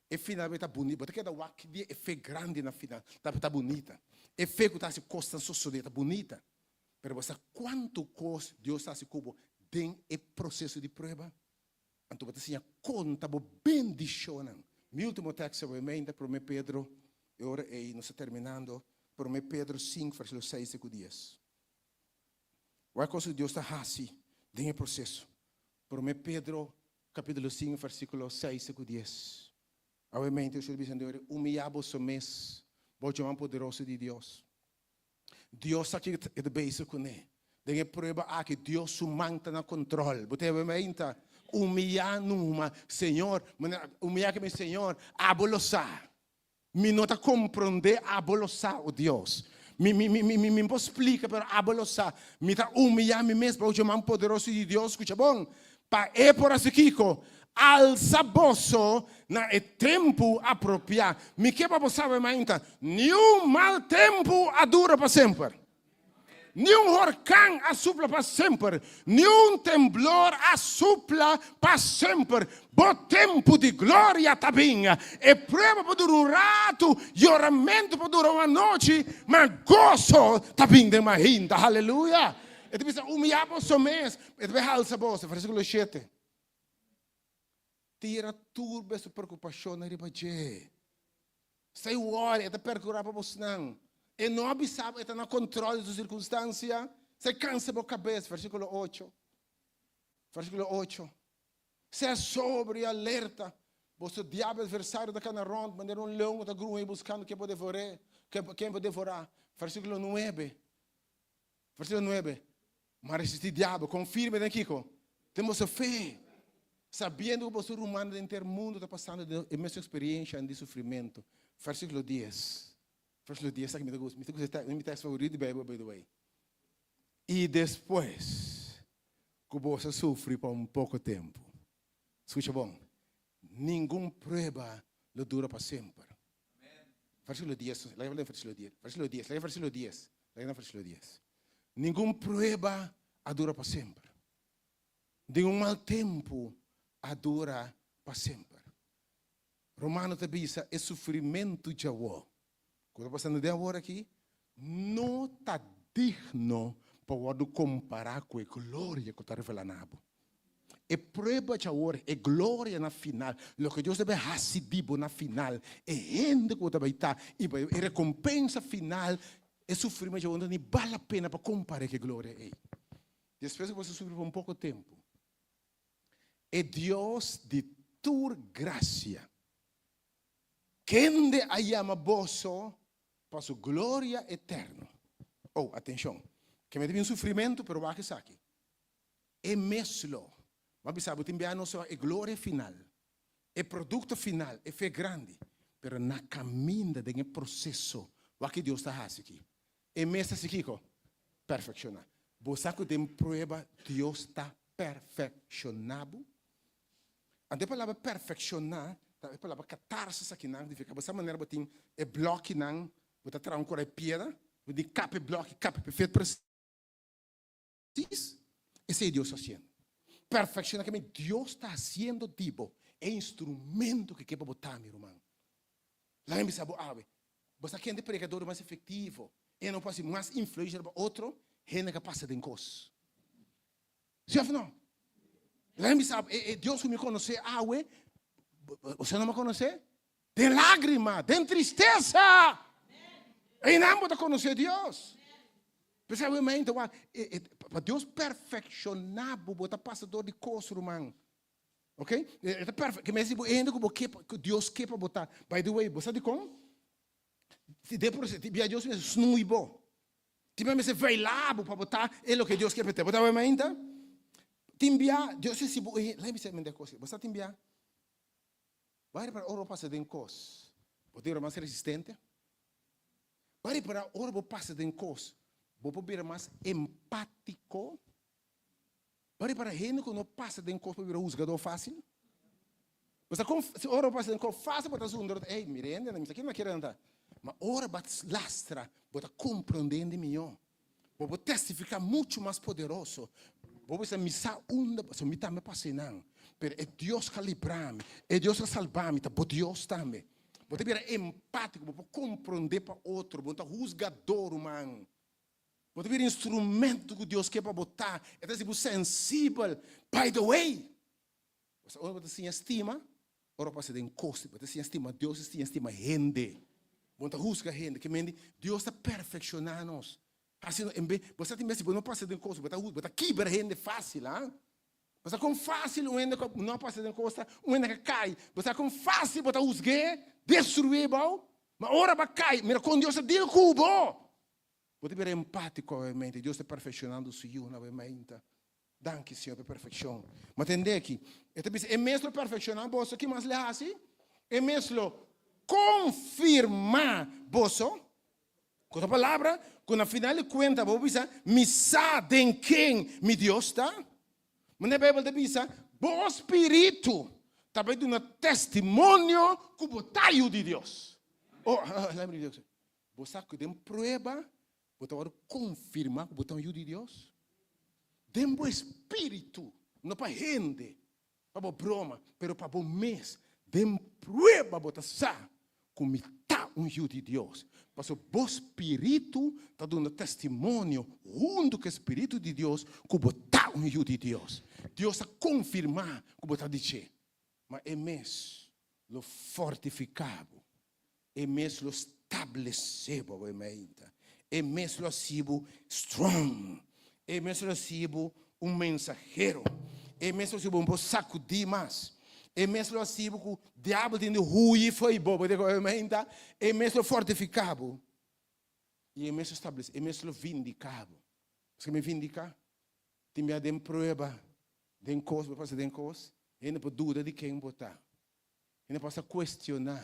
E final ta bunita. Bo ta keda wak di e fe grandi na final. Ta ta bunita. E fe ku ta hasi kosnan sosodé ta bunita. Pero bo sa kuantu kos Dios ta hasi ku bo den e proseso di prueba? Anto bo ta siña konta bo bendishonnan. Mi ultimo tekst awe ta Promé Pedro, e ora ei nos ta terminando, Promé Pedro sinku versíkulo seis te ku dies. Wak kos ku Dios ta hasi den e proseso. Promé Pedro kapítulo sinku versíkulo seis te ku dies. Awe mente Yeshua ta bisa den ora, Humiyá boso mes bou dje man poderoso di Dios. Dios sa kiko e ta bezig kuné. Den e prueba aki Dios su man ta na kontrol. Bo ta hebe meinta? Humiyá numa, Señor, humiyá ke mi Señor, abo lo sa. Mi no ta komprondé, abo lo sa, o Dios. Mi, mi, mi, mi, mi por splika, pero abo lo sa. Mi ta humiyá mi mes bou dje man poderoso di Dios, skucha bon, pa E por hasi kiko? Alsa boso na e tempu apropiá. Mi ke pa bo sabe mainta, niun mal tempu a dura pa semper. Niun horkan a supla pa semper, niun temblor a supla pa semper. Bo tempu di gloria ta bin. E prueba por dura un ratu, yoramentu por dura un anochi, ma goso ta bin den mahinta. Haleluya! E ta bisa, Humiyá boso mes, e ta bai halsa boso. Versíkulo shete. Tira tur boso preokupashonnan riba dje. Stay worry, e ta percura pa bosnan. E no a bisa bo e ta na control di su circunstancia? Stay cansa bo cabes, versiculo ocho. Versiculo ocho. Sea sobrio y alerta. Boso diablo adversario ta cana rond manera un leon cu ta gruña buscando ken por devor'é, ken por devorá. Versiculo nuebe. Versiculo nuebe. Ma resistí diablo, con firme den kiko? Den boso fe, sabiendo ku boso rumannan den henter mundu ta pasando den e mesun experiencianan di sufrimentu. Versiculo dies. Versiculo dies aki mi ta gusta, mi ta gusta e mi tekst favorito di Bijbel by the way. I despues ku boso a sufri pa un poko tempu. Skucha bon, ningun prueba lo dura pa semper. Versíkulo dies, laga mi lei versíkulo dies, versíkulo dies, laga versíkulo dies, laga na versíkulo dies. Ningun prueba a dura pa semper. Ningun mal tempu a dura pa semper. Romano ta bisa e sufrimentu djawo ku ta pasando den awor aki no ta digno pa wòrdu kompará ku e gloria ku ta revelá na bo. E prueba djawor, e gloria na final, loke Dios ta bai hasi di bo na final, e hende ku bo ta bai ta i e rekompensa final, e sufrimentu djawor no ta ni bal la pena pa kompar'é ku e gloria ei. Despues ku bo a sufri pa un poko tempu, e Dios di tur grasia, kende a yama boso pa su gloria eterno. Oh, atenshon! Ke mester bin un sufrimentu, pero wak esaki. E mes lo. Bo a bisa bo tin bia nos e gloria final, e produkto final, e fe grandi. Pero na kaminda den e proseso, wak ki Dios ta hasi aki. E mes ta hasi kiko? Perfekshoná. Bo sa ku den prueba Dios ta perfekshoná bo? Anto e palabra perfekshoná ta e palabra katarsis akinan nifiká bo sa manera bo tin e blòkinan bo ta traha un kura e piedra bo tin kap e blòki kap e perfet presis esei Dios ta hasiendo. Perfekshoná ke men Dios ta hasiendo di bo e instrumento ke ke pa bo ta mi ruman. Laga mi bisa bo awe bo sa kende predikador mas efektivo e no por hasi mas influensha riba otro hende ke a pasa den kos. Si of no? Laga mi bisa, e, e Dios ku mi konosé awe, bo no me konosé? Den lágrima, den tristesa. Einan bo ta konosé Dios. P'esei awe mainta wak, e, e, pa Dios perfekshoná bo, bo ta pasa dor di kos, ruman. Ok? E, e ta perfe, ke mester bo hende ku bo ke, ku Dios ke pa bo ta. By the way, bo sa dikon? Si den proseso, bia Dios mester snui bo. Tin bia mester veilá bo pa bo ta e loke Dios ke pa bo ta. Bo ta mainta? Tin bia Dios a hasi bo e, laga mi bisa mende kos. Bo sa tin bia? Bo a ripara ora bo pasa den kos, bo ta bira mas resistente? Bo a ripara ora bo pasa den kos, bo por bira mas empátiko? Bo a ripara hende ku no pasa den kos por bira husgadó fásil? Bo sa kon si ora bo pasa den kos fásil bo ta zundra, ey mira hende mi sa kiko nan kere nan ta. Ma ora bo a lastra bo ta komprondé hende mihó. Bo por testifiká muchu mas poderoso. Bo por bisa mi sa unda pasobra mi tambe pasa einan. Pero e Dios ku a libra mi, e Dios ku a salba mi ta bo Dios tambe. Bo ta bira empátiko, bo por komprondé pa otro, bo no ta husgadó ruman. Bo ta bira instrumento ku Dios ke pa bo ta. E ta hasi bo sensibel. By the way, bo sa ora bo ta siña stima? Ora bo pasa den kos, bo ta siña stima Dios i siña stima hende. Bo no ta husga hende. Ke mende, Dios ta perfekshoná nos. Hasi nos, en be, bo sa tin bes si bo no pasa den kos, bo ta bo ta kibra hende fásil, ha? Bo sa kon fásil un hende ku no pasa den kos ta, un hende ka kai, bo sa kon fásil bo ta husg'é, destruí bo? Ma ora bo a kai, mira kon Dios ta deal ku bo. Bo ta bira empátiko awemente. Dios ta perfekshonando su yu na awemente. Danki, Señor, pa e perfekshon. Ma tende aki, e ta bisa, e mes lo perfekshoná boso. Ki mas lo e hasi? E mes lo konfirmá boso. Ku otro palabra, ku na final di kuenta bo bisa, Mi sa den ken mi Dios ta. Manera e Beibel ta bisa, Bo spiritu ta bai duna testimonio ku bo ta yu di Dios. Oh, Bo sa ku den prueba bo ta wòrdu konfirmá ku bo ta un yu di Dios? Den bo espíritu, no pa hende, pa bo broma, pero pa bo mes, den prueba bo ta sa ku mi ta un yu di Dios. Pasobra bo spiritu ta duna testimonio huntu ku e spiritu di Dios ku bo ta un yu di Dios. Dios ta konfirmá ku bo ta di dje, ma e mes lo fortifiká bo. E mes lo stablesé bo awe mainta. E mes lo hasi bo strong. E mes lo hasi bo un mensahero. E mes lo hasi bo un por sakudí mas. E mes lo hasi bo ku diabel tin di huyi fo'i bo. Bo ta awe mainta. E mes lo fortifiká bo. I e mes lo stablesé, e mes lo vindiká bo. Paske mi vindiká? Tin bia den prueba, den kos, bo pasa den kos, hende por duda di ken bo ta. Hende por hasta cuestiona.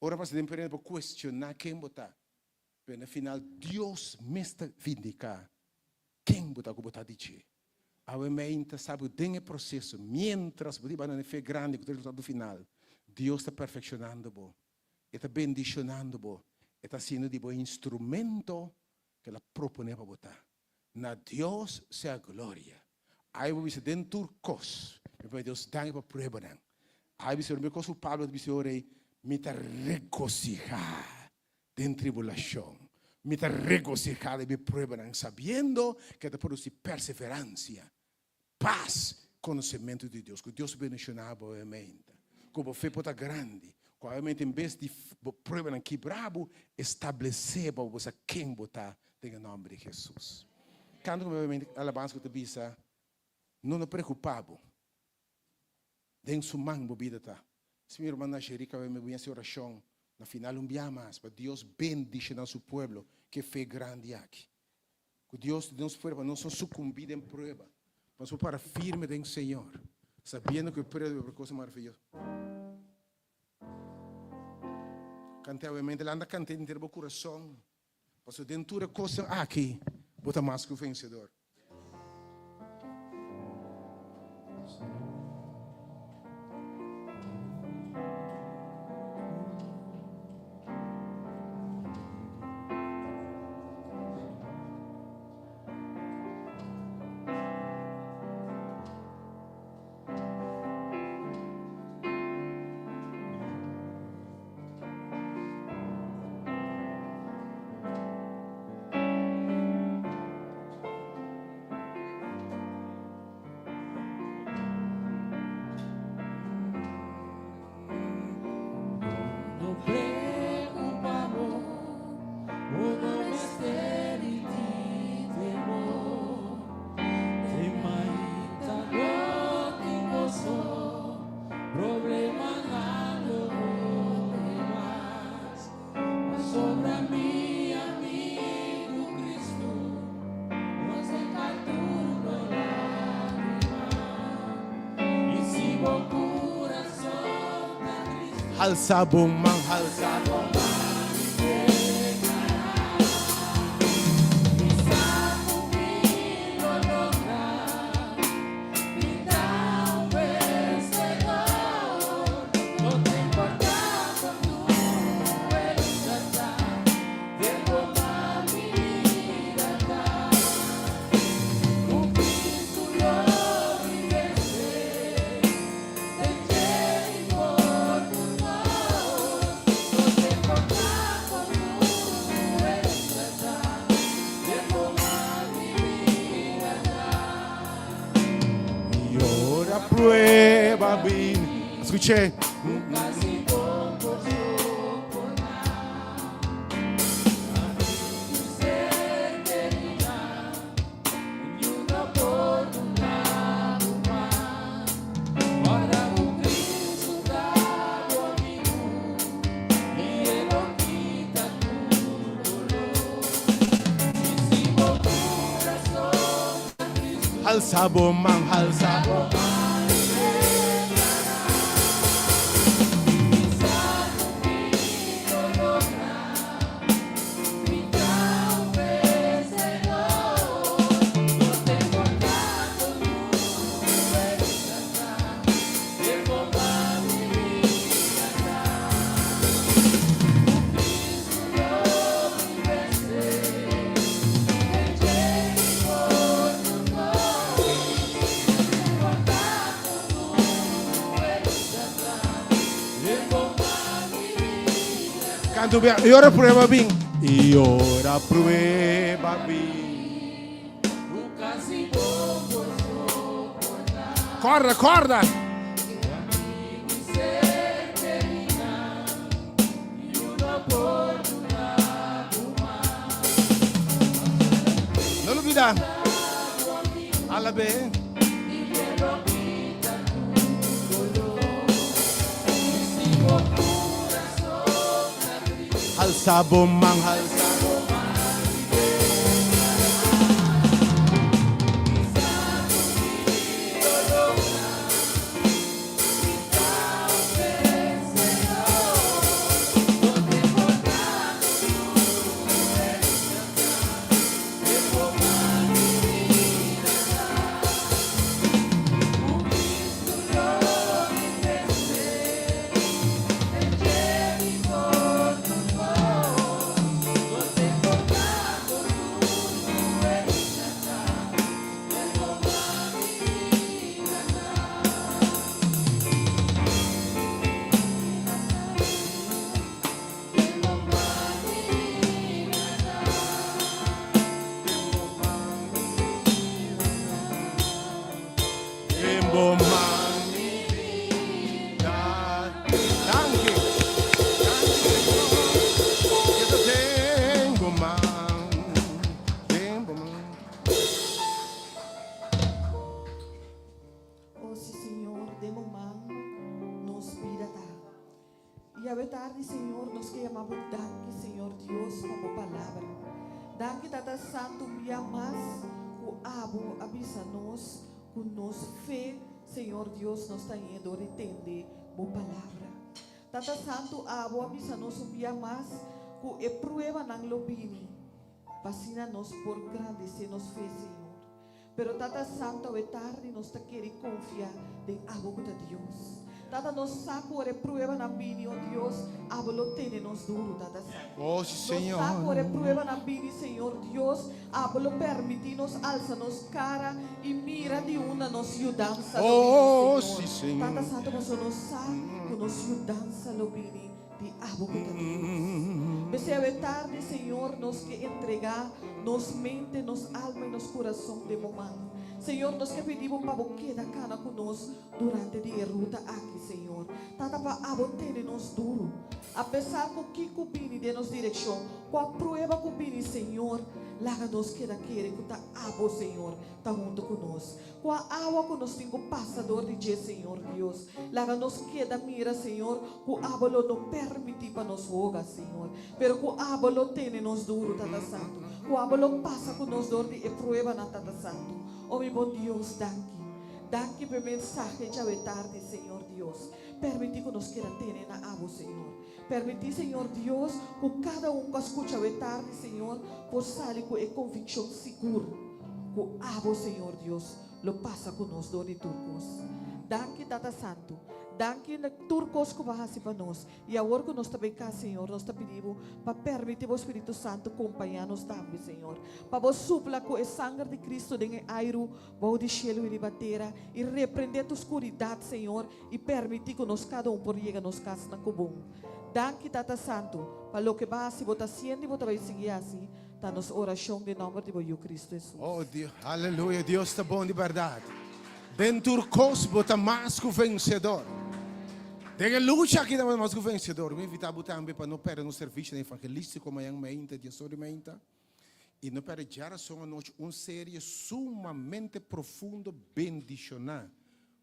Ora pasa den prueba hende por cuestiona ken bo ta. Pero na final Dios mes ta vindica ken bo ta cu bo ta di dje. Awe meinta sabi cu den e proceso, mientras bo ta hiba na e fe grandi cu ta resultado final, Dios ta perfeccionando bo. E ta bendicionando bo. E ta haciendo di bo e instrumento cu el a propone pa bo ta. Na Dios sea gloria. Ai bo bisa den tur kos. Mi pidi Dios danki pa pruebanan. Ai bisa prome kos ku Pablo ta bisa ora ei, mi ta regosihá den tribulashon. Mi ta regosihá den mi pruebanan, sabiendo ke ta produsi perseveransia, pas, konosementu di Dios. Ku Dios bendishoná bo obviamente. Ku bo fe por ta grandi. Ku obviamente en bes di bo pruebanan kibra bo, establesé bo, bo sa ken bo ta den e nòmber di Hesus. Kanta ku mi obviamente alabansa ku ta bisa, No no preokupá bo. Den su man bo bida ta. Si mi ruman Najeri kabe mi bin hasi orashon na final un bia mas pa Dios bendishoná su pueblo ku e fe grandi aki. Ku Dios di nos prueba, nos no sukumbí den prueba, pa nos por para firme den Señor, sabiendo ku e prueba ta por cosa maraviyoso. Kant'é obviamente, lanta kant'é henter bo kurason, pasobra den tur e kosnan aki bo ta mas ku vensedor. Halsa bo man, halsa bo man. I ora prueba bin. Skuch'é. Halsa bo man, halsa bo man. Canto bia. Y ora prueba bin. Y ora prueba bin. Corda, corda. No lubida. Alabe. Halsa bo man, halsa bo man. Den bo man mi bida. Danki. Danki Señor. Ke ta den bo man. Den bo man. Oh si Señor, den bo man nos bida ta. I awe tardi Señor nos ke yama bo danki Señor Dios pa bo palabra. Danki Tata Santu un bia mas ku abo a bisa nos ku nos fe Señor Dios nos ta hende dor di tende bo palabra. Tata Santu abo a bisa nos un bia mas ku e pruebanan lo bini pa asina nos por grandece nos fe Señor. Pero Tata Santu awe tardi nos ta kere konfia den abo ku ta Dios. Tata nos sa ku ora e pruebanan bini, o Dios, abo lo tene nos duru, Tata Santu. Oh, si, Nos sa ku Señor. ora e pruebanan bini, Señor Dios, abo lo permití nos alsa nos kara i mira di unda nos yudansa lo Oh, bini, si, Señor. Tata Señor. Santu, pasobra nos sa ku nos yudansa lo bini di abo ku ta Dios. P'esei awe tardi, Señor, nos ke entregá nos mente, nos alma i nos kurason den bo man. Señor, nos ke pidi bo pa bo keda kana ku nos durante di e ruta aki, Señor. Tata, pa abo tene nos duru. Apesar ku kiko bini den nos direkshon, kua prueba ku bini, Señor, laga nos keda kere ku ta abo, Señor, ta huntu ku nos. Kua awa ku nos tin ku pasa dor di dje, Señor Dios? Laga nos keda mira, Señor, ku abo lo no permití pa nos hoga, Señor, pero ku abo lo tene nos duru, Tata Santu, ku abo lo pasa ku nos dor di e pruebanan, Tata Santu. O mi bon Dios, danki. Danki pa e mensahe djawe tardi, Señor Dios. Permití ku nos keda tene na abo, Señor. Permití, Señor Dios, ku kada un ku a skucha awe tardi, Señor, por sali ku e konvikshon sigur ku abo, Señor Dios, lo pasa ku nos dor di tur kos. Danki, Tata Santu. Danki na tur kos ku bo a hasi pa nos. I awor ku nos ta bai kas, Señor, nos ta pidi Bo pa permití Bo Spiritu Santu kompañá nos tambe, Señor. Pa Bo supla ku e sanger di Cristo den e airu bou di shelu i riba tera i reprendé tur skuridat, Señor, i permití ku nos kada un por yega nos kasnan ku bon. Danki, Tata Santu, pa loke Bo a hasi, Bo ta hasiendo i Bo ta bai sigui hasi, ta nos orashon den nòmber di Bo Yu Cristo Hesus. Oh Dios, aleluya, Dios ta bon di bèrdat. Den tur kos bo ta mas ku vensedor. Den e lucha aki ta bo ta mas ku vensedor. Mi invitá bo tambe pa no pèrdè nos servisio evangelístiko mañan meinta, diesor di meinta. I no pèrdè djarason anochi un serie sumamente profundo, bendishoná,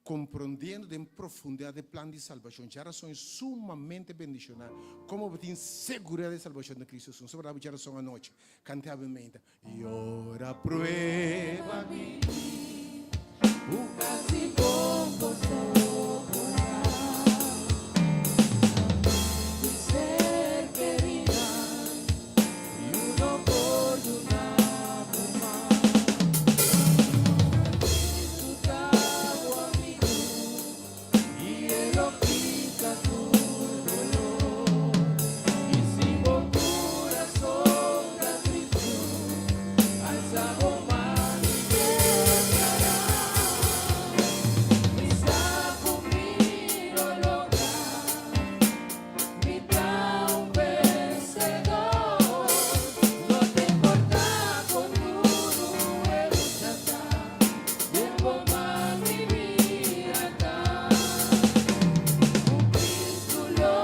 komprondiendo den profundidat e plan di salbashon. Djarason e sumamente bendishoná. Komo bo tin seguridat di salbashon den Kristu Hesus. Nos a bo djarason anochi. Kant'e awe meinta. I ora prueba bini, un kasi bon por soportá. Mi ser kerinan, yu no por duna bo man. Cristo ta bo amigu, i e lo kita tur dolor. I si bo kurason ta tristu, alsa bo man i deklará, Mi sa ku mi lo logra, mi ta un vensedor. No ta importá kon duru e lucha ta, den bo man mi bida ta. Ku Cristo lo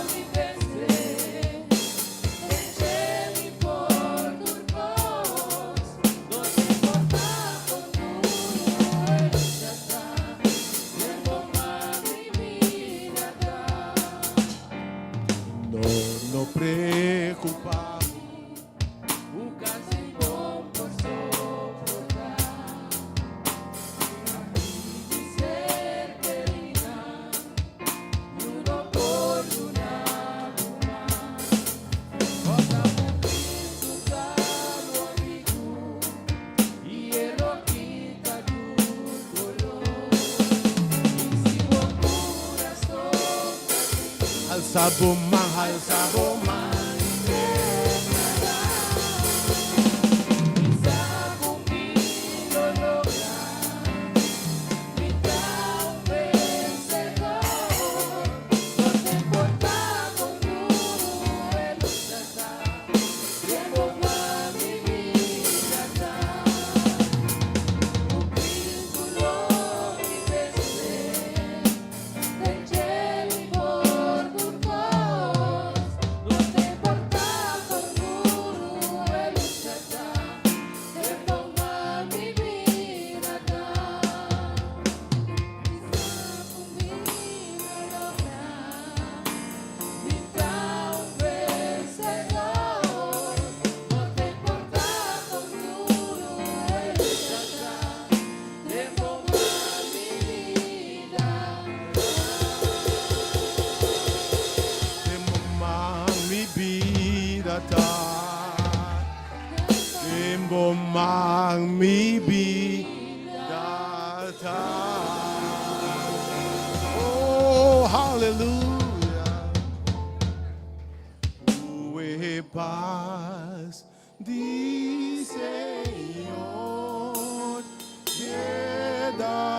mi vense, den dje mi por tur kos. No ta importá kon duru e lucha ta, den bo man mi bida ta. No, no preokupá. Un kasi bon por soportá. Mi ser kerinan, yu no por duna bo man. Kòrda ku Cristo ta bo amigu, i e lo kita tur doló. I si bo kurason ta tristu, Alsa bo man, alsa bo man. Mi sa ku mi lo logra, mi ta un vensedor. No ta importá kon duru e lucha ta, den bo man mi bida ta. Ku Cristo lo mi vense, den dje mi por tur kos. No ta importá kon duru e lucha ta, den bo man mi bida ta. Mi sa ku mi lo logra, mi ta un vensedor. No ta importá kon duru e lucha ta, den bo man mi bida ta. Den bo man mi bida ta. Den bo man mi bida ta. Oh, hallelujah. Ku e pas di Señor keda.